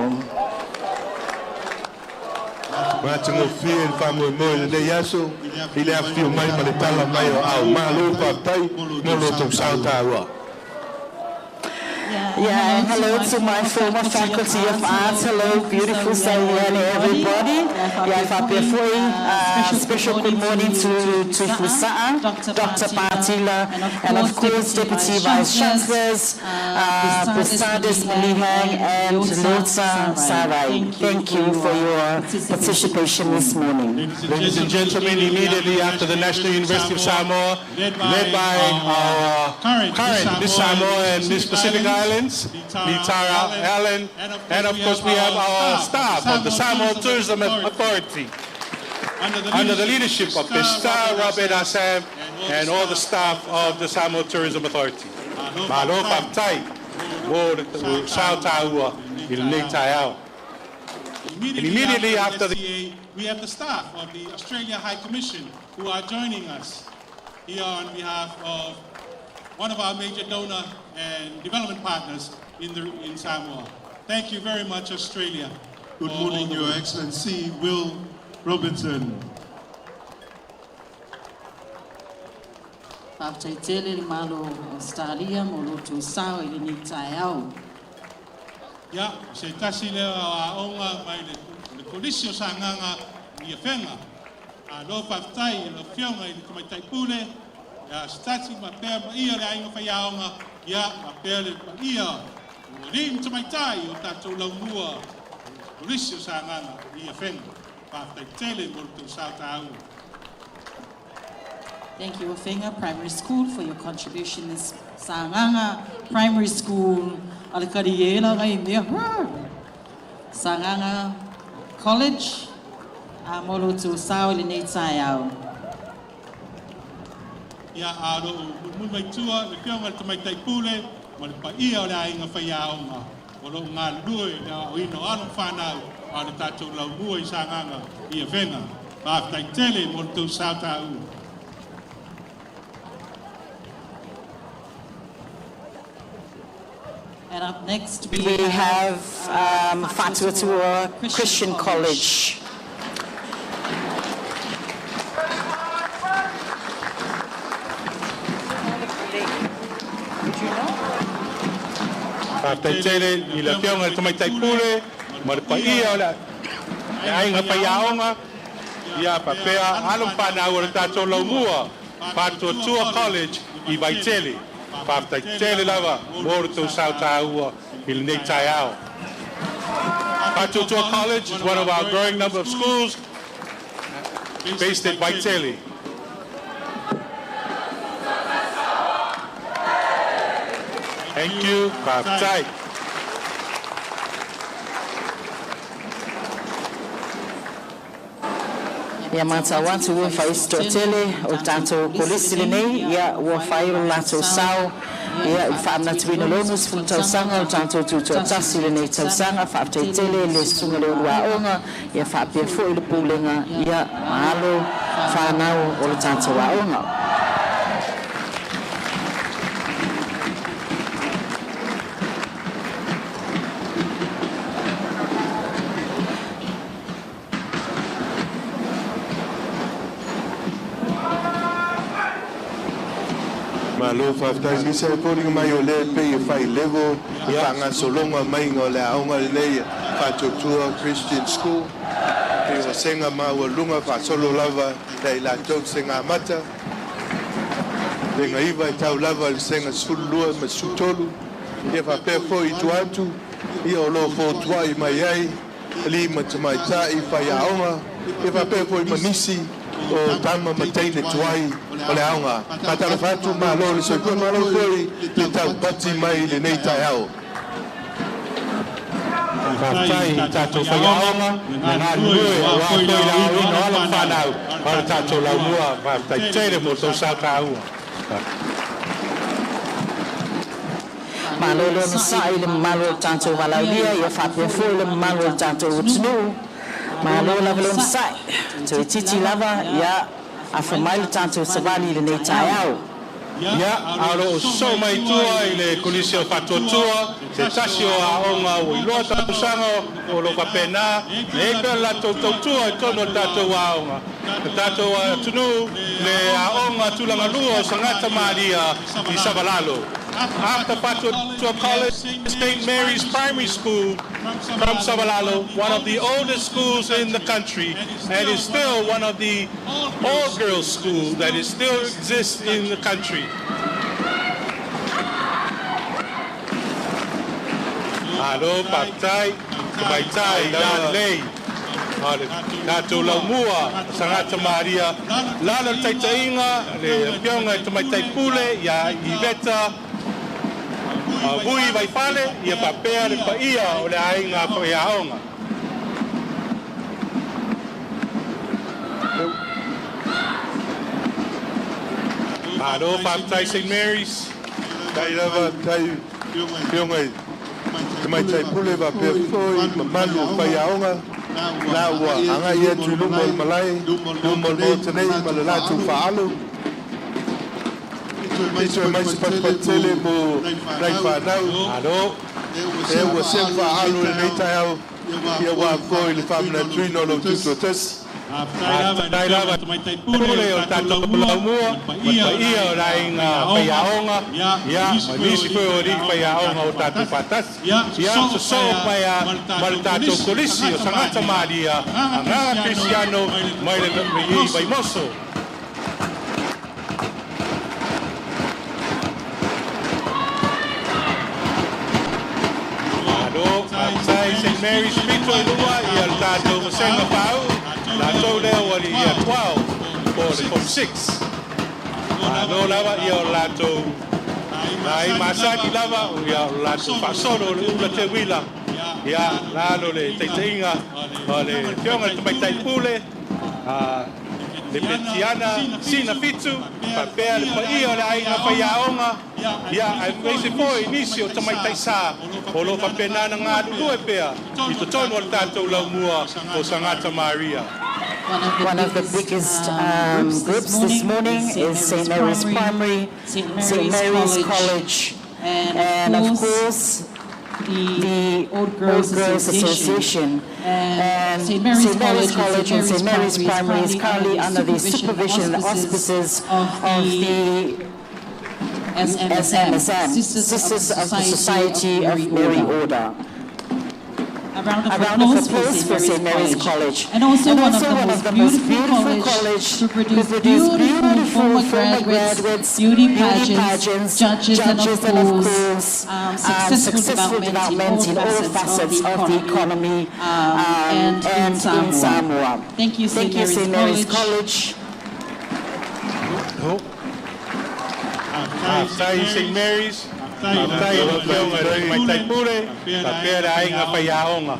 Matagofie le faamoemoe i lenei aso i le afifio mai ma le tala mai o aao. Malo faafetai mo lo outou sao taua. Yeah, and hello to my former Faculty of Arts. Hello, beautiful Sailiane, everybody. Yeah, faapea foi, special good morning to Tuifusa'a, Dr. Patila, and of course Deputy Vice Chancellors, Bestadis Malihang and Lotsa Sarai. Thank you for your participation this morning. Ladies and gentlemen, immediately after the National University of Samoa, led by our current Miss Samoa and Miss Pacific Islands, Litara Allen, and of course we have our staff of the Samoa Tourism Authority, under the leadership of Mr. Robert Assam and all the staff of the Samoa Tourism Authority. Malo faafetai mo le sao taua i lenei taeao. And immediately after the SCA, we have the staff of the Australia High Commission who are joining us here on behalf of one of our major donor and development partners in Samoa. Thank you very much, Australia. Good morning, Your Excellency Will Robertson. Faafetai tele le Malo Australia mo lo outou sao i lenei taeao. Ia, se tasi lea o aoga mai le Kolisi o Sagaga i Afega. Malo faafetai i le Afioga i le Tamaitai Pule, ia Sitati ma pea ma ia le aiga faiaoga, ia ma pea le paia o alii ma tamaitai o tatou laumua Kolisi o Sagaga i Afega. Faafetai tele mo le tou sao taua. Thank you, Afega Primary School, for your contribution this Sagaga Primary School. Alakariela ngai mea. Sagaga College. A mo lo tou sao i lenei taeao. Ia, a o loo mulimuli mai tua le Afioga i le Tamaitai Pule ma le paia o le aiga faiaoga o loo galulue i le aoaoina o alo ma fanau a o le tatou laumua i Sagaga i Avega. Faafetai tele mo le tou sao taua. And up next We have Faatuatua Christian College. Faafetai tele i le Afioga i le Tamaitai Pule ma le paia o le aiga faiaoga, ia faapea alo ma fanau o le tatou laumua Faatuatua College i Vaitele. Faafetai tele lava mo le tou sao taua i lenei taeao. Faatuatua College is one of our growing number of schools based at Vaitele. Thank you. Faafetai. Ia matau atu ua fai se toatele o le tatou kolisi lenei, ia ua fai lo latou sao ia i le faamanatuina o le 60 tausaga o le tatou tutoatasi i lenei tausaga. Faafetai tele le susuga le uluaoga, ia faapea foi le pulega, ia ma alo fanau o le tatou aoga. Malo faafetai nisi ai foliga mai o lea e pei e failevo le faagasologa maiga o le aoga lenei Faatuatua Christian School. Pei ua sega maualuga faasolo lava ia i latou segamata, sega 9 e tau lava i le sega 12 ma 13, ia faapea foi i tua atu, ia o lo o fotuai mai ai alii ma tamaitai faiaoga, ia faapea foi ma nisi o tama ma teine tuai o le aoga. Faatalofa atu, malo le soifua, malo foi le taupati mai i lenei taeao. Faafetai i tatou faiaoga le galulue aua foi le aoaoina o alo ma fanau o le tatou laumua. Faafetai tele mo tou sao taua. Malo le onosai i le mamalu o le tatou valaaulia, ia faapea foi le mamalu o le tatou atunuu. Malo lava le onosai. Toeitiiti lava, ia afa mai le tatou savali i lenei taeao. Ia, a o loo sosoo mai tua i le Kolisi o Faatuatua se tasi o aoga ua iloa tausaga o loo faapena na i ai pea le latou tautua i totonu o le tatou aoga, le tatou atunuu, le Aoga Tulagalua o Sagata Maria i Savalalo. After Faatuatua College, St. Mary's Primary School from Savalalo, one of the oldest schools in the country and is still one of the all-girls school that is still exists in the country. Malo faafetai tamaitai lalelei o le tatou laumua Sagata Maria, lalo le taitaiga le Afioga i Tamaitai Pule ia Iveta Vui Vaifale, ia faapea le paia o le aiga faiaoga. Malo faafetai St. Mary's. Tai lava tai Afioga i Tamaitai Pule faapea foi mamalu o faiaoga la ua agai atu i luma o le malae, luma o le maota nei ma le latou faalo. E toe mai se patupatu mo nai fanau. Malo. E ua seu faalo i lenei taeao, ia ua foi le faamanatuina o lou tutoatasi. Faafetai lava Pule o le tatou laumua ma le paia o le aiga faiaoga, ia ma nisi foi o alii faiaoga o tatou faatasi. Ia sosoo mai a ma le tatou Kolisi o Sagata Maria Agaga Kerisiano mai le i Vaimoso. Malo, faafetai St. Mary's pito i luma ia le tatou vasega faauu, latou lea ua le Year 12 po o le Form 6. Malo lava ia o latou nai masani lava ia o latou faasolo o le ula teuila, ia lalo le taitaiga o le Afioga i le Tamaitai Pule. Lepetiana Sina Fitu, faapea le paia o le aiga faiaoga, ia aemaise foi nisi o tamaitaisā o lo o faapena ona galulue pea i totonu o le tatou laumua o Sagata Maria. One of the biggest groups this morning is St. Mary's Primary, St. Mary's College, and of course, the Old Girls Association. And St. Mary's College and St. Mary's Primary is currently under the supervision and auspices of the SMSM, Sisters of the Society of Mary Order. A round of A round of applause applause for St. Mary's College. And also one of the most most beautiful beautiful college college to produce who produce beautiful former former graduates, graduates, beauty pageants, judges, and of and of course, course, successful successful development development in all facets of the economy and in and in Samoa. Samoa. Thank you, St. Thank you, Mary's St. Mary's College. College. Faafetai St. Mary's, faafetai i lau Afioga i le Tamaitai Pule, faapea le aiga faiaoga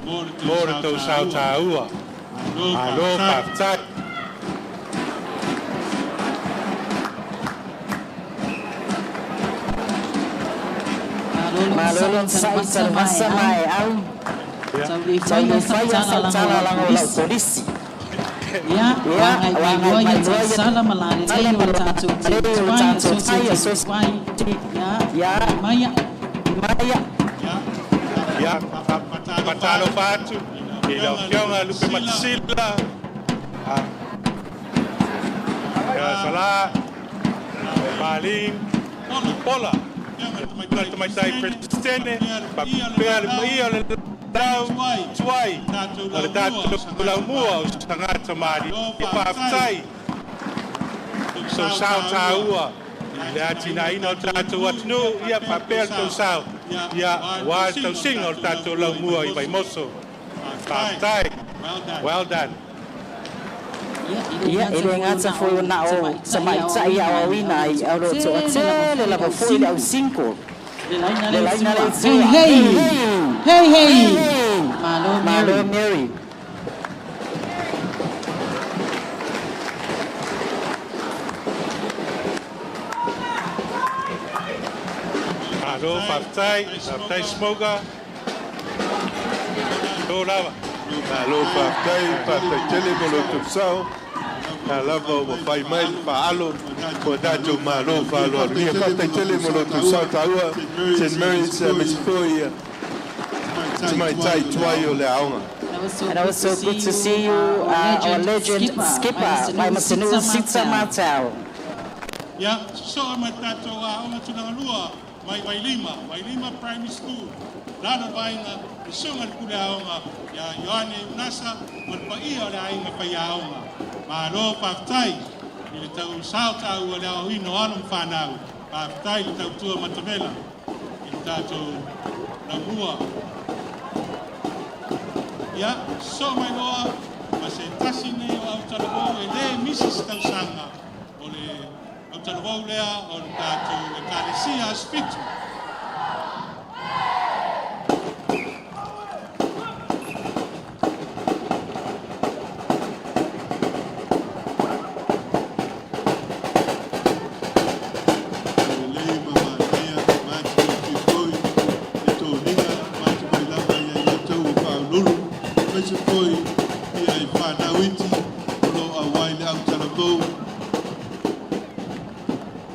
mo le tou sao taua. Malo faafetai. Malo le onosai talavasa ma e au. Tau le faia sau tala lago o lau kolisi. Ia, ua agai mai loa ia tausala ma lalelei o le tatou Tuai Associated Tuai. Ia, maia. Maia. Ia, faatalofa atu i lau Afioga Lupematasila, ia Salā, Marlene Pola, le Tamaitai Peresetene, faapea le paia o le lau tuai o le tatou laumua o Sagata Malie. Faafetai sou sao taua i le atinaeina o le tatou atunuu, ia faapea le tou sao, ia aua le tausiga o le tatou laumua i Vaimoso. Faafetai. Well done. Ia, e le gata foi o na o tamaitai aoaoina ai, ae o lo o toatele lava foi le au single. Le laina Le le laina le sua. sua. Hey, hey. Hey, Hey, hey. hey. Malo, Malo, Mary. Mary. Malo, faafetai, faafetai Smoga. Malo lava. Malo faafetai, faafetai tele mo lo outou sao. A lava ua fai mai le faaalo mo tatou malo faaaloalogia. Faafetai tele mo lo outou sao taua, St. Mary's aemaise foi tamaitai tuai o le aoga. And it was so good to see you, our legend skipper, by Mr. Sitsa Martel. Ia, sosoo ma le tatou aoga tulagalua mai Vailima, Vailima Primary School. Lalo le vaaiga le susuga i le pule aoga ia Ioane Unasa ma le paia o le aiga faiaoga. Malo faafetai i le tau sao taua i le aoaoina o alo ma fanau. Faafetai le tautua matavela i le tatou laumua. Ia, sosoo mai loa ma se tasi nei o autalavou e le misi se tausaga o le autalavou lea o le tatou Ekalesia Aso Fitu. Lelei ma manaia matipoti foi le toniga mati mai lava ia i latou o faauluulu aemaise foi ia i fanau iti o lo o auai le autalavou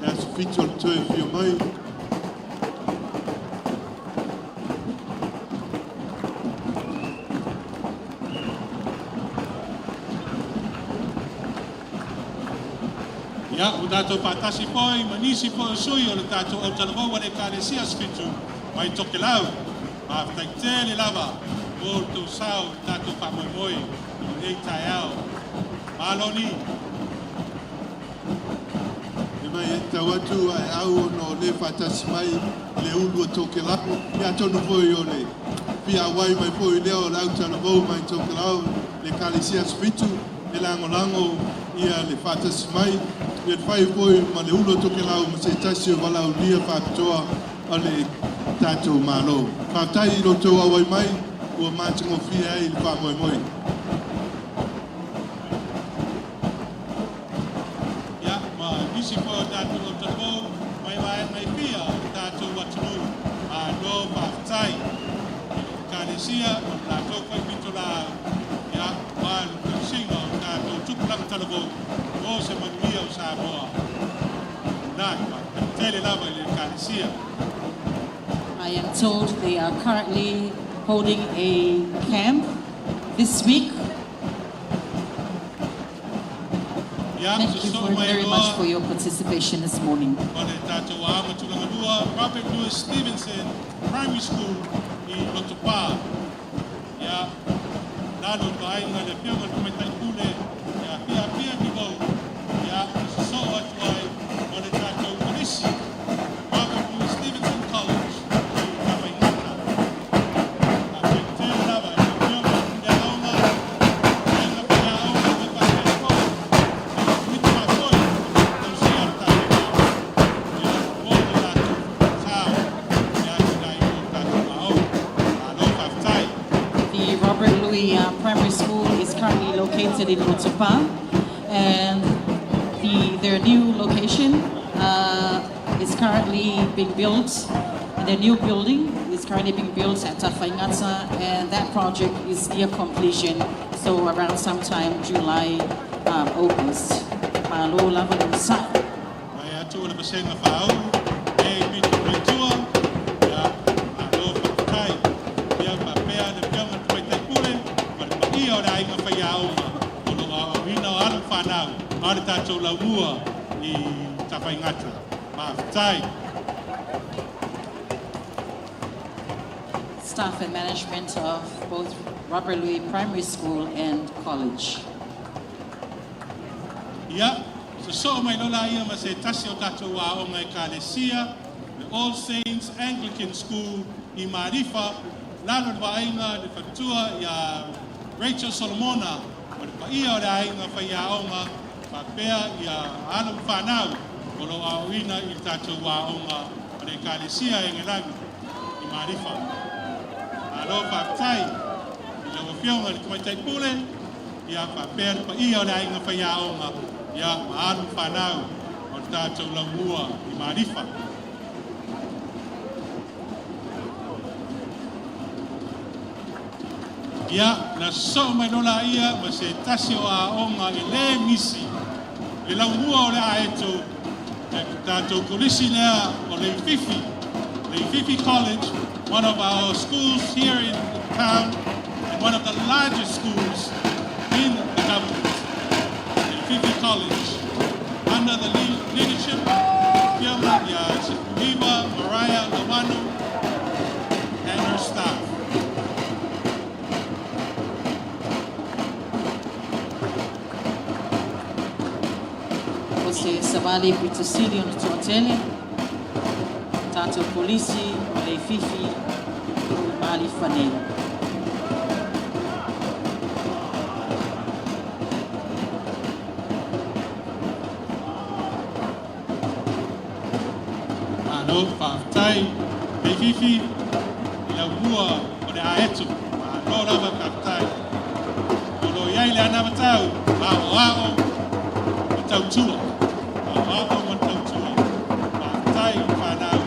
le aso 7 o le toe afio mai. Ia, ua tatou faatasi foi ma nisi foi o sui o le tatou autalavou a le Ekalesia Aso Fitu mai Tokelau. Faafetai tele lava mo le tou sao i le tatou faamoemoe i lenei taeao. Malo ni. E mai e tau atu ae au ona o lē faatasi mai le ulu o Tokelau, ia atonu foi o le fia auai mai foi lea o le autalavou mai Tokelau le Ekalesia Aso Fitu e lagolago ia le faatasi mai ia le fai foi ma le ulu o Tokelau ma se tasi o valaaulia faapitoa o le tatou Malo. Faafetai i lo outou auai mai ua matagofie ai le faamoemoe. Nisi foi o tatou autalavou mai vaega e fia o le tatou atunuu. Malo faafetai i le Ekalesia ma le latou foi pitolaau, ia, aua le tausiga o tatou tupulaga talavou mo se manuia o Samoa i le lumanai. Faafetai tele lava i le Ekalesia. I am told they are currently holding a camp this week. Ia, Thank you sosoo for mai very loa much for your participation this morning. o le tatou Aoga Tulagalua Robert Louis Stevenson Primary School i Lotopa. Ia, lalo i vaaiga le Afioga i le Tamaitai Pule ia Apia Apia Tivou, ia, sosoo atu ai o le tatou Kolisi Robert Louis Stevenson College i Tafaigata. Faafetai tele lava i le Afioga i le Pule Aoga, aiga faiaoga ma faapea foi le Komiti Faafoe tausia le tatou aoga. Ia, mo le latou sao i atinaeina o le tatou aoga. Malo faafetai. The Robert Louis Primary School is currently located in Lotopa, and their new location is currently being built. And their new building is currently being built at Tafaigata, and that project is near completion, so around sometime July, August. Malo lava le onosai. Mai atu o le vasega faaulu e pito mai tua, ia, malo faafetai. Ia faapea le Afioga i le Tamaitai Pule ma le paia o le aiga faiaoga o lo o aoaoina o alo ma fanau a le tatou laumua i Tafaigata. Faafetai. Staff and management of both Robert Louis Primary School and College. Ia, sosoo mai loa ia ma se tasi o tatou aoga Ekalesia, le All Saints Anglican School i Malifa, lalo le vaaiga le faletua ia Rachel Solomona ma le paia o le aiga faiaoga faapea ia alo ma fanau o lo o aoaoina i le tatou aoga a le Ekalesia e Engelani i Malifa. Malo faafetai i lau Afioga i le Tamaitai Pule, ia faapea le paia o le aiga faiaoga, ia ma alo ma fanau o le tatou laumua i Malifa. Ia, na sosoo mai loa laia ma se tasi o aoga e lē misi le laumua o le aeto le tatou kolisi lea o Leififi, Leififi College, one of our schools here in town and one of the largest schools in the government. Leififi College, under the leadership of Afioga ia Sefuiva Mariah Lawanu and her staff. O se savali pito sili ona toatele, tatou kolisi o Leififi o Malifa nei. Malo faafetai Leififi i laumua o le aeto. Malo lava faafetai. O lo o i ai le anavatau aoao ma tautua. Aoao ma tautua. Faafetai i fanau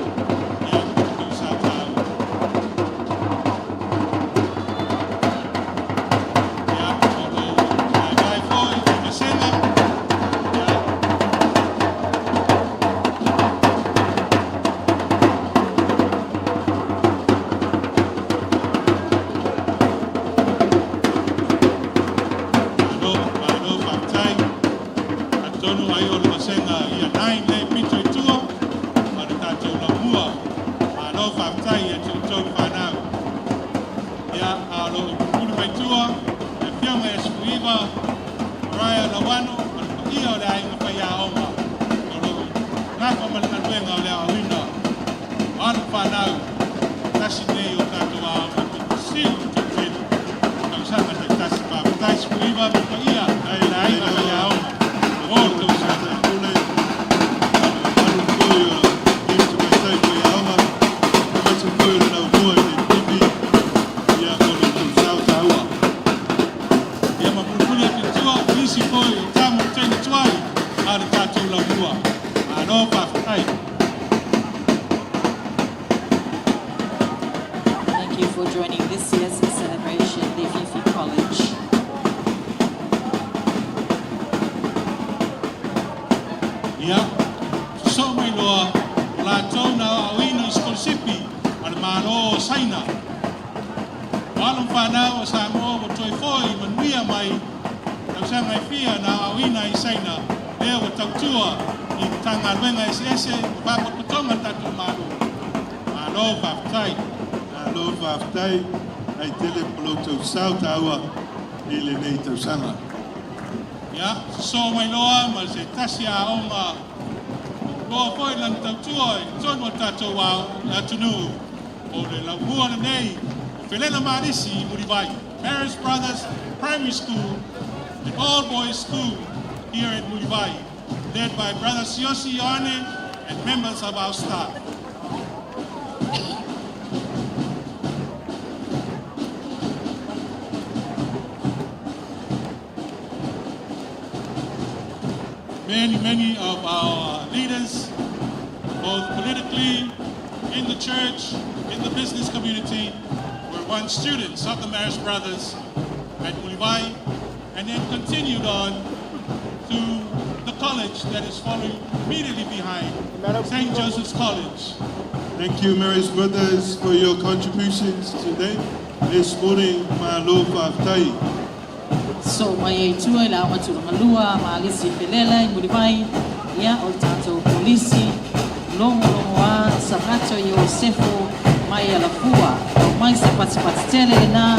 ia outou sao taua. Ia, o lo o vaevae foi i vasega. Ia, malo, malo faafetai. Atonu ai o le vasega ia 9 le pito i tua ma le tatou laumua. Malo faafetai ia te outou fanau. Ia, a o lo o pupulu mai tua, le Afioga ia Sefuiva, Mariah Lawanu, ma le paia o le aiga faiaoga o lo o gafa ma le galuega o le aoaoina o alo ma fanau tasi nei o tatou aoga pito sili ona toatele tausaga taitasi. Faafetai Sefuiva ma le paia Ai o le aiga faiaoga o outou sao taua. Pule, alu foi o le Tamaitai Faiaoga, aemaise foi o le laumua i Leififi, ia o lo outou sao taua. Ia ma pulupuli atu i tua nisi foi o tama o teine tuai a le tatou laumua. Malo faafetai. Thank you for joining this year's celebration, Leififi College. Ia, sosoo mai loa o latou na aoaoina i sikolasipi a le Malo o Saina. O alo ma fanau a Samoa ua toe foi manuia mai tausaga e fia na aoaoina i Saina, lea ua tautua i Matagaluega eseese ma faalapotopotoga a le tatou Malo. Malo faafetai. Malo faafetai ai tele po lo outou sao taua i lenei tausaga. Ia, sosoo mai loa ma se tasi aoga loa foi lana tautua i totonu o le tatou atunuu o le laumua lenei o Felela Marisi i Mulivai, Marist Brothers Primary School and All Boys School here at Mulivai, led by Brother Siosi Ioane and members of our staff. Many, many of our leaders, both politically, in the church, in the business community, were once students of the Marist Brothers at Mulivai, and then continued on to the college that is following immediately behind, St. Joseph's College. Thank you, Marist Brothers, for your contributions today. This morning, malo faafetai. So mai e tua i le Aoga Tulagalua Maalisi Felela i Mulivai, ia o le tatou polisi logologoa Sagato Iosefo mai Alafua. Tau mai se patipati tele lena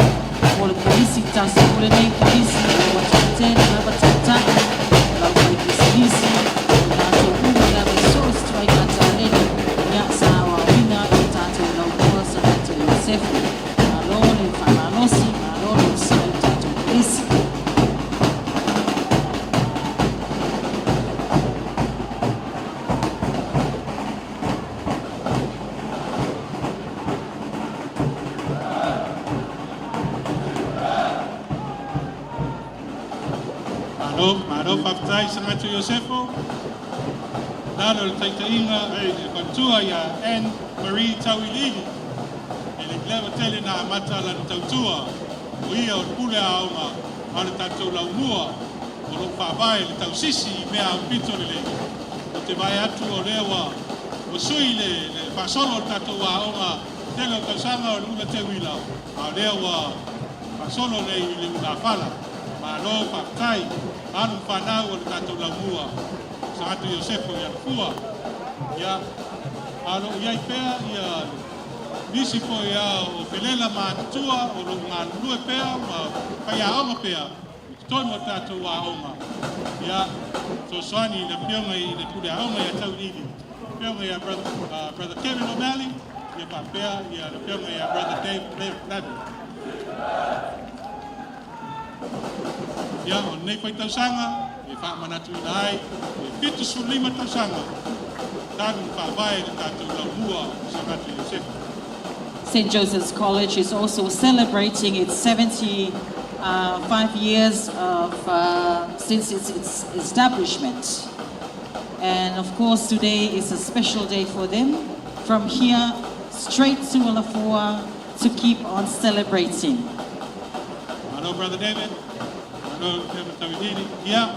mo le polisi tasi o lenei polisi ua toatele lava taitai o lau faipisinisi o tatou uma lava so o se tuaiga taleni ia sa aoaoina i le tatou laumua Sagato Iosefo. Malo le faamalosi, malo le onosai i le tatou polisi. Malo, malo faafetai Sagato Iosefo. Lalo le taitaiga e le faletua ia Anne Marie Tauiliili. E le leva tele na amata lana tautua o ia o le pule aoga a le tatou laumua o loo faavae le tausisi i mea aupito lelei. O te vae atu o lea ua sui le faasolo o le tatou aoga tele o tausaga o le ula teuila, a o lea ua faasolo nei i le ulafala. Malo faafetai alo ma fanau o le tatou laumua Sagato Iosefo i Alafua. Ia, a o loo i ai pea ia nisi foi a o Felela ma Atutua o loo galulue pea ma faiaoga pea i totonu o tatou aoga. Ia, fesoasoani i le afioga i le pule aoga ia Tauiliili, afioga ia Brother Kevin O'Malley, ia faapea ia le afioga ia Brother Dave Levy. Ia, o lenei faitausaga e faamanatuina ai le 75 tausaga talu na faavae le tatou laumua o Sagato Iosefo. St. Joseph's College is also celebrating its 75 years of since its establishment. And of course, today is a special day for them. From here, straight to Alafua to keep on celebrating. Malo, Brother David. Malo, Kevin Tauiliili. Ia,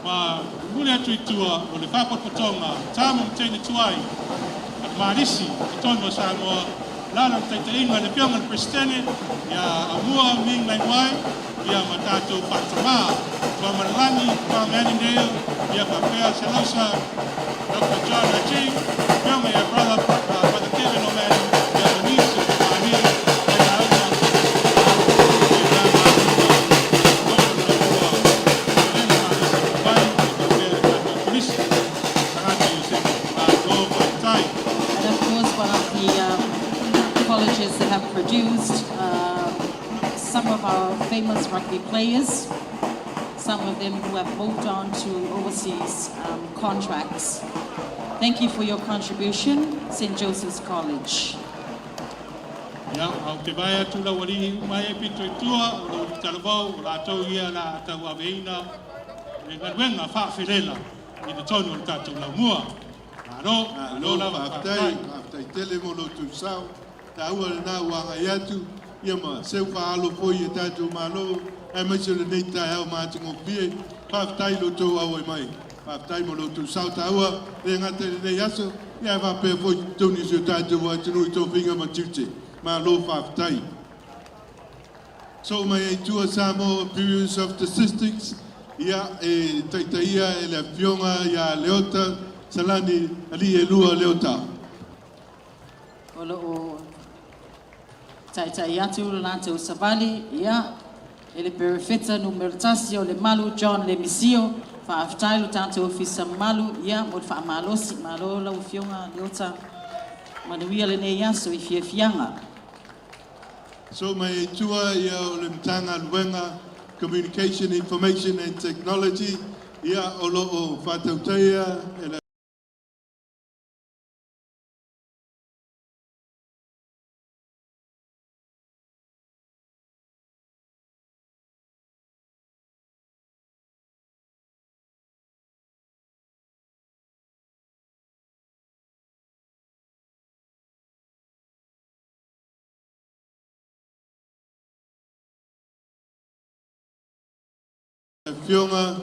ma momoli atu i tua o le Faalapotopotoga Tama ma Teine Tuai a le Maalisi i totonu o Samoa, lalo le taitaiga le afioga i le Peresetene ia Aumua Ming Leng Wai, ia ma tatou faatamā Tuamalelagi Tom Annandale, ia faapea Salausa Dr. John Ah Ching, afioga ia Brother Kevin O'Malley, ia ma nisi o kamāliʻi faiaoga le vaega laumua Felela Maalisi Mulivai, ia faapea le tatou polisi Sagato Iosefo. Malo faafetai. And of course, one of the colleges that have produced some of our famous rugby players, some of them who have moved on to overseas contracts. Thank you for your contribution, St. Joseph's College. Ia, au te vai atu lau aliʻi uma e pito i tua o lau talavou o latou ia la tauaveina le galuega faafelela i totonu o le tatou laumua. Malo, malo lava, faafetai, faafetai tele mo lo outou sao taua lena ua agai atu ia ma seu faalo foi i e tatou Malo aemaise o lenei taeao matagofie. Faafetai i lo outou auai mai. Faafetai mo lo outou sao taua, e le gata i lenei aso, ia ae faapea foi totonu o si o tatou atunuu i tofiga ma tiute. Malo faafetai. Soo mai ai tua Samoa Bureau of Statistics, ia e taitaia e le afioga ia Leota Salani Alii e Lua Leota. O loo taitai atu le latou savali ia e le Perefeta numera 1 o Lemalu John Lemisio. Faafetai lo tatou ofisa mamalu ia mo le faamalosi. Malo lau Afioga Leota, manuia lenei aso i fiafiaga. So mai ai tua ia o le Matagaluega Communication, Information and Technology, ia o lo o faatautaia e le afioga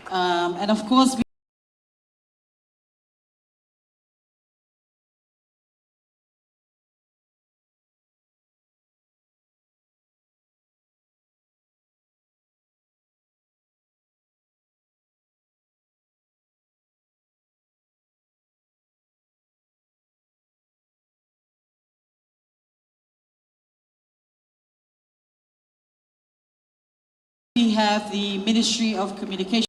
And of course, we have the Ministry of Communication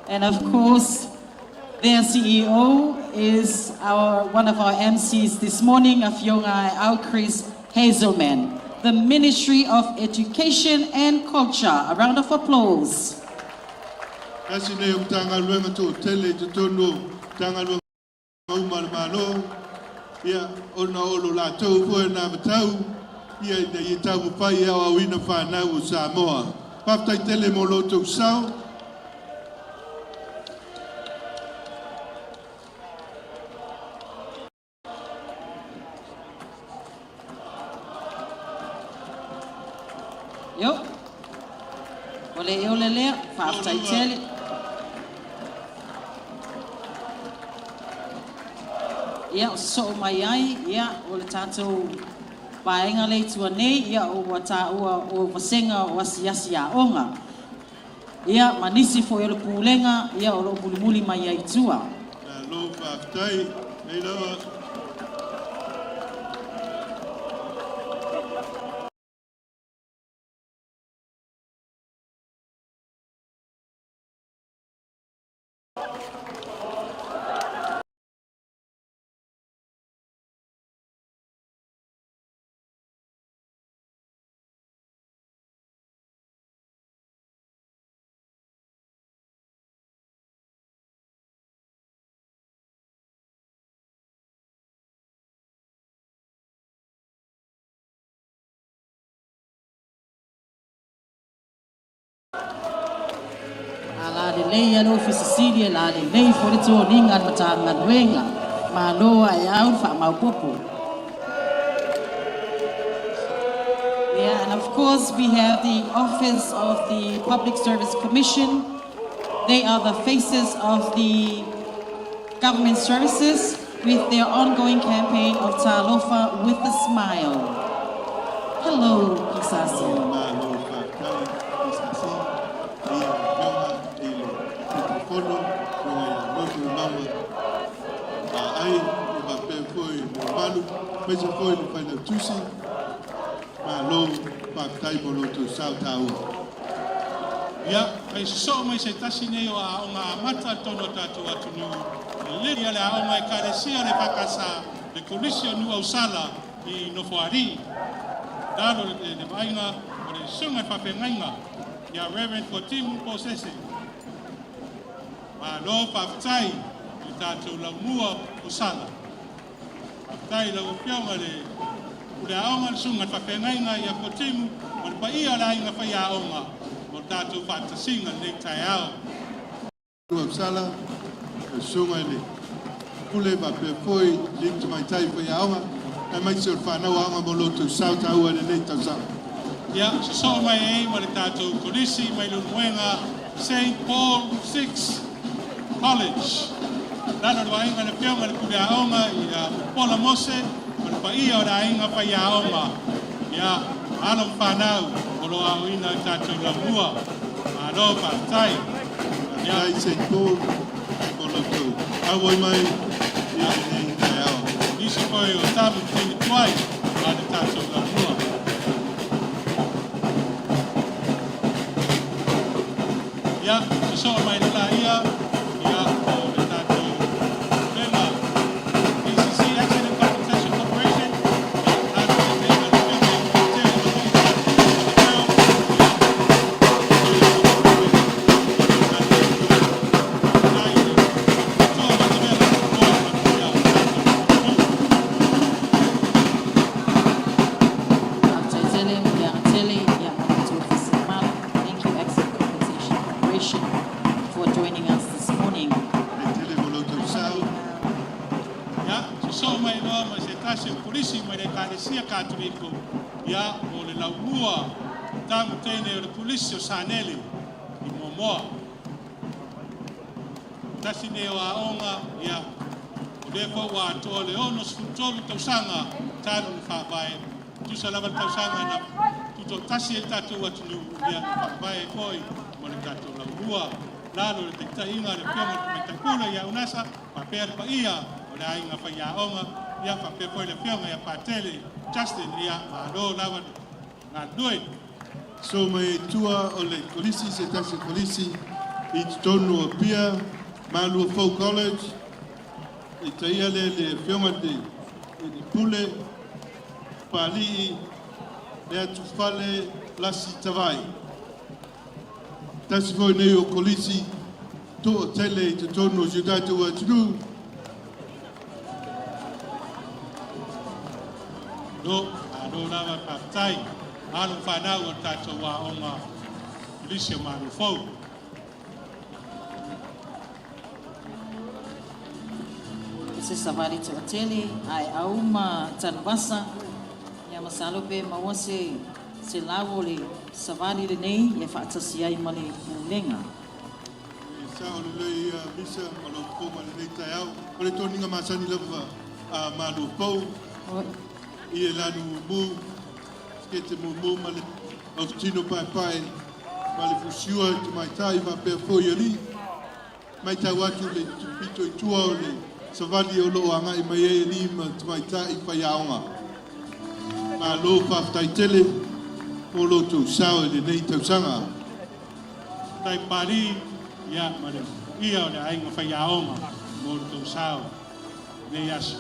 And of course, their CEO is one of our MCs this morning, Afioga Au Chris Hazelman. The Ministry of Education and Culture. A round of applause. Tasi nei o Matagaluega toatele i totonu o Matagaluega uma a le Malo, ia ona o lo latou foi na matau ia ina ia taumafai e aoaoina fanau o Samoa. Faafetai tele mo lo outou sao. Yo. O le eo le lea, faafetai tele. Ia, o sosoo mai ai, ia, o le tatou vaega le itua nei, ia, o ua taua o vasega o asiasi aoga. Ia, ma nisi foi o le pulega, ia, o lo mulimuli mai ai tua. Malo faafetai. Nei lava. lalelei a le Ofisa Sili e lalelei foi le toniga a le Matagaluega. Malo ae au le faamaopoopo. Yeah, and of course we have the Office of the Public Service Commission. They are the faces of the government services with their ongoing campaign of Talofa with a Smile. Hello, PSRC. Malo faafetai PSRC ia afioga i le Taitaifono afioga ia Lotu Mauga ai e faapea foi le mamalu aemaise foi le Failautusi. Malo faafetai mo lo outou sao taua. Ia, ai sosoo mai se tasi nei o aoga amata tonu o tatou atunuu, le ia le aoga Ekalesia le EFKS, le Kolisi o Nuuausala i Nofoalii. Lalo le vaaiga o le susuga i faafeagaiga ia Reverend Fuatimu Posese. Malo faafetai i le tatou laumua o Sala. Faafetai i lau Afioga le Pule Aoga, le susuga i le faafeagaiga ia Fuatimu, ma le paia o le aiga faiaoga mo le tatou faatasiga i lenei taeao. Sala, le susuga i le Pule faapea foi alii ma tamaitai faiaoga, aemaise o le fanau aoga mo lo outou sao taua i lenei tausaga. Ia, sosoo mai ai ma le tatou Kolisi mai Leulumoega, St. Paul VI College. Lalo le vaaiga le afioga le Pule Aoga ia Pola Mose ma le paia o le aiga faiaoga. Ia, alo ma fanau o lo aoina i tatou laumua. Malo faafetai. Ia, St. Paul mo lo outou auai mai i lenei taeao. Nisi foi o tamu teine tuai a le tatou laumua. Ia, sosoo mai lola ia, ia o le tatou pulega ACC, Accident Compensation Corporation. Ia, lalo le taitaiga le afioga ia Patele Manuia. Ia, Faafetai tele ia tele ia ma le ofisa mamalu. Thank you, Accident Compensation Corporation, for joining us this morning. Tele mo lo outou sao. Ia, sosoo mai loa ma se tasi o polisi mai le Ekalesia Katoliko, ia, o le laumua tamu teine o le polisi o Sanele i Moamoa. Tasi nei o aoga, ia, o lea foi ua atoa le 63 tausaga talu na faavae, tusa lava le tausaga na tutoatasi ai le tatou atunuu, ia, na faavae foi mo le tatou laumua. Lalo le taitaiga le afioga i le Tamaitai Pule ia Unasa, faapea le paia o le aiga faiaoga, ia faapea foi le afioga ia Patele Justin, ia malo lava galulue. So mai ai tua o le kolisi, se tasi kolisi i totonu o Apia, Maluafou College, i taia le afioga i le Pule, Palii, le Atufale, Lasi Tavai. Tasi foi nei o kolisi toatele i totonu o si o tatou atunuu. Lo, malo lava faafetai. Alo fanau o le tatou aoga polisi o Maluafou. Se savali toatele ae auma tanuvasa ia masalo pe maua se lau o le savali lenei e faatasi ai ma le pulega. Sa o lelei ia misa ma lou poma lenei taeao. O le toniga masani lava a Maluafou i e lanu mumu, sikete mumu ma le aufutino paepae ma le fusiua i tamaitai faapea foi alii. Matau atu le pito i tua o le savali o loo agai mai ai alii ma tamaitai faiaoga. Malo faafetai tele mo lo outou sao i lenei tausaga. Tai pali, ia, ma le ia o le aiga faiaoga mo le tou sao nei aso.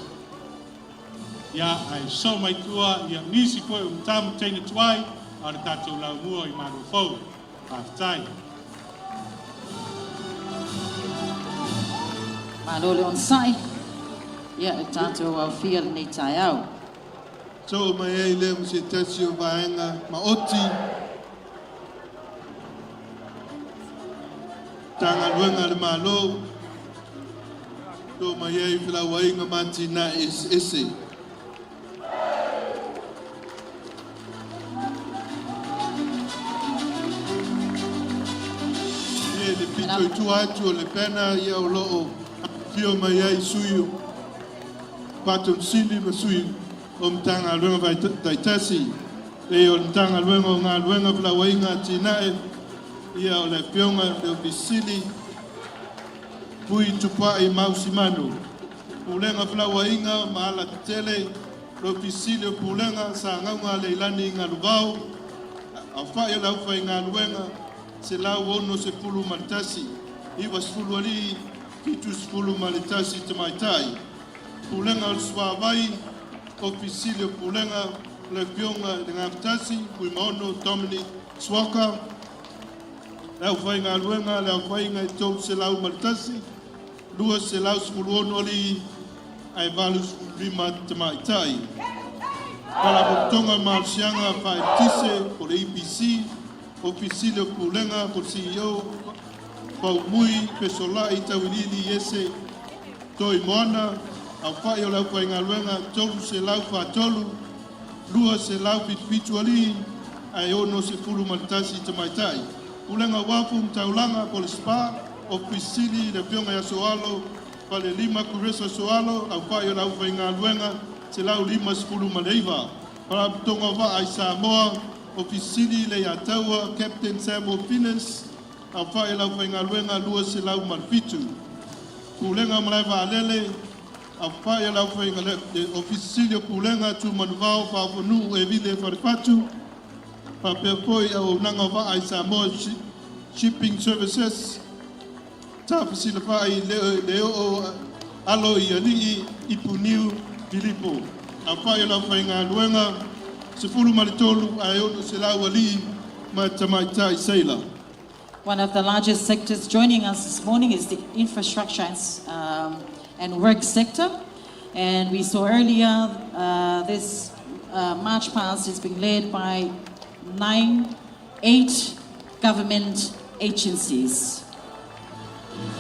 Ia, ai so mai tua, ia, nisi foi o matamu teine tuai, a le tatou laumua i Maluafou. Faafetai. Malo le onosai, ia e tatou aofia lenei taeao. So mai ai lea ma se tasi o vaega maoti. Matagaluega a le Malo, to mai ai felauaiga ma atinae eseese. Ia, i le pito i tua atu o le banner, ia o lo o afifio mai ai sui o Faatonu Sili ma sui o Matagaluega taitasi. E o le Matagaluega o Galuega, Felauaiga Atinae, ia o le Afioga i le Ofisa Sili Fui Tupai Mau Simanu, Pulega o Felauaiga ma Alatetele, le Ofisa Sili o Pulega Sagauga Leilani Galuvao, aofai o le aufaigaluega 161, 90 alii, 71 tamaitai. Pulega o le Suavai, Ofisa Sili o Pulega, le Afioga i le Gafatasi Fuimaono Dominic Suaka, le aufaigaluega le aofaiga e 301, 216 alii ae 85 tamaitai. Faalapotopotoga o Malosiaga Faaeletise po o le EPC, Ofisa Sili o Pulega po o le CEO, Faumui Fesolai Tauiliili Iese Toimoana, aofai o le aufaigaluega 343, 277 alii ae 61 tamaitai. Pulega o Uafu ma Taulaga po o le SPA, Ofisa Sili le Afioga ia Sooalo Falelima Kuresa Sooalo, aofai o le aufaigaluega 159. Faalapotopotoga o Vaa i Samoa, Ofisa Sili Leiataua Captain Samuel Fines, aofai o le aufaigaluega 207. Pulega o Malae Vaalele, aofai o le aufaigaluega, Ofisa Sili o Pulega Tumanuvao Faofonuu Evile Falefatu, faapea foi auaunaga o vaa i Samoa Shipping Services, Tafesilafai le Oo Alo i Alii Ipuniu Filipo, aofai o le aufaigaluega 13 ae 600 alii ma tamaitai seila. One of the largest sectors joining us this morning is the infrastructure and work sector. And we saw earlier this march past is being led by nine, eight government agencies.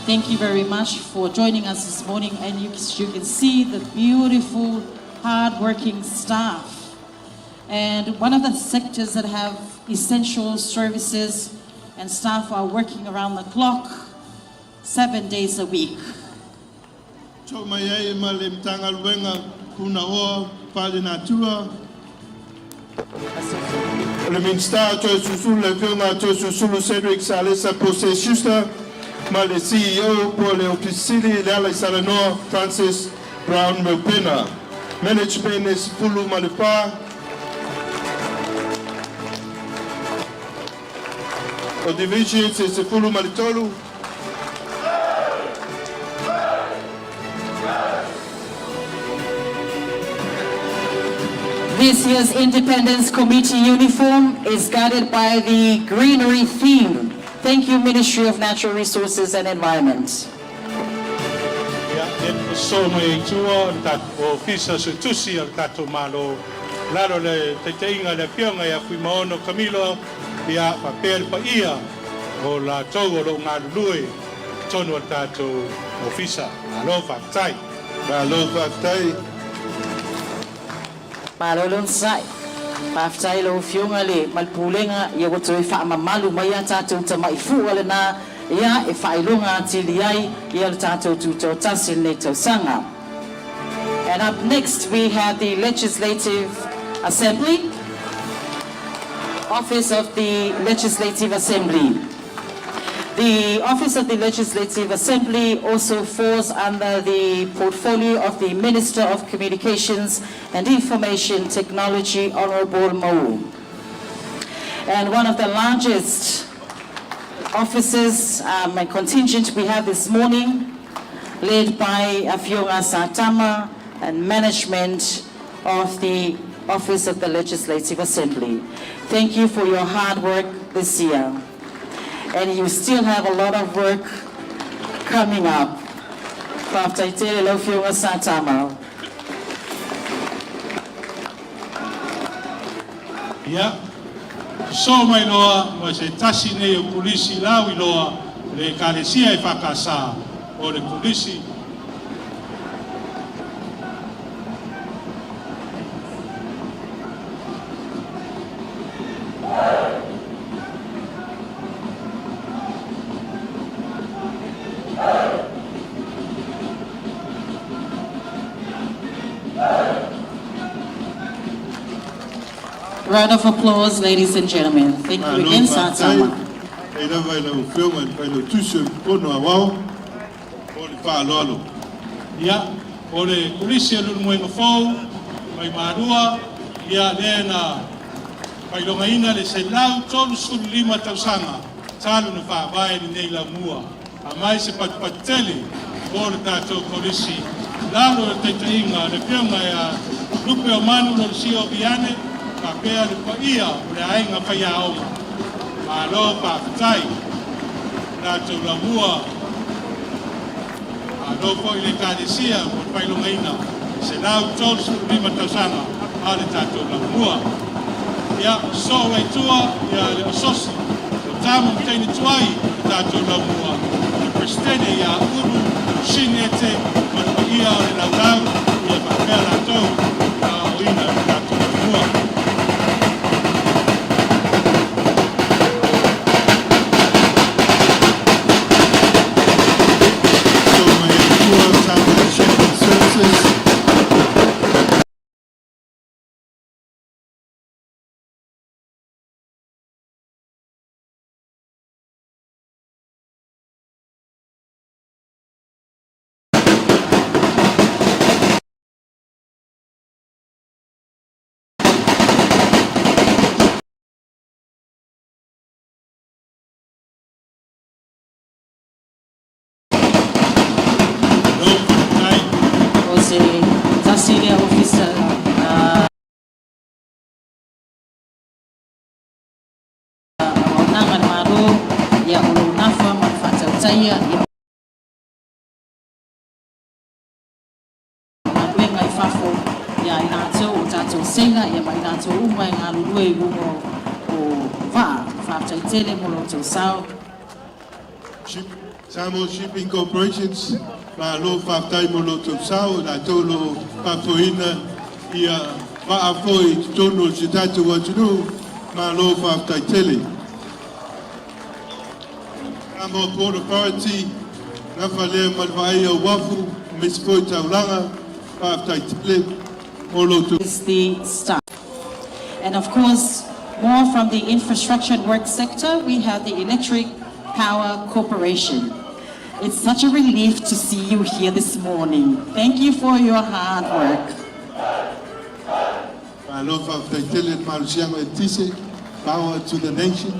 Thank you very much for joining us this morning. And you can see the beautiful, hard-working staff. And one of the sectors that have essential services and staff are working around the clock, 7 days a week. To mai ai ma le Matagaluega Punaoa Faalenatura, o le Minisita Toeolesulusulu le Afioga Toeolesulusulu Cedric Salesa Pose Schuster ma le CEO po le Ofisa Sili Lealaisalanoa Francis Brown Melpena. Management e 14. O divisions e 13. This year's Independence Committee uniform is guided by the greenery theme. Thank you, Ministry of Natural Resources and Environment. Ia, e so mai i tua o le tatou Ofisa Suetusi o le tatou Malo, lalo le taitaiga le Afioga ia Fuimaono Kamilo, ia faapea le paia o latou o loo galulue tonu o le tatou ofisa. Malo faafetai. Malo faafetai. Malo le onosai. Faafetai lau Afioga le ma le Pulega ia ua toe faamamalu mai a tatou tama'i fua lena ia e faailoga atili ai ia le tatou tutoatasi lenei tausaga. And up next we have the Legislative Assembly, Office of the Legislative Assembly. The Office of the Legislative Assembly also falls under the portfolio of the Minister of Communications and Information Technology, Honorable Mawu. And one of the largest offices and contingent we have this morning, led by Afioga Satama and management of the Office of the Legislative Assembly. Thank you for your hard work this year. And you still have a lot of work coming up. Faafetai tele lau Afioga Satama. Ia, so mai loa, ma se tasi nei o polisi lau iloa, le Ekalesia EFKS o le Kolisi. Round of applause, ladies and gentlemen. Thank you Malo again, faafetai Satama. e lava i lau Afioga i le Failautusi o le Fono Aoao mo le faaaloalo. Ia, o le Kolisi o Leulumoega Fou mai Malua, ia lea na faailogaina le 135 tausaga talu na faavae lenei laumua. Aumai se patupatu tele mo le tatou Kolisi lalo o le taitaiga a le Afioga ia Lupeomanu Lolesio Viane faapea le paia o le aiga faiaoga. Malo faafetai tatou laumua. Malo foi le Ekalesia mo le faailogaina 135 tausaga a le tatou laumua. Ia, soo ai tua ia le asosi o tama ma teine tuai o le tatou laumua, le Peresetene ia Ulu Sinete ma le paia o le laulau ia faapea latou na aoaoina le tatou laumua. So mai ai tua Samoa Shipping Services. Malo faafetai. O se tasi lea ofisa auaunaga a le Malo, ia o lou nafa ma le faatautaia ia o galuega i fafo ia i latou o tatou seila ia ma i latou uma e galulue i luga o vaa. Faafetai tele mo lo outou sao. Samoa Shipping Corporations, malo faafetai mo lo outou sao, latou o lo o faafoeina ia vaa foi i totonu o si tatou atunuu, malo faafetai tele. Samoa Port Authority, nafa lea ma le vaaia o uafu, aemaise foi taulaga, faafetai tele mo lo outou Is the staff. And of course, more from the infrastructure and work sector, we have the Electric Power Corporation. It's such a relief to see you here this morning. Thank you for your hard work. Malo faafetai tele le malosiaga eletise, power to the nation.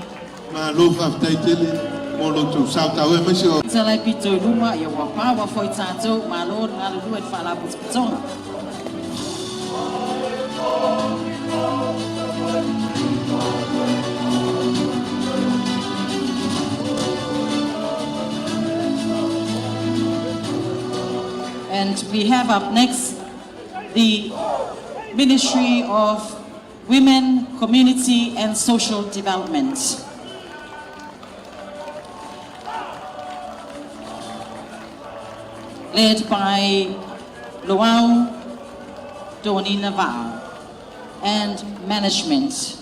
Malo faafetai tele mo lo outou sao taua aemaise o Talai pito i luma, ia ua paua foi tatou, malo le galulue le faalapotopotoga. And we have up next the Ministry of Women, Community and Social Development, led by Loau Doni Naval and management.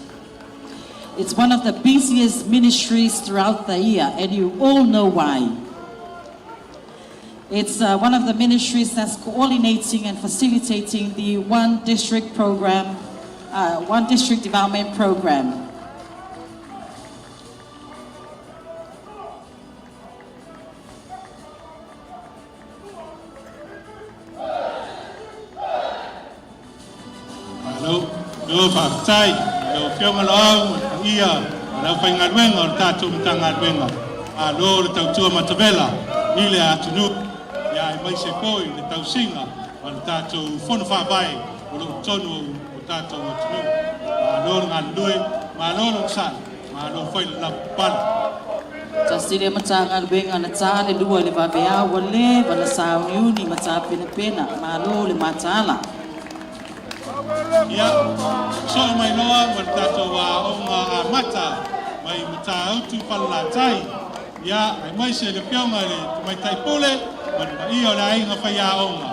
It's one of the busiest ministries throughout the year, and you all know why. It's one of the ministries that's coordinating and facilitating the One District Program, One District Development Program. Malo, malo faafetai lau Afioga Loau ma le paia o le aufaigaluega o le tatou Matagaluega. Malo le tautua matavela i le atunuu, ia aemaise foi le tausiga o le tatou fono faavae o lo o totonu o tatou atunuu. Malo le galulue, malo le onosai, malo foi le lavapapale. Tasi lea Matagaluega na ta le lua i le vaveao ua leva na sauniuni ma tapenapena, malo le mataala. Ia, soo mai loa ma le tatou aoga amata mai Matautu Falelatai. Ia, aemaise le Afioga i le Tamaitai Pule ma le paia o le aiga faiaoga.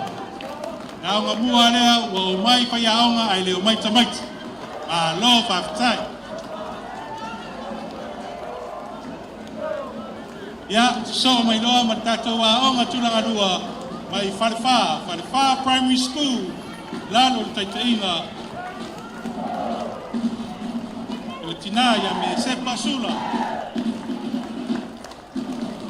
Le aoga mua lea ua omai faiaoga ae le omai tamaiti. Malo faafetai. Ia, sosoo mai loa ma le tatou aoga tulagalua mai Falefa, Falefa Primary School, lalo o le taitaiga o le tina ia Mesepa Sula.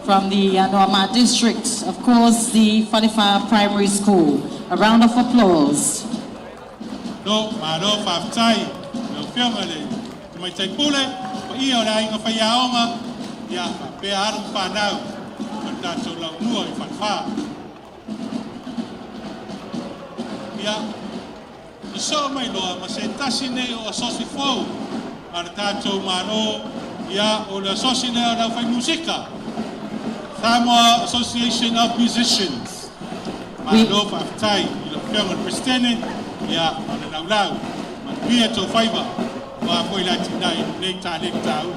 From the Anoamaa District, of course, the Falefa Primary School. A round of applause. Lo, malo faafetai lau Afioga i le Tamaitai Pule, paia o le aiga faiaoga, ia faapea alo ma fanau o le tatou laumua i Falefa. Ia, sosoo mai loa ma se tasi nei o asosi fou a le tatou Malo, ia o le asosi lea o le aufaimusika, Samoa Association of Musicians. Malo faafetai i lau Afioga i le Peresetene, ia ma le laulau, manuia tou faiva, aua foi le atinae i lenei taleni taua.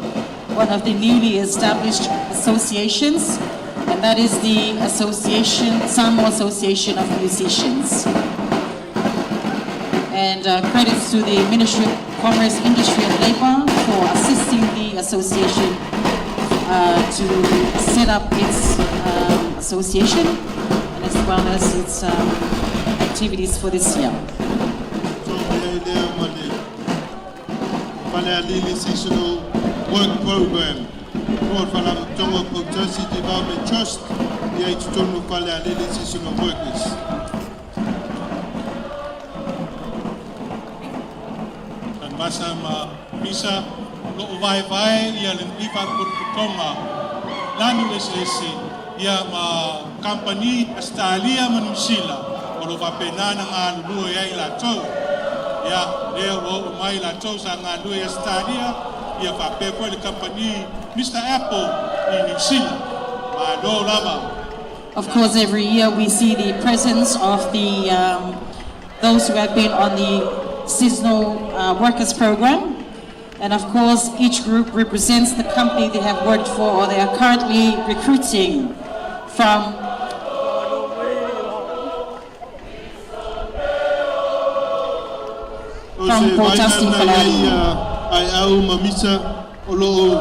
One of the newly established associations, and that is the Association, Samoa Association of Musicians. And credits to the Ministry of Commerce, Industry and Labor for assisting the association to set up its association and as well as its activities for this year. Mai ai lea ma le Falealili Seasonal Work Program mo le Faalapotopotoga o Poutasi Development Trust ia i totonu o Falealili Seasonal Workers. Tanuvasa ma Misa, o lo o vaevae ia lenei faalapotopotoga lanu eseese ia ma kamupani Ausetalia ma Niu Sila o lo o faapena ona galulue ai latou. Ia, lea ua oo mai latou sa galulue i Ausetalia, ia faapea foi le kamupani Mr Apple i Niu Sila. Malo lava. Of course, every year we see the presence of the those who have been on the seasonal workers program. And of course, each group represents the company they have worked for or they are currently recruiting from. O From se Poutasi vaega na i ai Falealili. Aeau ma Misa o lo o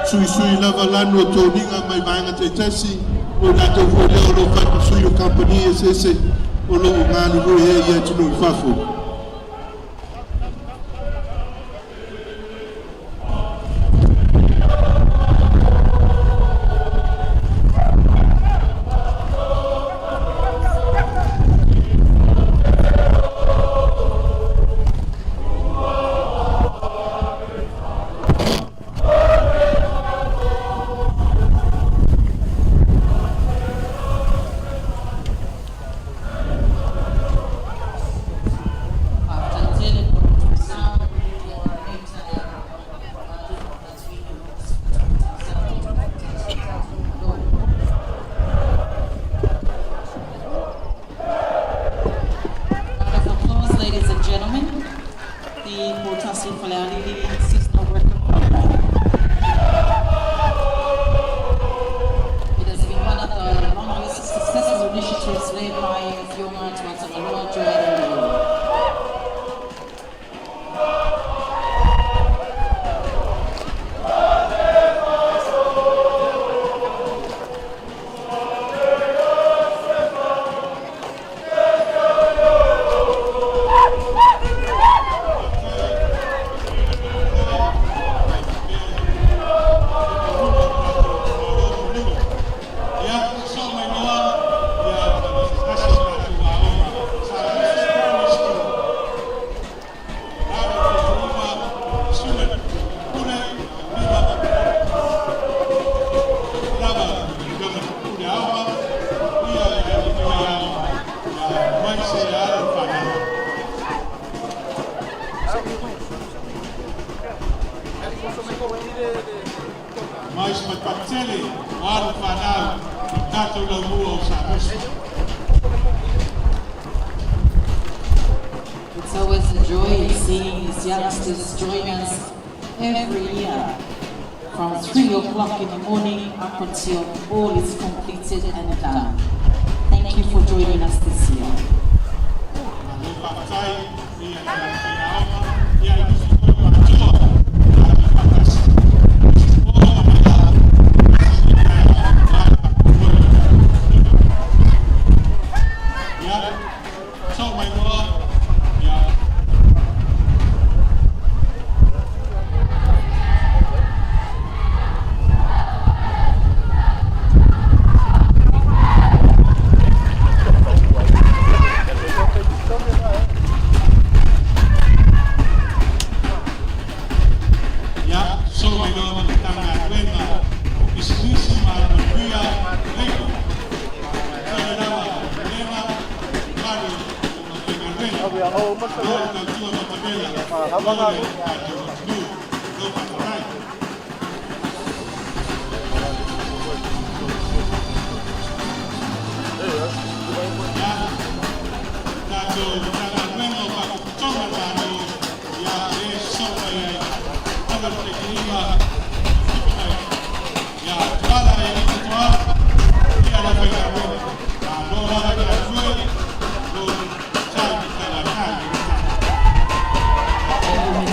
suisui lava lanu o toniga mai vaega taitasi o latou foi lea o lo o fai ma sui o kamupani eseese o lo o galulue ai i atunuu i fafo. Round of applause, ladies and gentlemen. The Poutasi Falealili Seasonal Worker Program. It has been one of the longest successful initiatives led by Afioga Tuatagaloa Joel Leo. Ia, sosoo mai loa ia ma se tasi o tatou aoga, Samusu Primary School. Lalo o le taitaiga susuga i le Pule Lima lava Afioga i le Pule Aoga, ia le aiga faiaoga, ia aemaise alo ma fanau. Mais patupatu tele o alo ma fanau i tatou laumua o Samusu. It's always a joy seeing these youngsters join us every year from 3 o'clock in the morning up until all is completed and done. Thank you for joining us this year.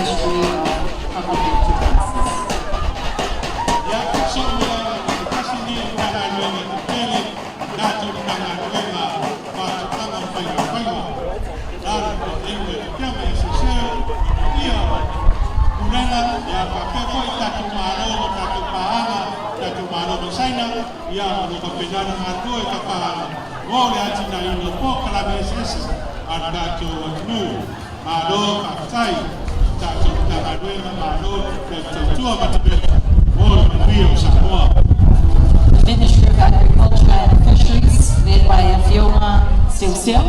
Ministry of Public Enterprises. The Ministry of Agriculture and Fisheries, led by Afioga Seuseu,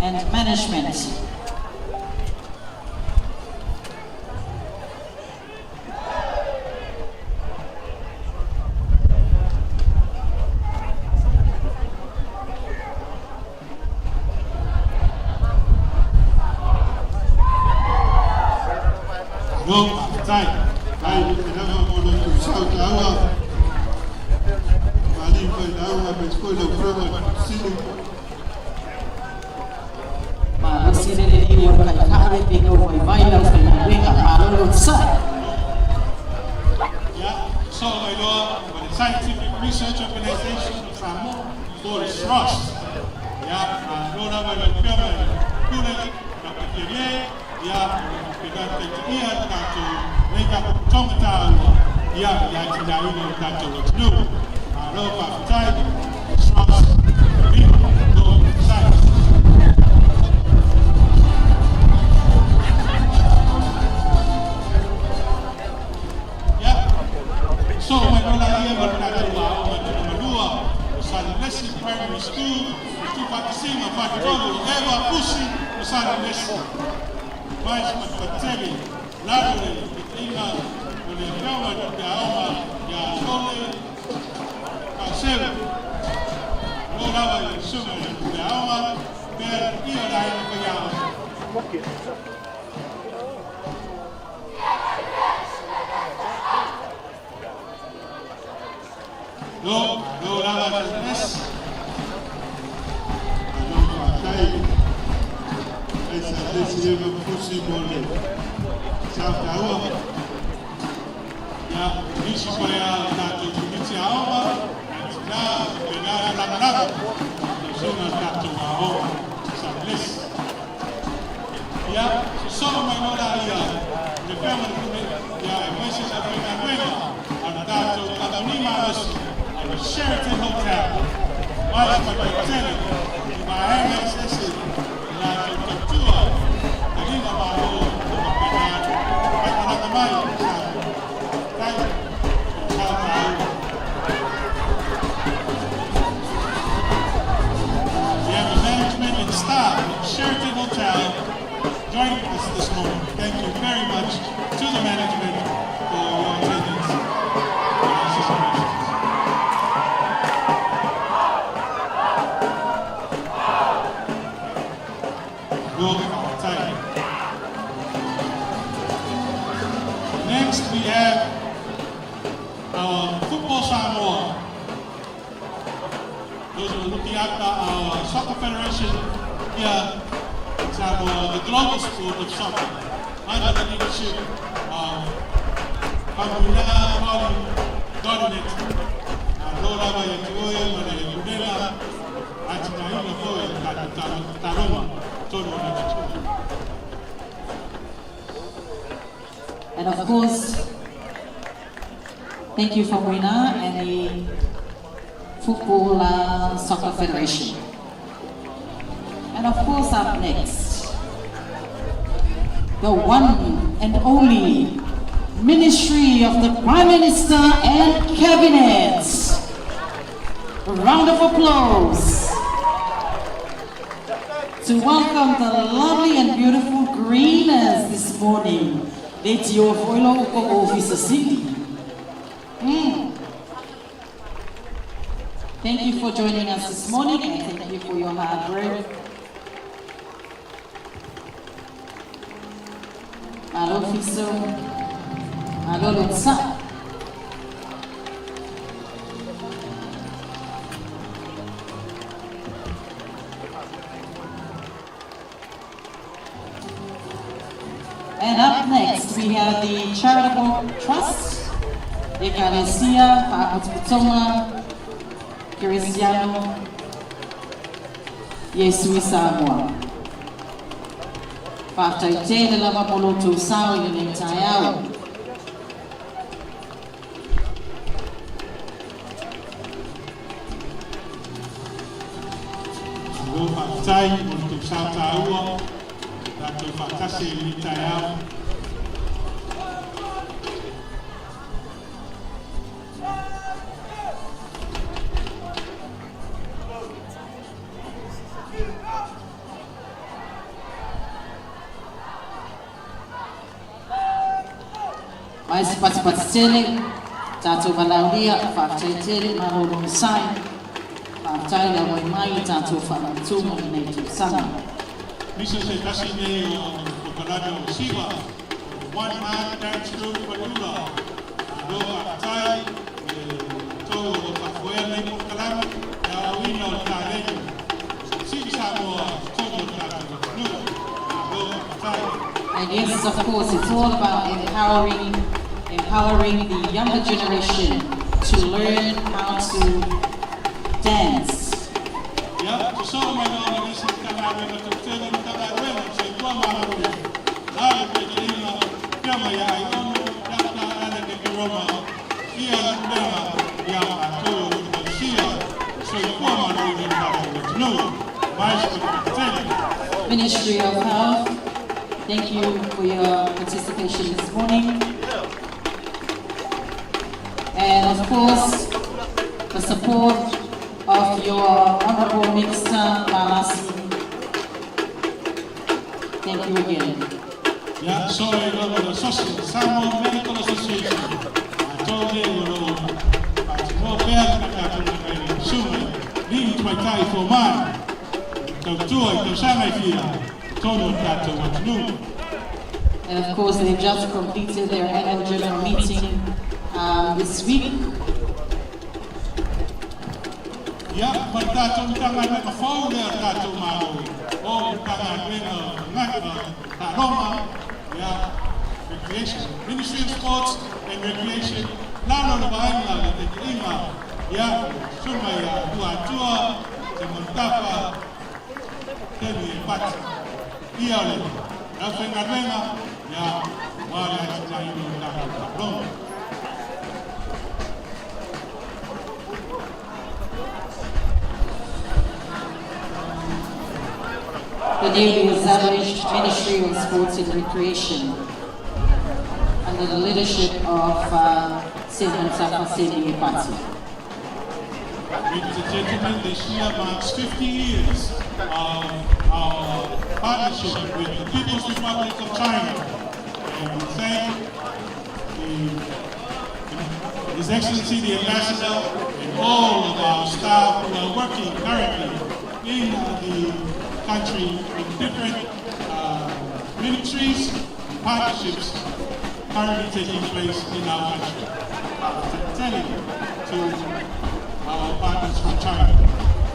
and Management. Ma si le le li o kai ka le le o vai vai lau whai ngā ma lo lo sa. So mai loa ma le Scientific Research Organization of Samoa po o le SROS. Ia, malo lava i lau Afioga i le Pule Dr. Fiame, ia, o lo o faapena ona taitaia le tatou nei faalapotopotoga taua, ia, i le atinaeina o le tatou atunuu. Malo faafetai, SROS, viva lo science. Ia, soo mai loa laia ma le tatou aoga tulagalua o Salelesi Primary School, le tuufaatasiga o Faletolu o Eva Pusi ma Salelesi, Mais Matupatele, i lalo o le taitaiga o le Afioga i le Pule Aoga ia Lole Faaseu. Malo lava i le susuga i le Pule Aoga faapea le paia o le aiga faiaoga. Lo, lo lava Salelesi. Malo faafetai ai Salesi Eva Pusi mo le sautaua. Ia, o nisi foi a tatou Komiti Aoga, tina faapena le lagolago i susuga o le tatou aoga Salelesi. Ia, sosoo mai loa laia i le Afioga i le Pule, ia, aemaise le aufaigaluega a le tatou kamupani malosi o le Sheraton Hotel, mai Faletele i vaega eseese i latou tautua taliga malo o faapena faimalaga mai i Samoa. Faafetai mo le sao taua. We have the management and staff of Sheraton Hotel joining us this morning. Thank you very much to the management for your attendance and participation. looking after our soccer federation here in Samoa, the global sport of soccer, under the leadership of Faumuina Pauli Godinet. Malo lava ia te oe ma le pulega atinaeina foi o tatou taaloga totonu o le atunuu. And of course, thank you Faumuina and the Football Soccer Federation. And of course, up next, the one and only Ministry of the Prime Minister and Cabinet. A round of applause to welcome the lovely and beautiful Greeners this morning. Le tio foilo ko ofisa sili. Thank you for joining us this morning and thank you for your hard work. Alo fiso. Alo lotsa. And up next, we have the Charitable Trust, Ekalesia Faapotopotoga Kerisiano Iesu i Samoa. Faafetai tele lava mo lo outou sao i lenei taeao. Malo faafetai mo le tou sao taua, tatou faatasi i lenei taeao. Mai se patipati tele, tatou valaaulia, faafetai tele, malo le onosai, faafetai le auai mai i tatou faamanatuga i lenei tausaga. Nisi o se tasi nei o polokalame o Siva, One Heart Dance Group Faleula. Malo faafetai i le tou o lo o faafoea lenei polokalame i le aoaoina o le taleni Siva Samoa i totonu o le tatou atunuu. Malo faafetai. And yes, of course, it's all about empowering the younger generation to learn how to dance. Ia, sosoo mai loa ma le isi Matagaluega Toatele, Matagaluega o le Soifua Maloloina, la le taitaiga Afioga ia Aiono Dr. Alec Ekeroma, ia le pulega ia matou o lo o tausia le soifua maloloina o le tatou atunuu. Mai se patipati tele. Ministry of Health, thank you for your participation this morning. And of course, the support of your Honorable Minister Valasi. Thank you again. Ia, so e lava le Asosi, Samoa Medical Association, matou nei o lo o faatinoa pea le tatou galuega susuga i alii tamaitai fomai, tautua i tausaga e fia i totonu o le tatou atunuu. And of course, they've just completed their annual general meeting this week. Ia, ma le tatou Matagaluega fou lea o le tatou Malo, o le Matagaluega o Taaloga, ia, Recreation, Ministry of Sports and Recreation, lalo le vaaiga le taitaiga, ia, susuga ia Luatua, Seumanutafa, Kemi Epati. Ia o le aufaigaluega, ia, aua le atinaeina o le tatou taaloga. The newly established Ministry of Sports and Recreation under the leadership of Seumanutafa Semi Epati. Ladies and gentlemen, this year marks 50 years of our partnership with the People's Republic of China. And we thank His Excellency the Ambassador and all of our staff who are working currently in the country in different ministries and partnerships currently taking place in our country. Telling to our partners from China.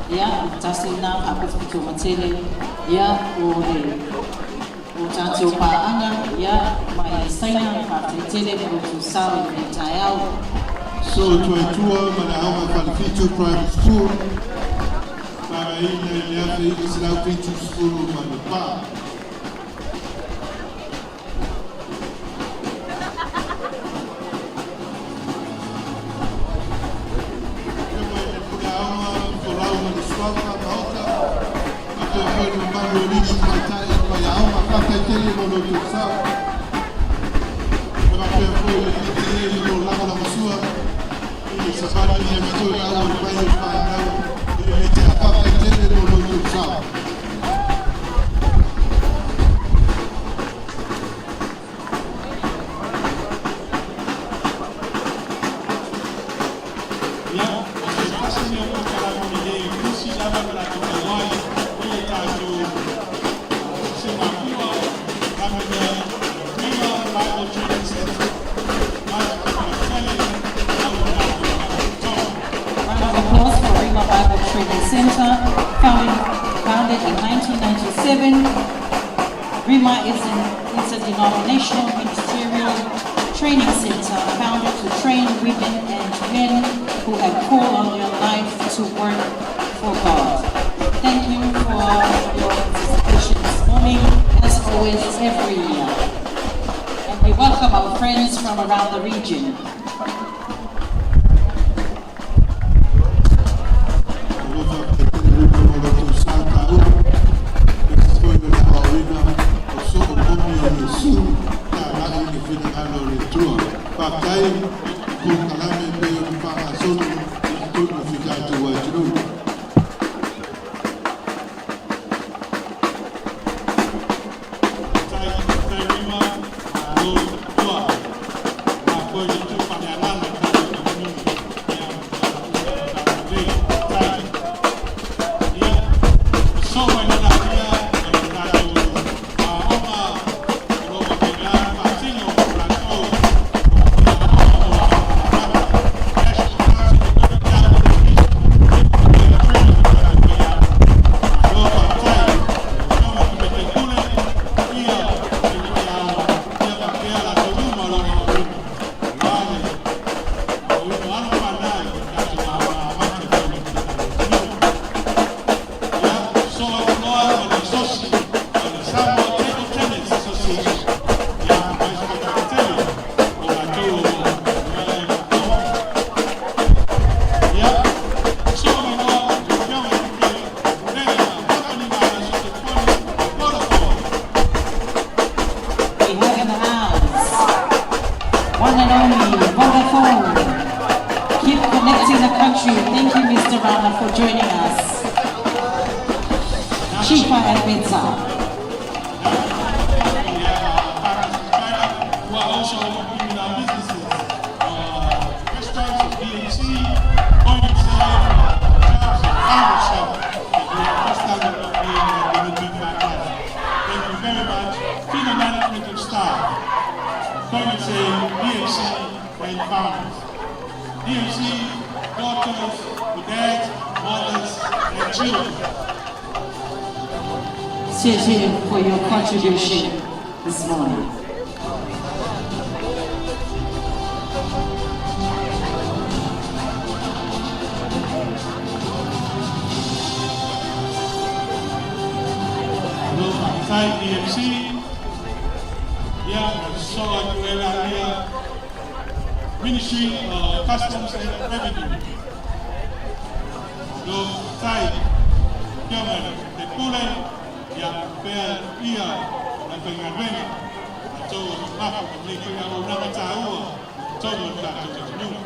Ia, tasi lena faapitoa matele, ia, o le o tatou paaga, ia, mai Saina, faafetai tele mo lo outou sao i lenei taeao. So Tuaitua ma le Aoga Falefitu Primary School, faagaina i le 1974. Aoga Folau ma le Suafa Maota, faapea foi le mamalu o alii ma tamaitai faiaoga, faafetai tele mo lo outou sao. E faapea foi le PTA i lo lagolagasua i le savali ia ma toe auai mai o fanau i lenei taeao. Faafetai tele mo lo outou sao. Ia, o se tasi lenei o polokalame lelei tusi lava ma latou tauai i le tatou Singapua Lamamea Rima Bible Training Center. Tele au le tatou faalapotopotoga. Round of applause for Rima Bible Training Center, founded in 1997. Rima is an interdenominational ministerial training center founded to train women and men who have called on their life to work for God. Thank you for your participation this morning, as always, every year. And we welcome our friends from around the region. O faafetai tele Rima mo lo outou sao taua. E foi o le aoaoina o soo momi o Iesu talai i le finagalo o le Atua. Faafetai polokalame pei ona faagasolo i totonu o si tatou atunuu. Tai, tai Rima, malo tua. Ma foi le tu faaleagaga tatou atunuu. Ia, lelei, tai. Ia, so mai lona ia, o le tatou aoga o lo o faapena faatino latou aoga o National Council of Malo faafetai, afioga tamaitai pule, ia le aoga, ia faapea latou uma o lo o aoaoina. Aua le aoaoina o alo ma fanau i tatou aoga amata e fai mai le tatou atunuu. Ia, so atu loa o le sosi o le Samoa Table Tennis Association. Ia, mai se faafetai tele o latou o lo o aoga. Ia, so mai loa le afioga i le Pulega Kamupani Malosiaga Telefoni Vodafone. We have in the house one and only Vodafone. Keep connecting the country. Thank you, Mr. Rana, for joining us. Chifa and Benza. We have our partners in China who are also working with our businesses. Restaurants of BMC, Point Serve, Jobs, and Farmer Shop. And we are first time we're not here and we're looking fantastic. Thank you very much to the management and staff, Point Save, BMC, and farmers. DMC, daughters, dads, mothers, and children. 谢谢 for your contribution this morning. Malo faafetai DMC. Ia, so atu e la ia Ministry of Customs and Revenue. Malo faafetai afioga i le pule, ia pea ia na faigaluega latou o mamafa ma lenei foi auaunaga taua totonu o le tatou atunuu.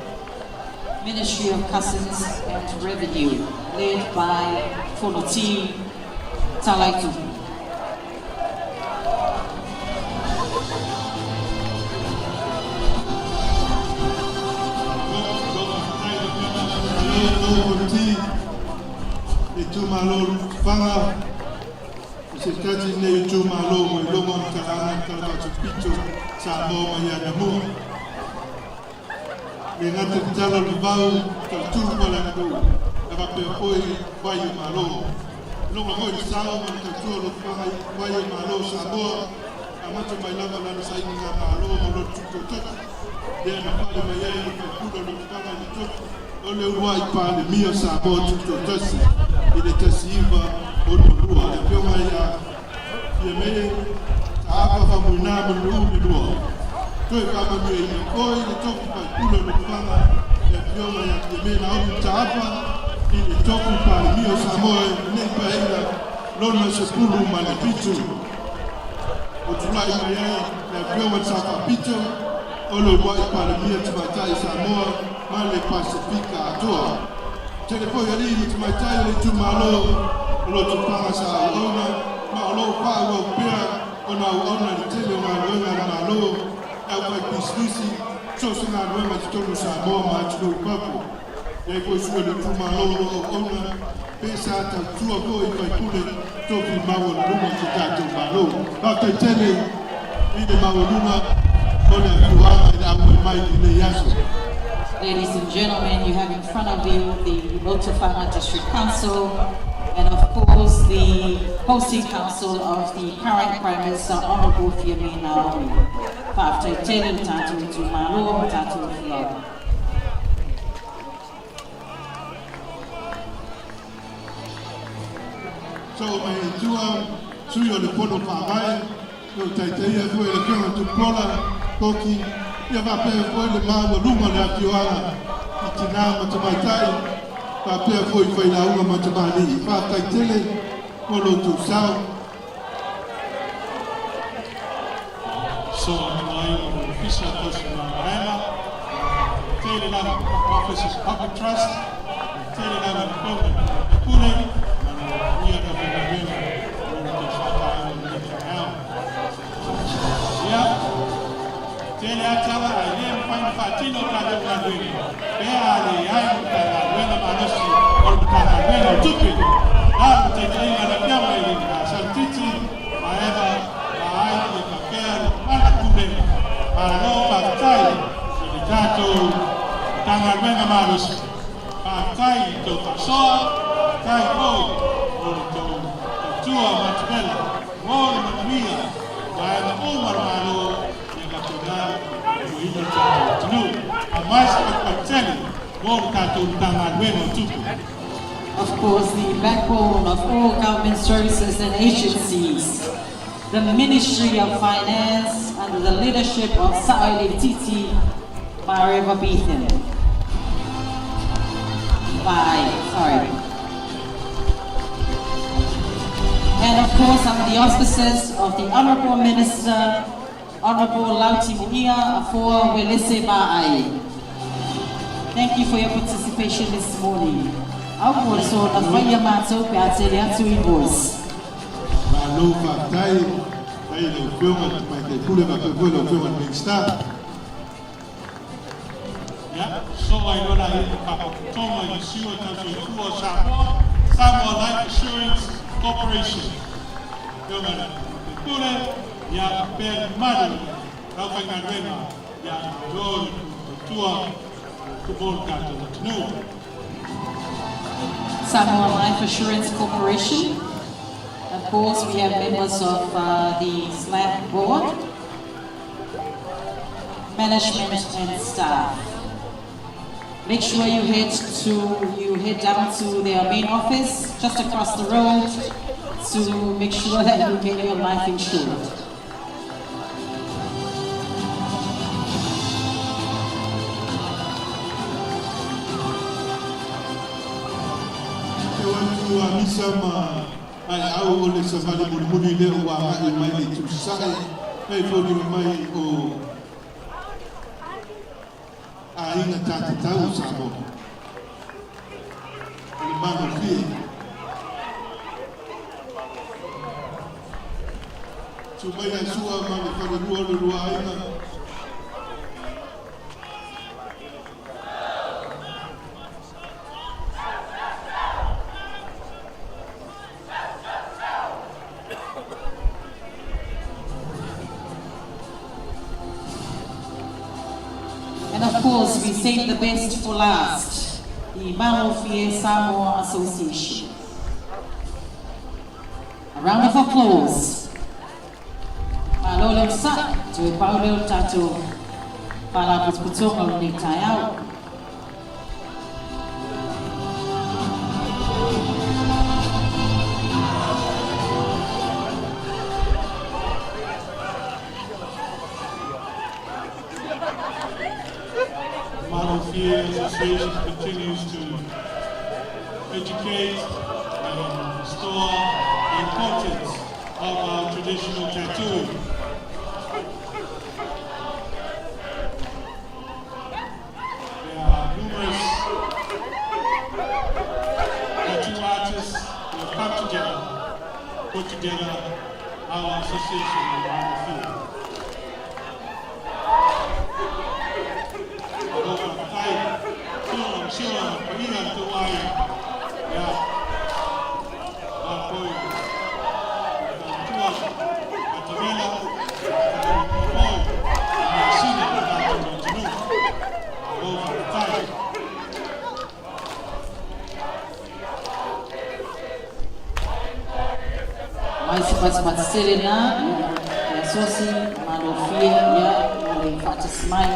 Ministry of Customs and Revenue, led by Fonoti Talaitu. Malo Fonoti, le itumalo Lotofaga, o se tasi lenei itumalo ua iloga ona talaga le talafaasolopito Samoa mai anamua. Le gata i le tala o le vavau, talatulu ma le aganuu. E faapea foi vai o Malo. Loga foi le sao ma le tautua o Lotofaga i vai o Malo o Samoa, amata mai lava lana sainiga Malo ma lona tutoatasi, lea na pale mai ai le faipule o Lotofaga i le tofi o le uluai Palemia o Samoa tutoatasi i le 1962, le Afioga ia Fiame Taapa Faumuina Mulinuu le Lua. Toe faamanuiaina foi le tofi faipule o Lotofaga, le Afioga ia Fiame Naomi Mataafa i le tofi Palemia o Samoa i lenei Paeaiga lona 17. Ua tulai mai ai le Afioga i le Sao Faapito o le uluai Palemia Tamaitai o Samoa ma le Pasefika atoa. Tele foi alii ma tamaitai o le itumalo o Lotofaga sa auauna ma o lo o faaauau pea ona auauna i le tele o galuega a le Malo, le aufaipisinisi, so o se galuega i totonu o Samoa ma atunuu i fafo. E i ai foi sui o le itumalo o lo o auauna pe sa tautua foi i faipule tofi maualuluga o si o tatou Malo. Faafetai tele i le maualuga o le afioaga i le auai mai i lenei aso. Ladies and gentlemen, you have in front of you the Lotofaga District Council and of course the hosting council of the current Prime Minister, Honorable Fiame Naomi. Faafetai tele le tatou itumalo ma tatou afioaga. So mai i tua, sui o le Fono Faavae, o taitaia foi le Afioga Tupuola, Koki, ia faapea foi le maualuga o le afioaga i tinā ma tamaitai, faapea foi failauga ma tamalii. Faafetai tele mo lo outou sao. So mai o le Ofisa Tausi Mavaega, tele lava, Office of Public Trust, tele lava le Afioga i le Pule, ma le ia le faigaluega o le tausaga o lenei taeao. Ia, tele atala ai le mafai ona faatino o tatou galuega, pe a leai le Matagaluega malosi o le Matagaluega o Tupe. La le taitaiga a le Afioga i le Salutiti, Maeva, Vaai, ia faapea le mana pulega. Malo faafetai i le tatou Matagaluega malosi. Faafetai i tou faasoa, faafetai foi o le tou tautua matavela mo le manuia vaega uma o le Malo ia faapena tautuaina le tatou atunuu. Aumai se patupatu tele mo le tatou Matagaluega o Tupe. Of course, the backbone of all government services and agencies, the Ministry of Finance, under the leadership of Sa'oileititi Mareva Beathan. Bye, sorry. And of course, under the auspices of the Honorable Minister, Honorable Lauti Muia Afoa Uelese Va'ai. Thank you for your participation this morning. Au po so na whaia mātou pe a tele atu invoice. Malo faafetai tai le Afioga i le Tamaitai Pule faapea foi le Afioga i le Minisita. Ia, so ai lola i le Faalapotopotoga i le Siua Tausoifua o Samoa, Samoa Life Assurance Corporation. Afioga i le Pule, ia faapea le mamalu o le aufaigaluega, ia malo le tautua mo le tatou atunuu. Samoa Life Assurance Corporation. Of course, we have members of the SLAC board, management and staff. Make sure you head down to their main office just across the road to make sure that you get your life insured. E atu a misa ma ai au o le savali mulimuli lea ua agai mai le itu sasae e foliga mai o aiga tatatau o Samoa. O le malofie. Susu mai ai Sua ma le falelua o le lua aiga. And of course, we save the best for last. the Malofie Samoa Association. A round of applause. Malo le onosai, toe pau lea o le tatou Faalapotopotoga o lenei taeao. Malofie Association continues to educate and restore the importance of our traditional tattooing. There are numerous tattoo artists who have come together, put together our association in Malofie. Malo faafetai, sio paia tauai ia mātou tautua Matavela, mo masina o tatou atunuu. Malo faafetai. Mai se patipati tele na ia Asosi Malofie ia mo le faatasi mai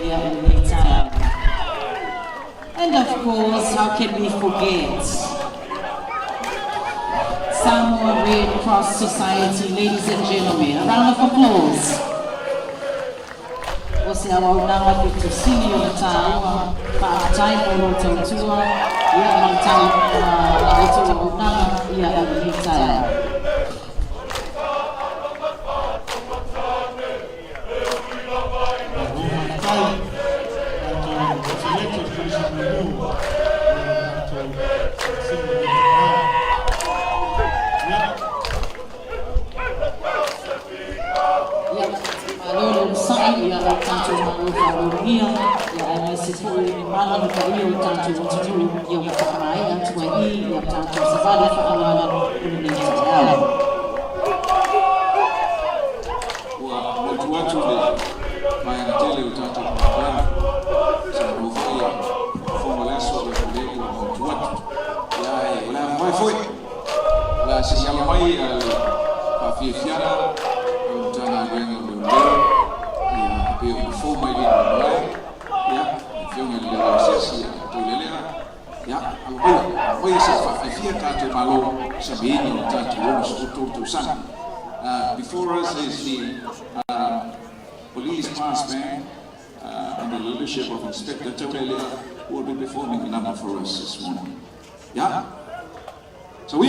ia i lenei taeao. And of course, how can we forget Samoa Red Cross Society, ladies and gentlemen. A round of applause. O se auaunaga pito sili ona tāua, faafetai mo lo tautua, ia ma le tau la outou auaunaga ia i lenei taeao. Malo faafetai, tatou Selete Polisi Mumu, tatou sini ia. Ia, malo le onosai ia o tatou malo faaaloalogia, ia aemaise foi le mala ma paia o tatou atunuu ia ua faamaea atu ai i ia tatou savali faaaloalo o lenei taeao. Ua motu atu le vaega tele o tatou polokalame sa nofo ia fofoga le aso ia le ua motu atu ia e o le a mai foi la se i ala mai a le faafiafiaga o le Matagaluega o Leoleo ia pe o fou mai le malae ia afioga i le leoleo asiasi ia taulelea ia alo maia se faafiafia tatou malo samiina o tatou 63 tausaga. Before us is the Police Brass Band under the leadership of Inspector Taulelea, who will be performing a number for us this morning. Yeah? So we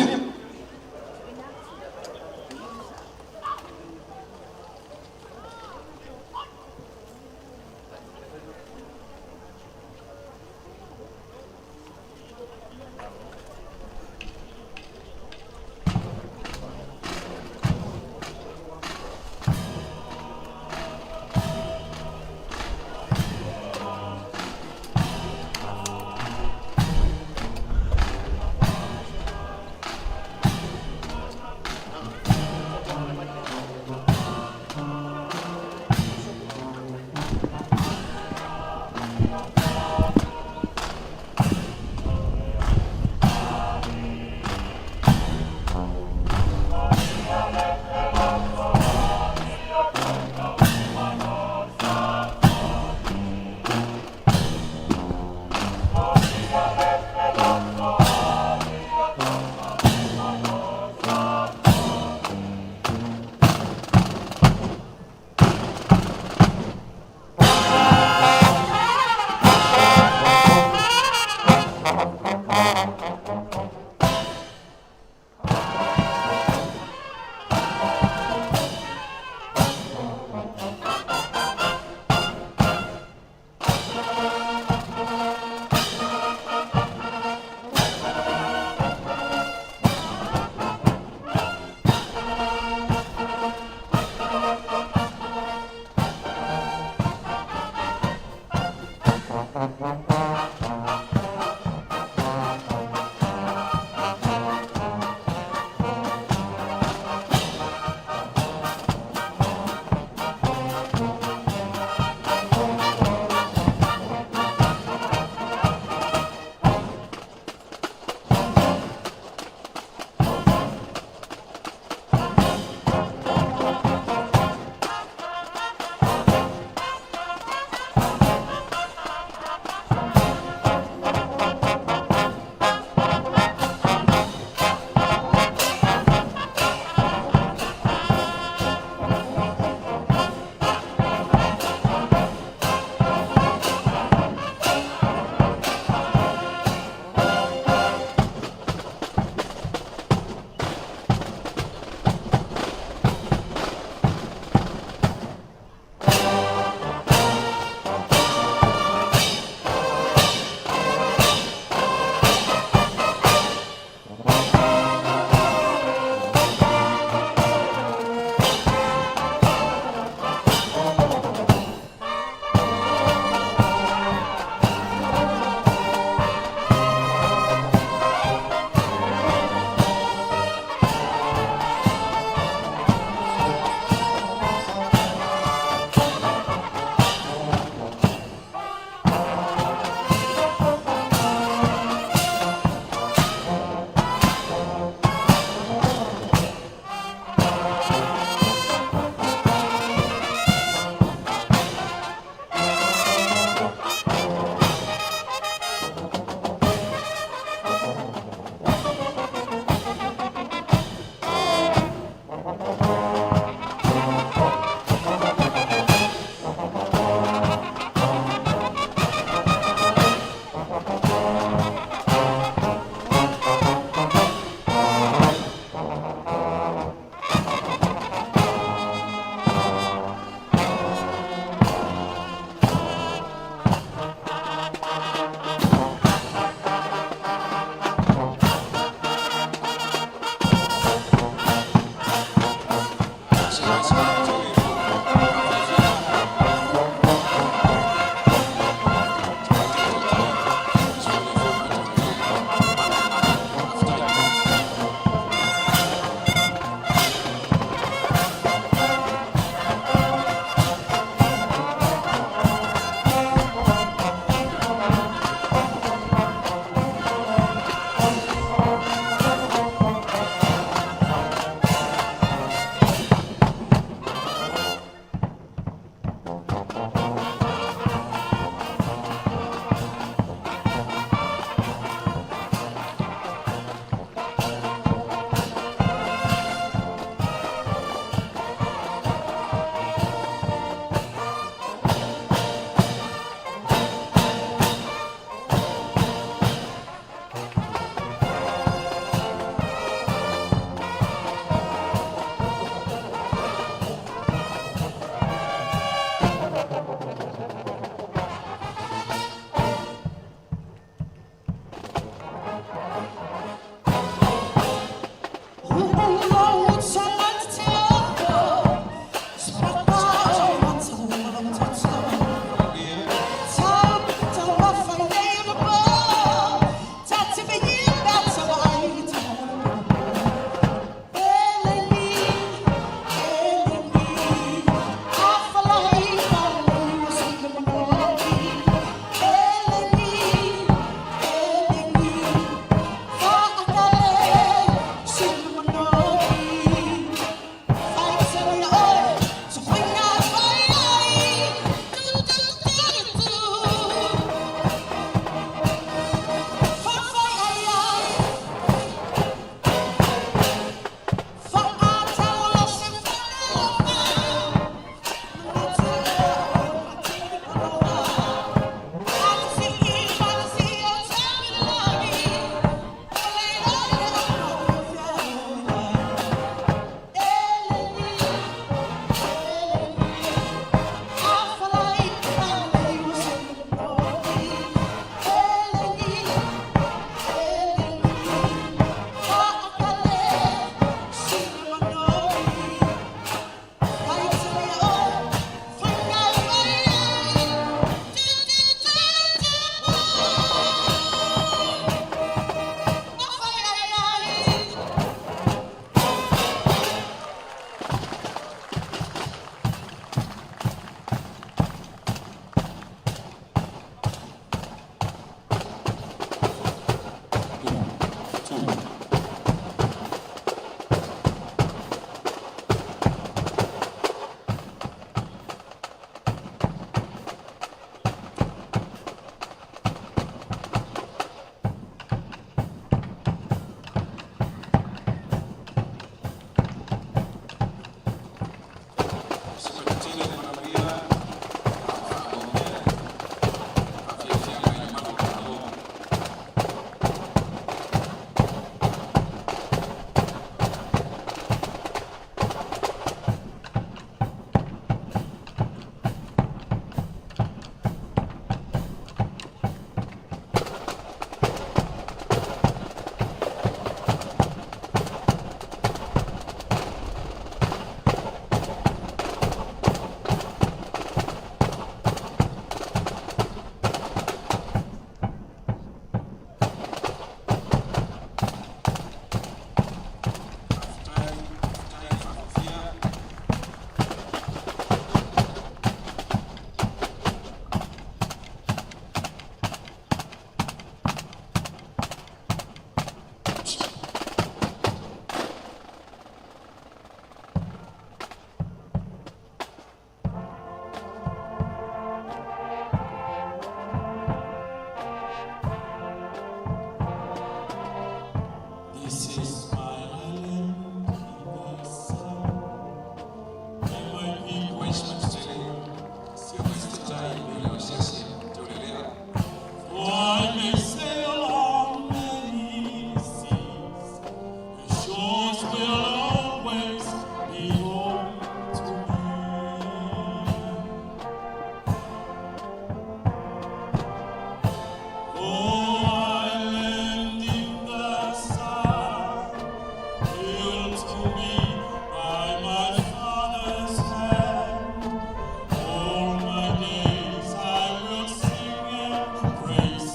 will always be home to me. Oh, island in the sun, built to me by my father's hand. All my days I will sing and praise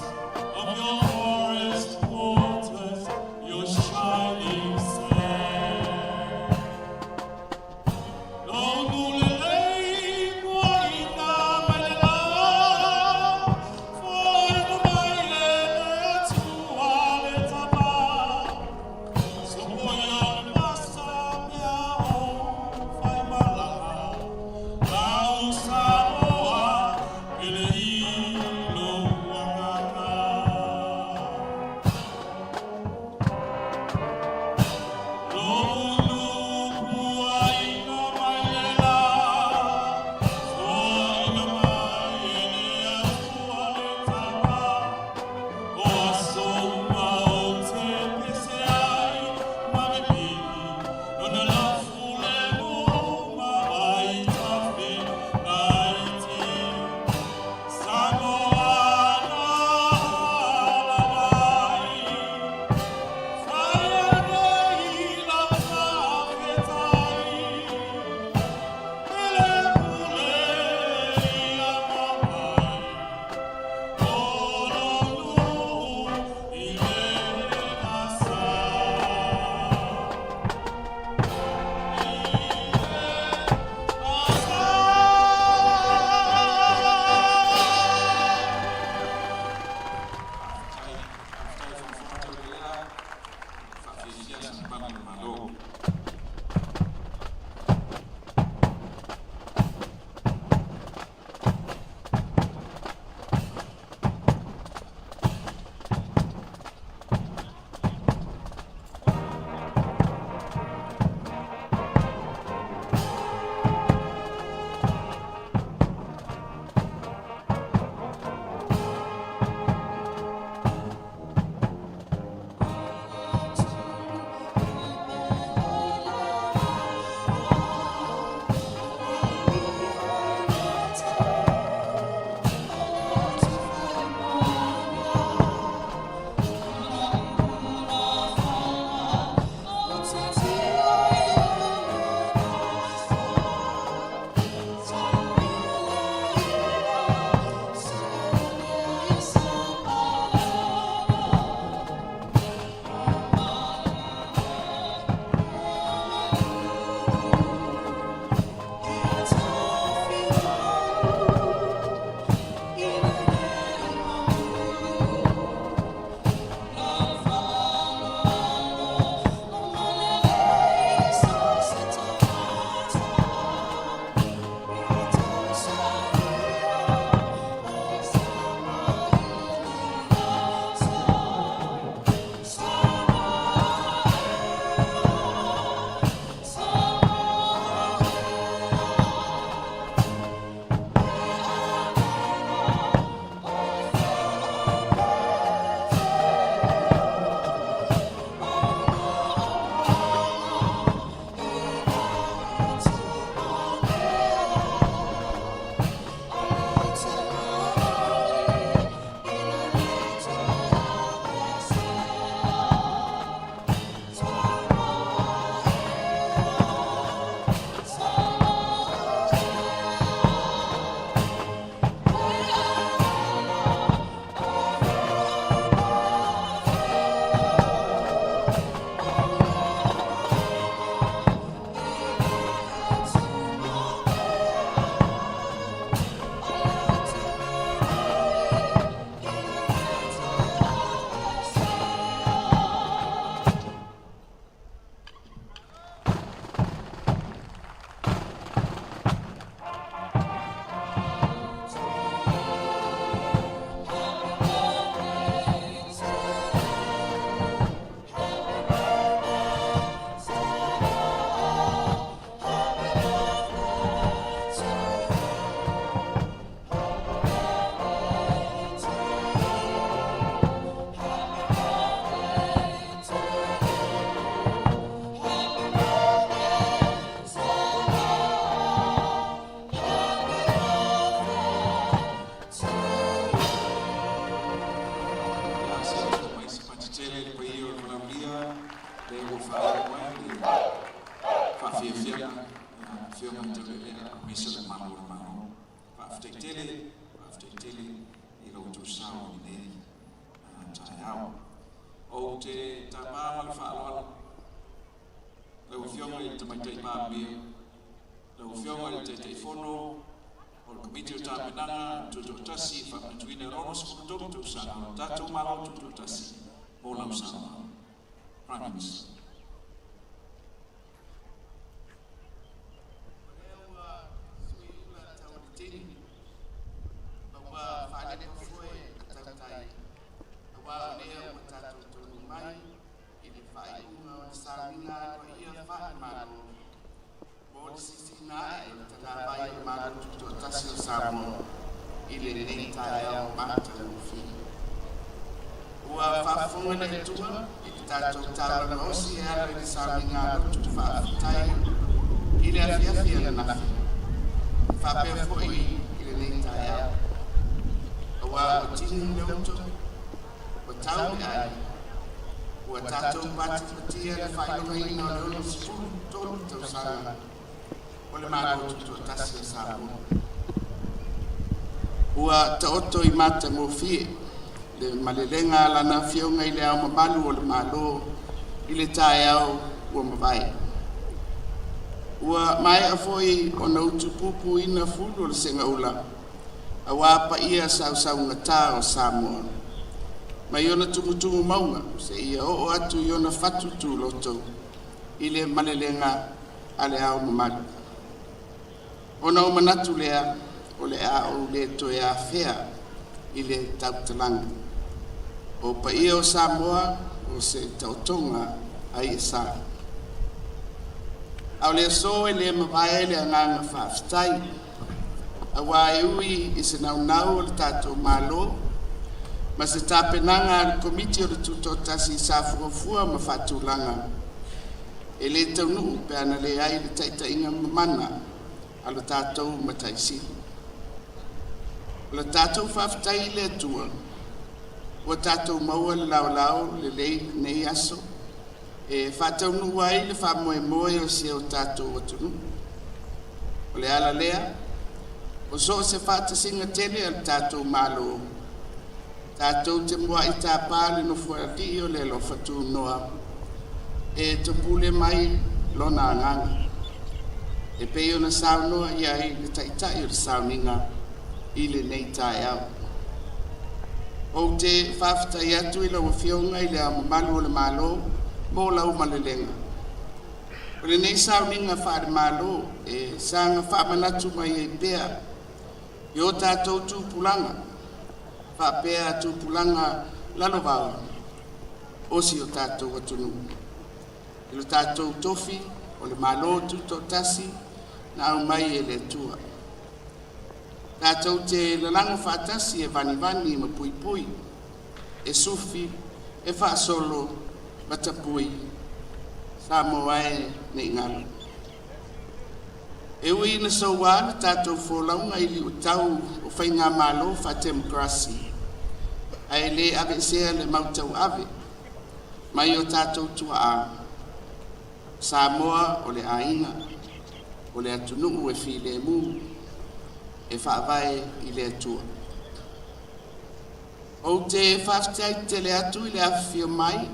of your forest waters, your shining sand. Lou lelei puaina mai le la, foaina mai e le Atua le tama. Sopoia le vasa mea o faimalaga, lau Samoa pele i lou agaga. Lou puaina mai le la, foaina mai e le Atua le tama. O aso uma ou te pese ai ma pipii, lona lafulemu ma aitafe laiti. Samoa na ala mai, faia nei lau faafetai. Pele pule ia mamai, o lou nuu i le asa. Malo. Faafiafiaga afioga i taulealea aemaise o le mamalu o le Malo. Faafetai tele, faafetai tele i lo outou sao i lenei taeao. Ou te tapā ma le faaaloalo lau Afioga i le Tamaitai Palemia, lau Afioga i le Taitaifono o le Komiti o Tapenaga Tutoatasi e faamanatuina le 63 tausaga o le tatou Malo Tutoatasi mo lau saunoaga. Prime Minister. Ua faalepa foe a tautai, auā o lea ua tatou taunuu mai i le faaiuga o le sauniga aloaia faale-Malo mo le sisiina ae o le tagavai o le Malo Tutoatasi o Samoa i lenei taeao matagofie. Ua faafofoga le Atua i le tatou taulaga osi e ala i le sauniga lotu faafetai i le afiafi ananafi, faapea foi i lenei taeao. Auā ua tini le uto, ua tau le ai, ua tatou patipatia le faailogaina o le 63 tausaga o le Malo Tutoatasi o Samoa. Ua taoto i matagofie le malelega a Lana Afioga i Le Ao Mamalu o le Malo i le taeao ua mavae. Ua maea foi ona utupupuina fulu o le segaula auā paia sausaugata o Samoa, mai ona tumutumu mauga seia oo atu i ona fatu tuloto i le malelega a Le Ao Mamalu. Ona ou manatu lea, o le a ou le toe afea i le tautalaga. O paia o Samoa o se taotoga a i'asa. A o le aso e le mavae le agaga faafetai, auā e ui i se naunau o le tatou Malo ma se tapenaga a le Komiti o le Tutoatasi sa fuafua ma faatulaga, e le taunuu pe ana leai le taitaiga mamana a lo tatou Matai Sili. O le tatou faafetai i le Atua, ua tatou maua le laolao lelei lenei aso e faataunuu ai le faamoemoe o si o tatou atunuu. O le ala lea, o so o se faatasiga tele a le tatou Malo, tatou te muai tapā le Nofoalii o le alofa tunoa e topule mai lona agaga, e pei ona saunoa i ai le Taitai o le sauniga i lenei taeao. Ou te faafetai atu i lau Afioga i Le Ao Mamalu o le Malo mo lau malelega. O lenei sauniga faale-Malo e saga faamanatu mai ai pea i o tatou tupulaga faapea tupulaga lalovaoa o si o tatou atunuu i lo tatou tofi o le Malo Tutoatasi na aumai e le Atua. Tatou te lalago faatasi e vanivani ma puipui, e sufi, e faasolo ma tapui, Samoa e ne i galo. E ui ina soua le tatou folauga i liutau o faigamalo faatemokarasi, ae le aveesea le mau tauave mai o tatou tuaa, o Samoa o le aiga, o le atunuu e filemu, e faavae i le Atua. Ou te faafetai tele atu i le afifio mai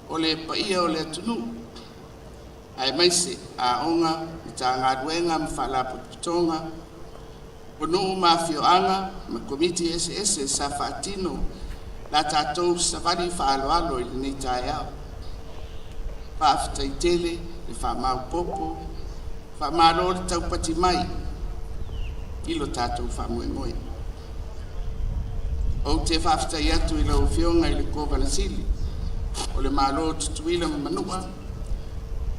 o le paia o le atunuu, aemaise aoga, Matagaluega ma Faalapotopotoga, o nuu ma afioaga ma Komiti eseese sa faatino la tatou savali faaaloalo i lenei taeao. Faafetai tele le faamaopoopo, faamalo le taupati mai i lo tatou faamoemoe. Ou te faafetai atu i lau Afioga i le Kovana Sili o le Malo o Tutuila ma Manua,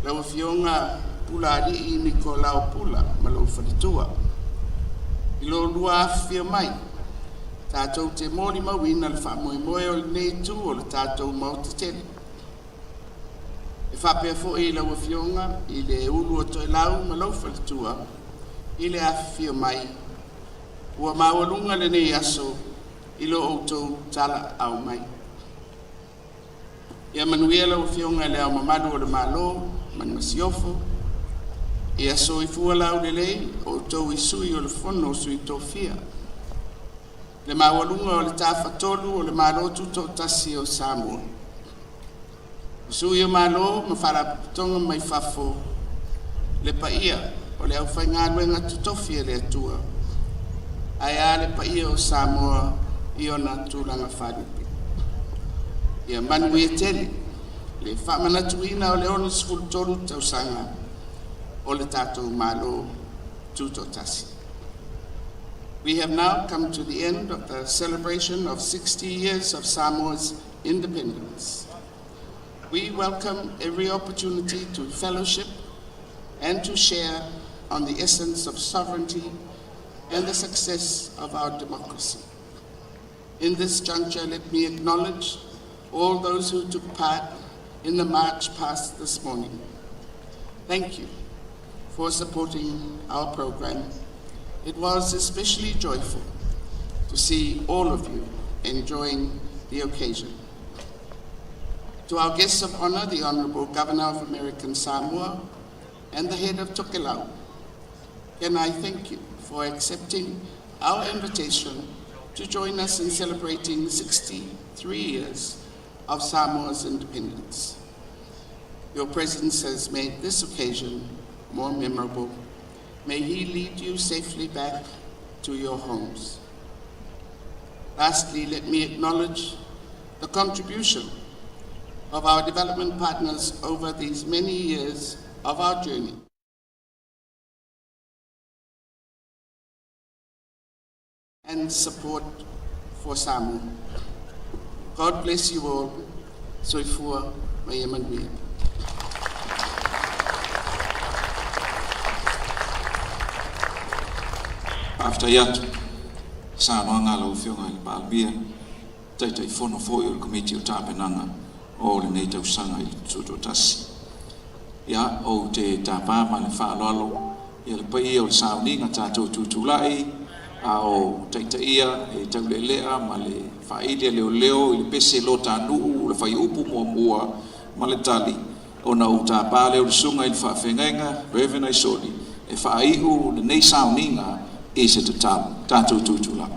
lau Afioga Pulaalii Nikolao Pula ma lou faletua. I lo oulua afifio mai, tatou te molimauina le faamoemoe o lenei itu o le tatou Maota tele. E faapea foi i lau Afioga i le Ulu o Toelau ma lou faletua i le afifio mai, ua maualuga lenei aso i lo outou talaau mai. Ia manuia lau Afioga i Le Ao Mamalu o le Malo ma le Masiofo, Ia soifua laulelei outou i sui o le Fono Sui Tofia, le maualuga o le Tafatolu o le Malo Tutoatasi o Samoa, Sui o Malo ma Faalapotopotoga mai fafo, le paia o le aufaigaluega totofi a le Atua, ae a le paia o Samoa i ona tulaga faalupe. Ia manuia tele le faamanatuina o le 63 tausaga o le tatou Malo Tutoatasi. We have now come to the end of the celebration of 60 years of Samoa's independence. We welcome every opportunity to fellowship and to share on the essence of sovereignty and the success of our democracy. In this juncture, let me acknowledge all those who took part in the march past this morning. Thank you for supporting our program. It was especially joyful to see all of you enjoying the occasion. To our guests of honor, the Honorable Governor of American Samoa and the head of Tokelau, can I thank you for accepting our invitation to join us in celebrating 63 years of Samoa's independence. Your presence has made this occasion more memorable. May he lead you safely back to your homes. Lastly, let me acknowledge the contribution of our development partners over these many years of our journey and support for Samoa. God bless you all. Soifua ma ia manuia. Faafetai atu i saunoaga a lau Afioga i le Palemia, Taitaifono foi o le Komiti o Tapenaga o lenei tausaga i le Tutoatasi. Ia, ou te tapa ma le faaaloalo ia le paia o le sauniga tatou tutulai a o taitaia e Taulealea ma le faaili a leoleo i le pese lotanuu le fuaiupu muamua ma le tali ona ou tapa lea o le susuga i le faafeagaiga Rev. Aisoli e faaiu lenei sauniga i se tatalo. Tatou tutulai.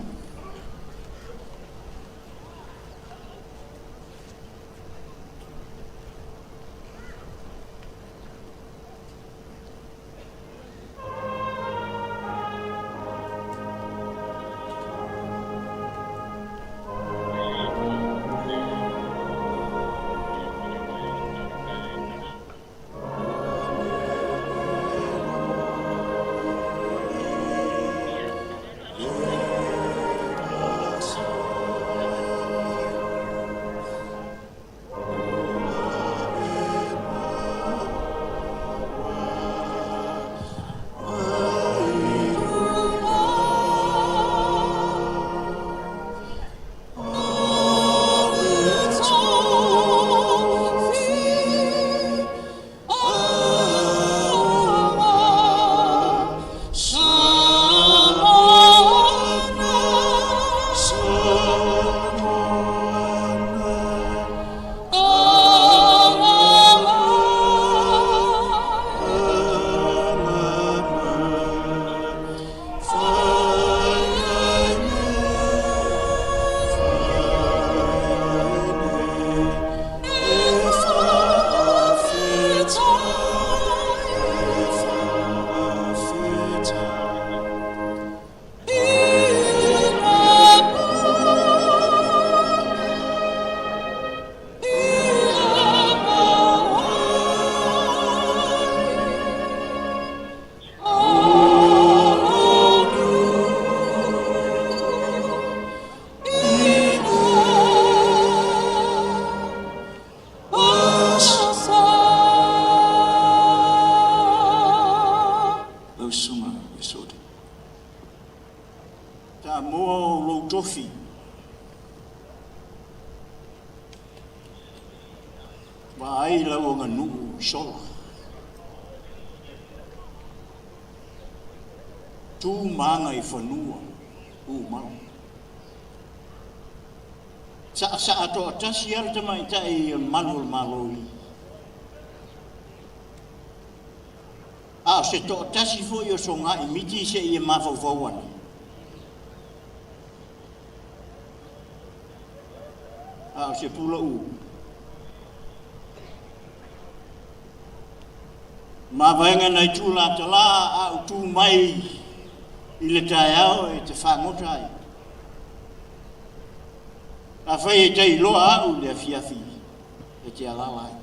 Lau Susuga Iesodi. Samoa o lou tofi. Vaai lau aganuu i sola. Tu ma aga i fanua umala. Saasaa toatasi lava le tamaitai o le malu o le Malo i. A o se toʻatasi foi o Sogaimiti seʻi e mafaufau ane. A o se pulaʻu. Mavaega nai tula talā a ou tu mai i le taeao e te fagota ai. Afai e tailoa a'u i le afiafi e te alaala ai.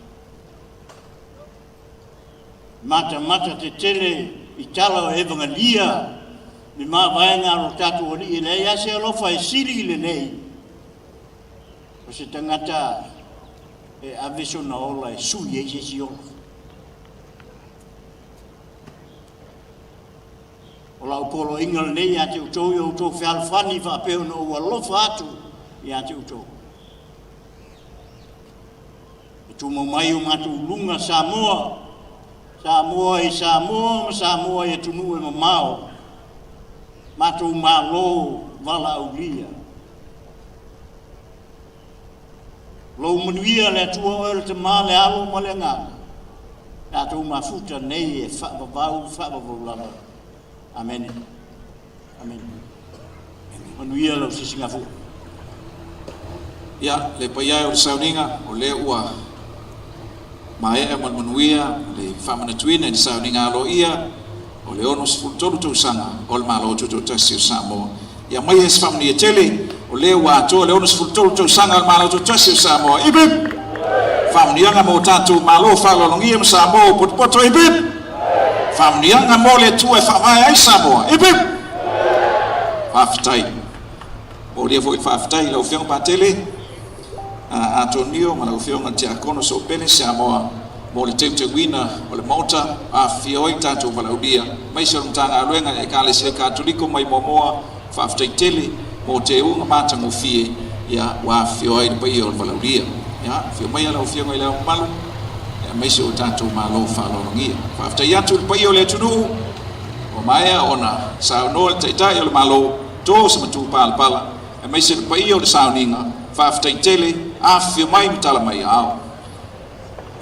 Matamata tetele i tala o evagalia le mavaega a lo tatou Alii e leai lava se alofa e sili i lenei o se tagata e ave sona ola e sui ai se isi ola. O lau poloaiga lenei ia te outou i o outou fealofani faapea ona ou alofa atu ia te outou. E tumau mai o matou luga Samoa, Samoa i Samoa ma Samoa i atunuu e mamao, matou Malo valaaulia. Lou manuia le Atua oe o le Tama, le Alo ma le Agaga, tatou mafuta nei e faavavau, faavavau lava. Amene. Amene. Manuia lau sisigafua. Ia, le paia e o le sauniga, o lea ua maea ma le manuia le faamanatuina i le sauniga aloaia o le 63 tausaga o le Malo Tutoatasi o Samoa. Ia aumaia se faamanuia tele, o lea ua atoa le 63 tausaga o le Malo Tutoatasi o Samoa. Hip hip! Faamanuiaga mo tatou Malo faaaloalogia ma Samoa ua potopoto. Hip hip! Faamanuiaga mo le Atua e faavae ai Samoa. Hip hip! Faafetai. Molia foi le faafetai i lau Afioga Patele Atonio ma lau Afioga le Tiakono Soopele Samoa mo le teuteuina o le Maota, afifio ai tatou valaaulia, aemaise o le Matagaluega i Ekalesia Katoliko mai Moamoa. Faafetai tele mo teuga matagofie ia ua afifio ai le paia o le valaaulia. Ia, afio maia lau Afioga i Le Ao Mamalu, aemaise o tatou Malo faaaloalogia. Faafetai atu i le paia o le atunuu ua maea ona saunoa le Taitai o le Malo, to se matupalapala, aemaise le paia o le sauniga. Faafetai tele, afifio mai ma tala mai aao.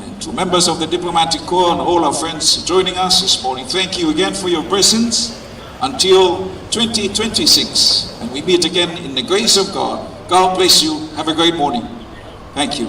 And to members of the diplomatic corps and all our friends joining us this morning, thank you again for your presence until 2026. And we meet again in the grace of God. God bless you. Have a great morning. Thank you.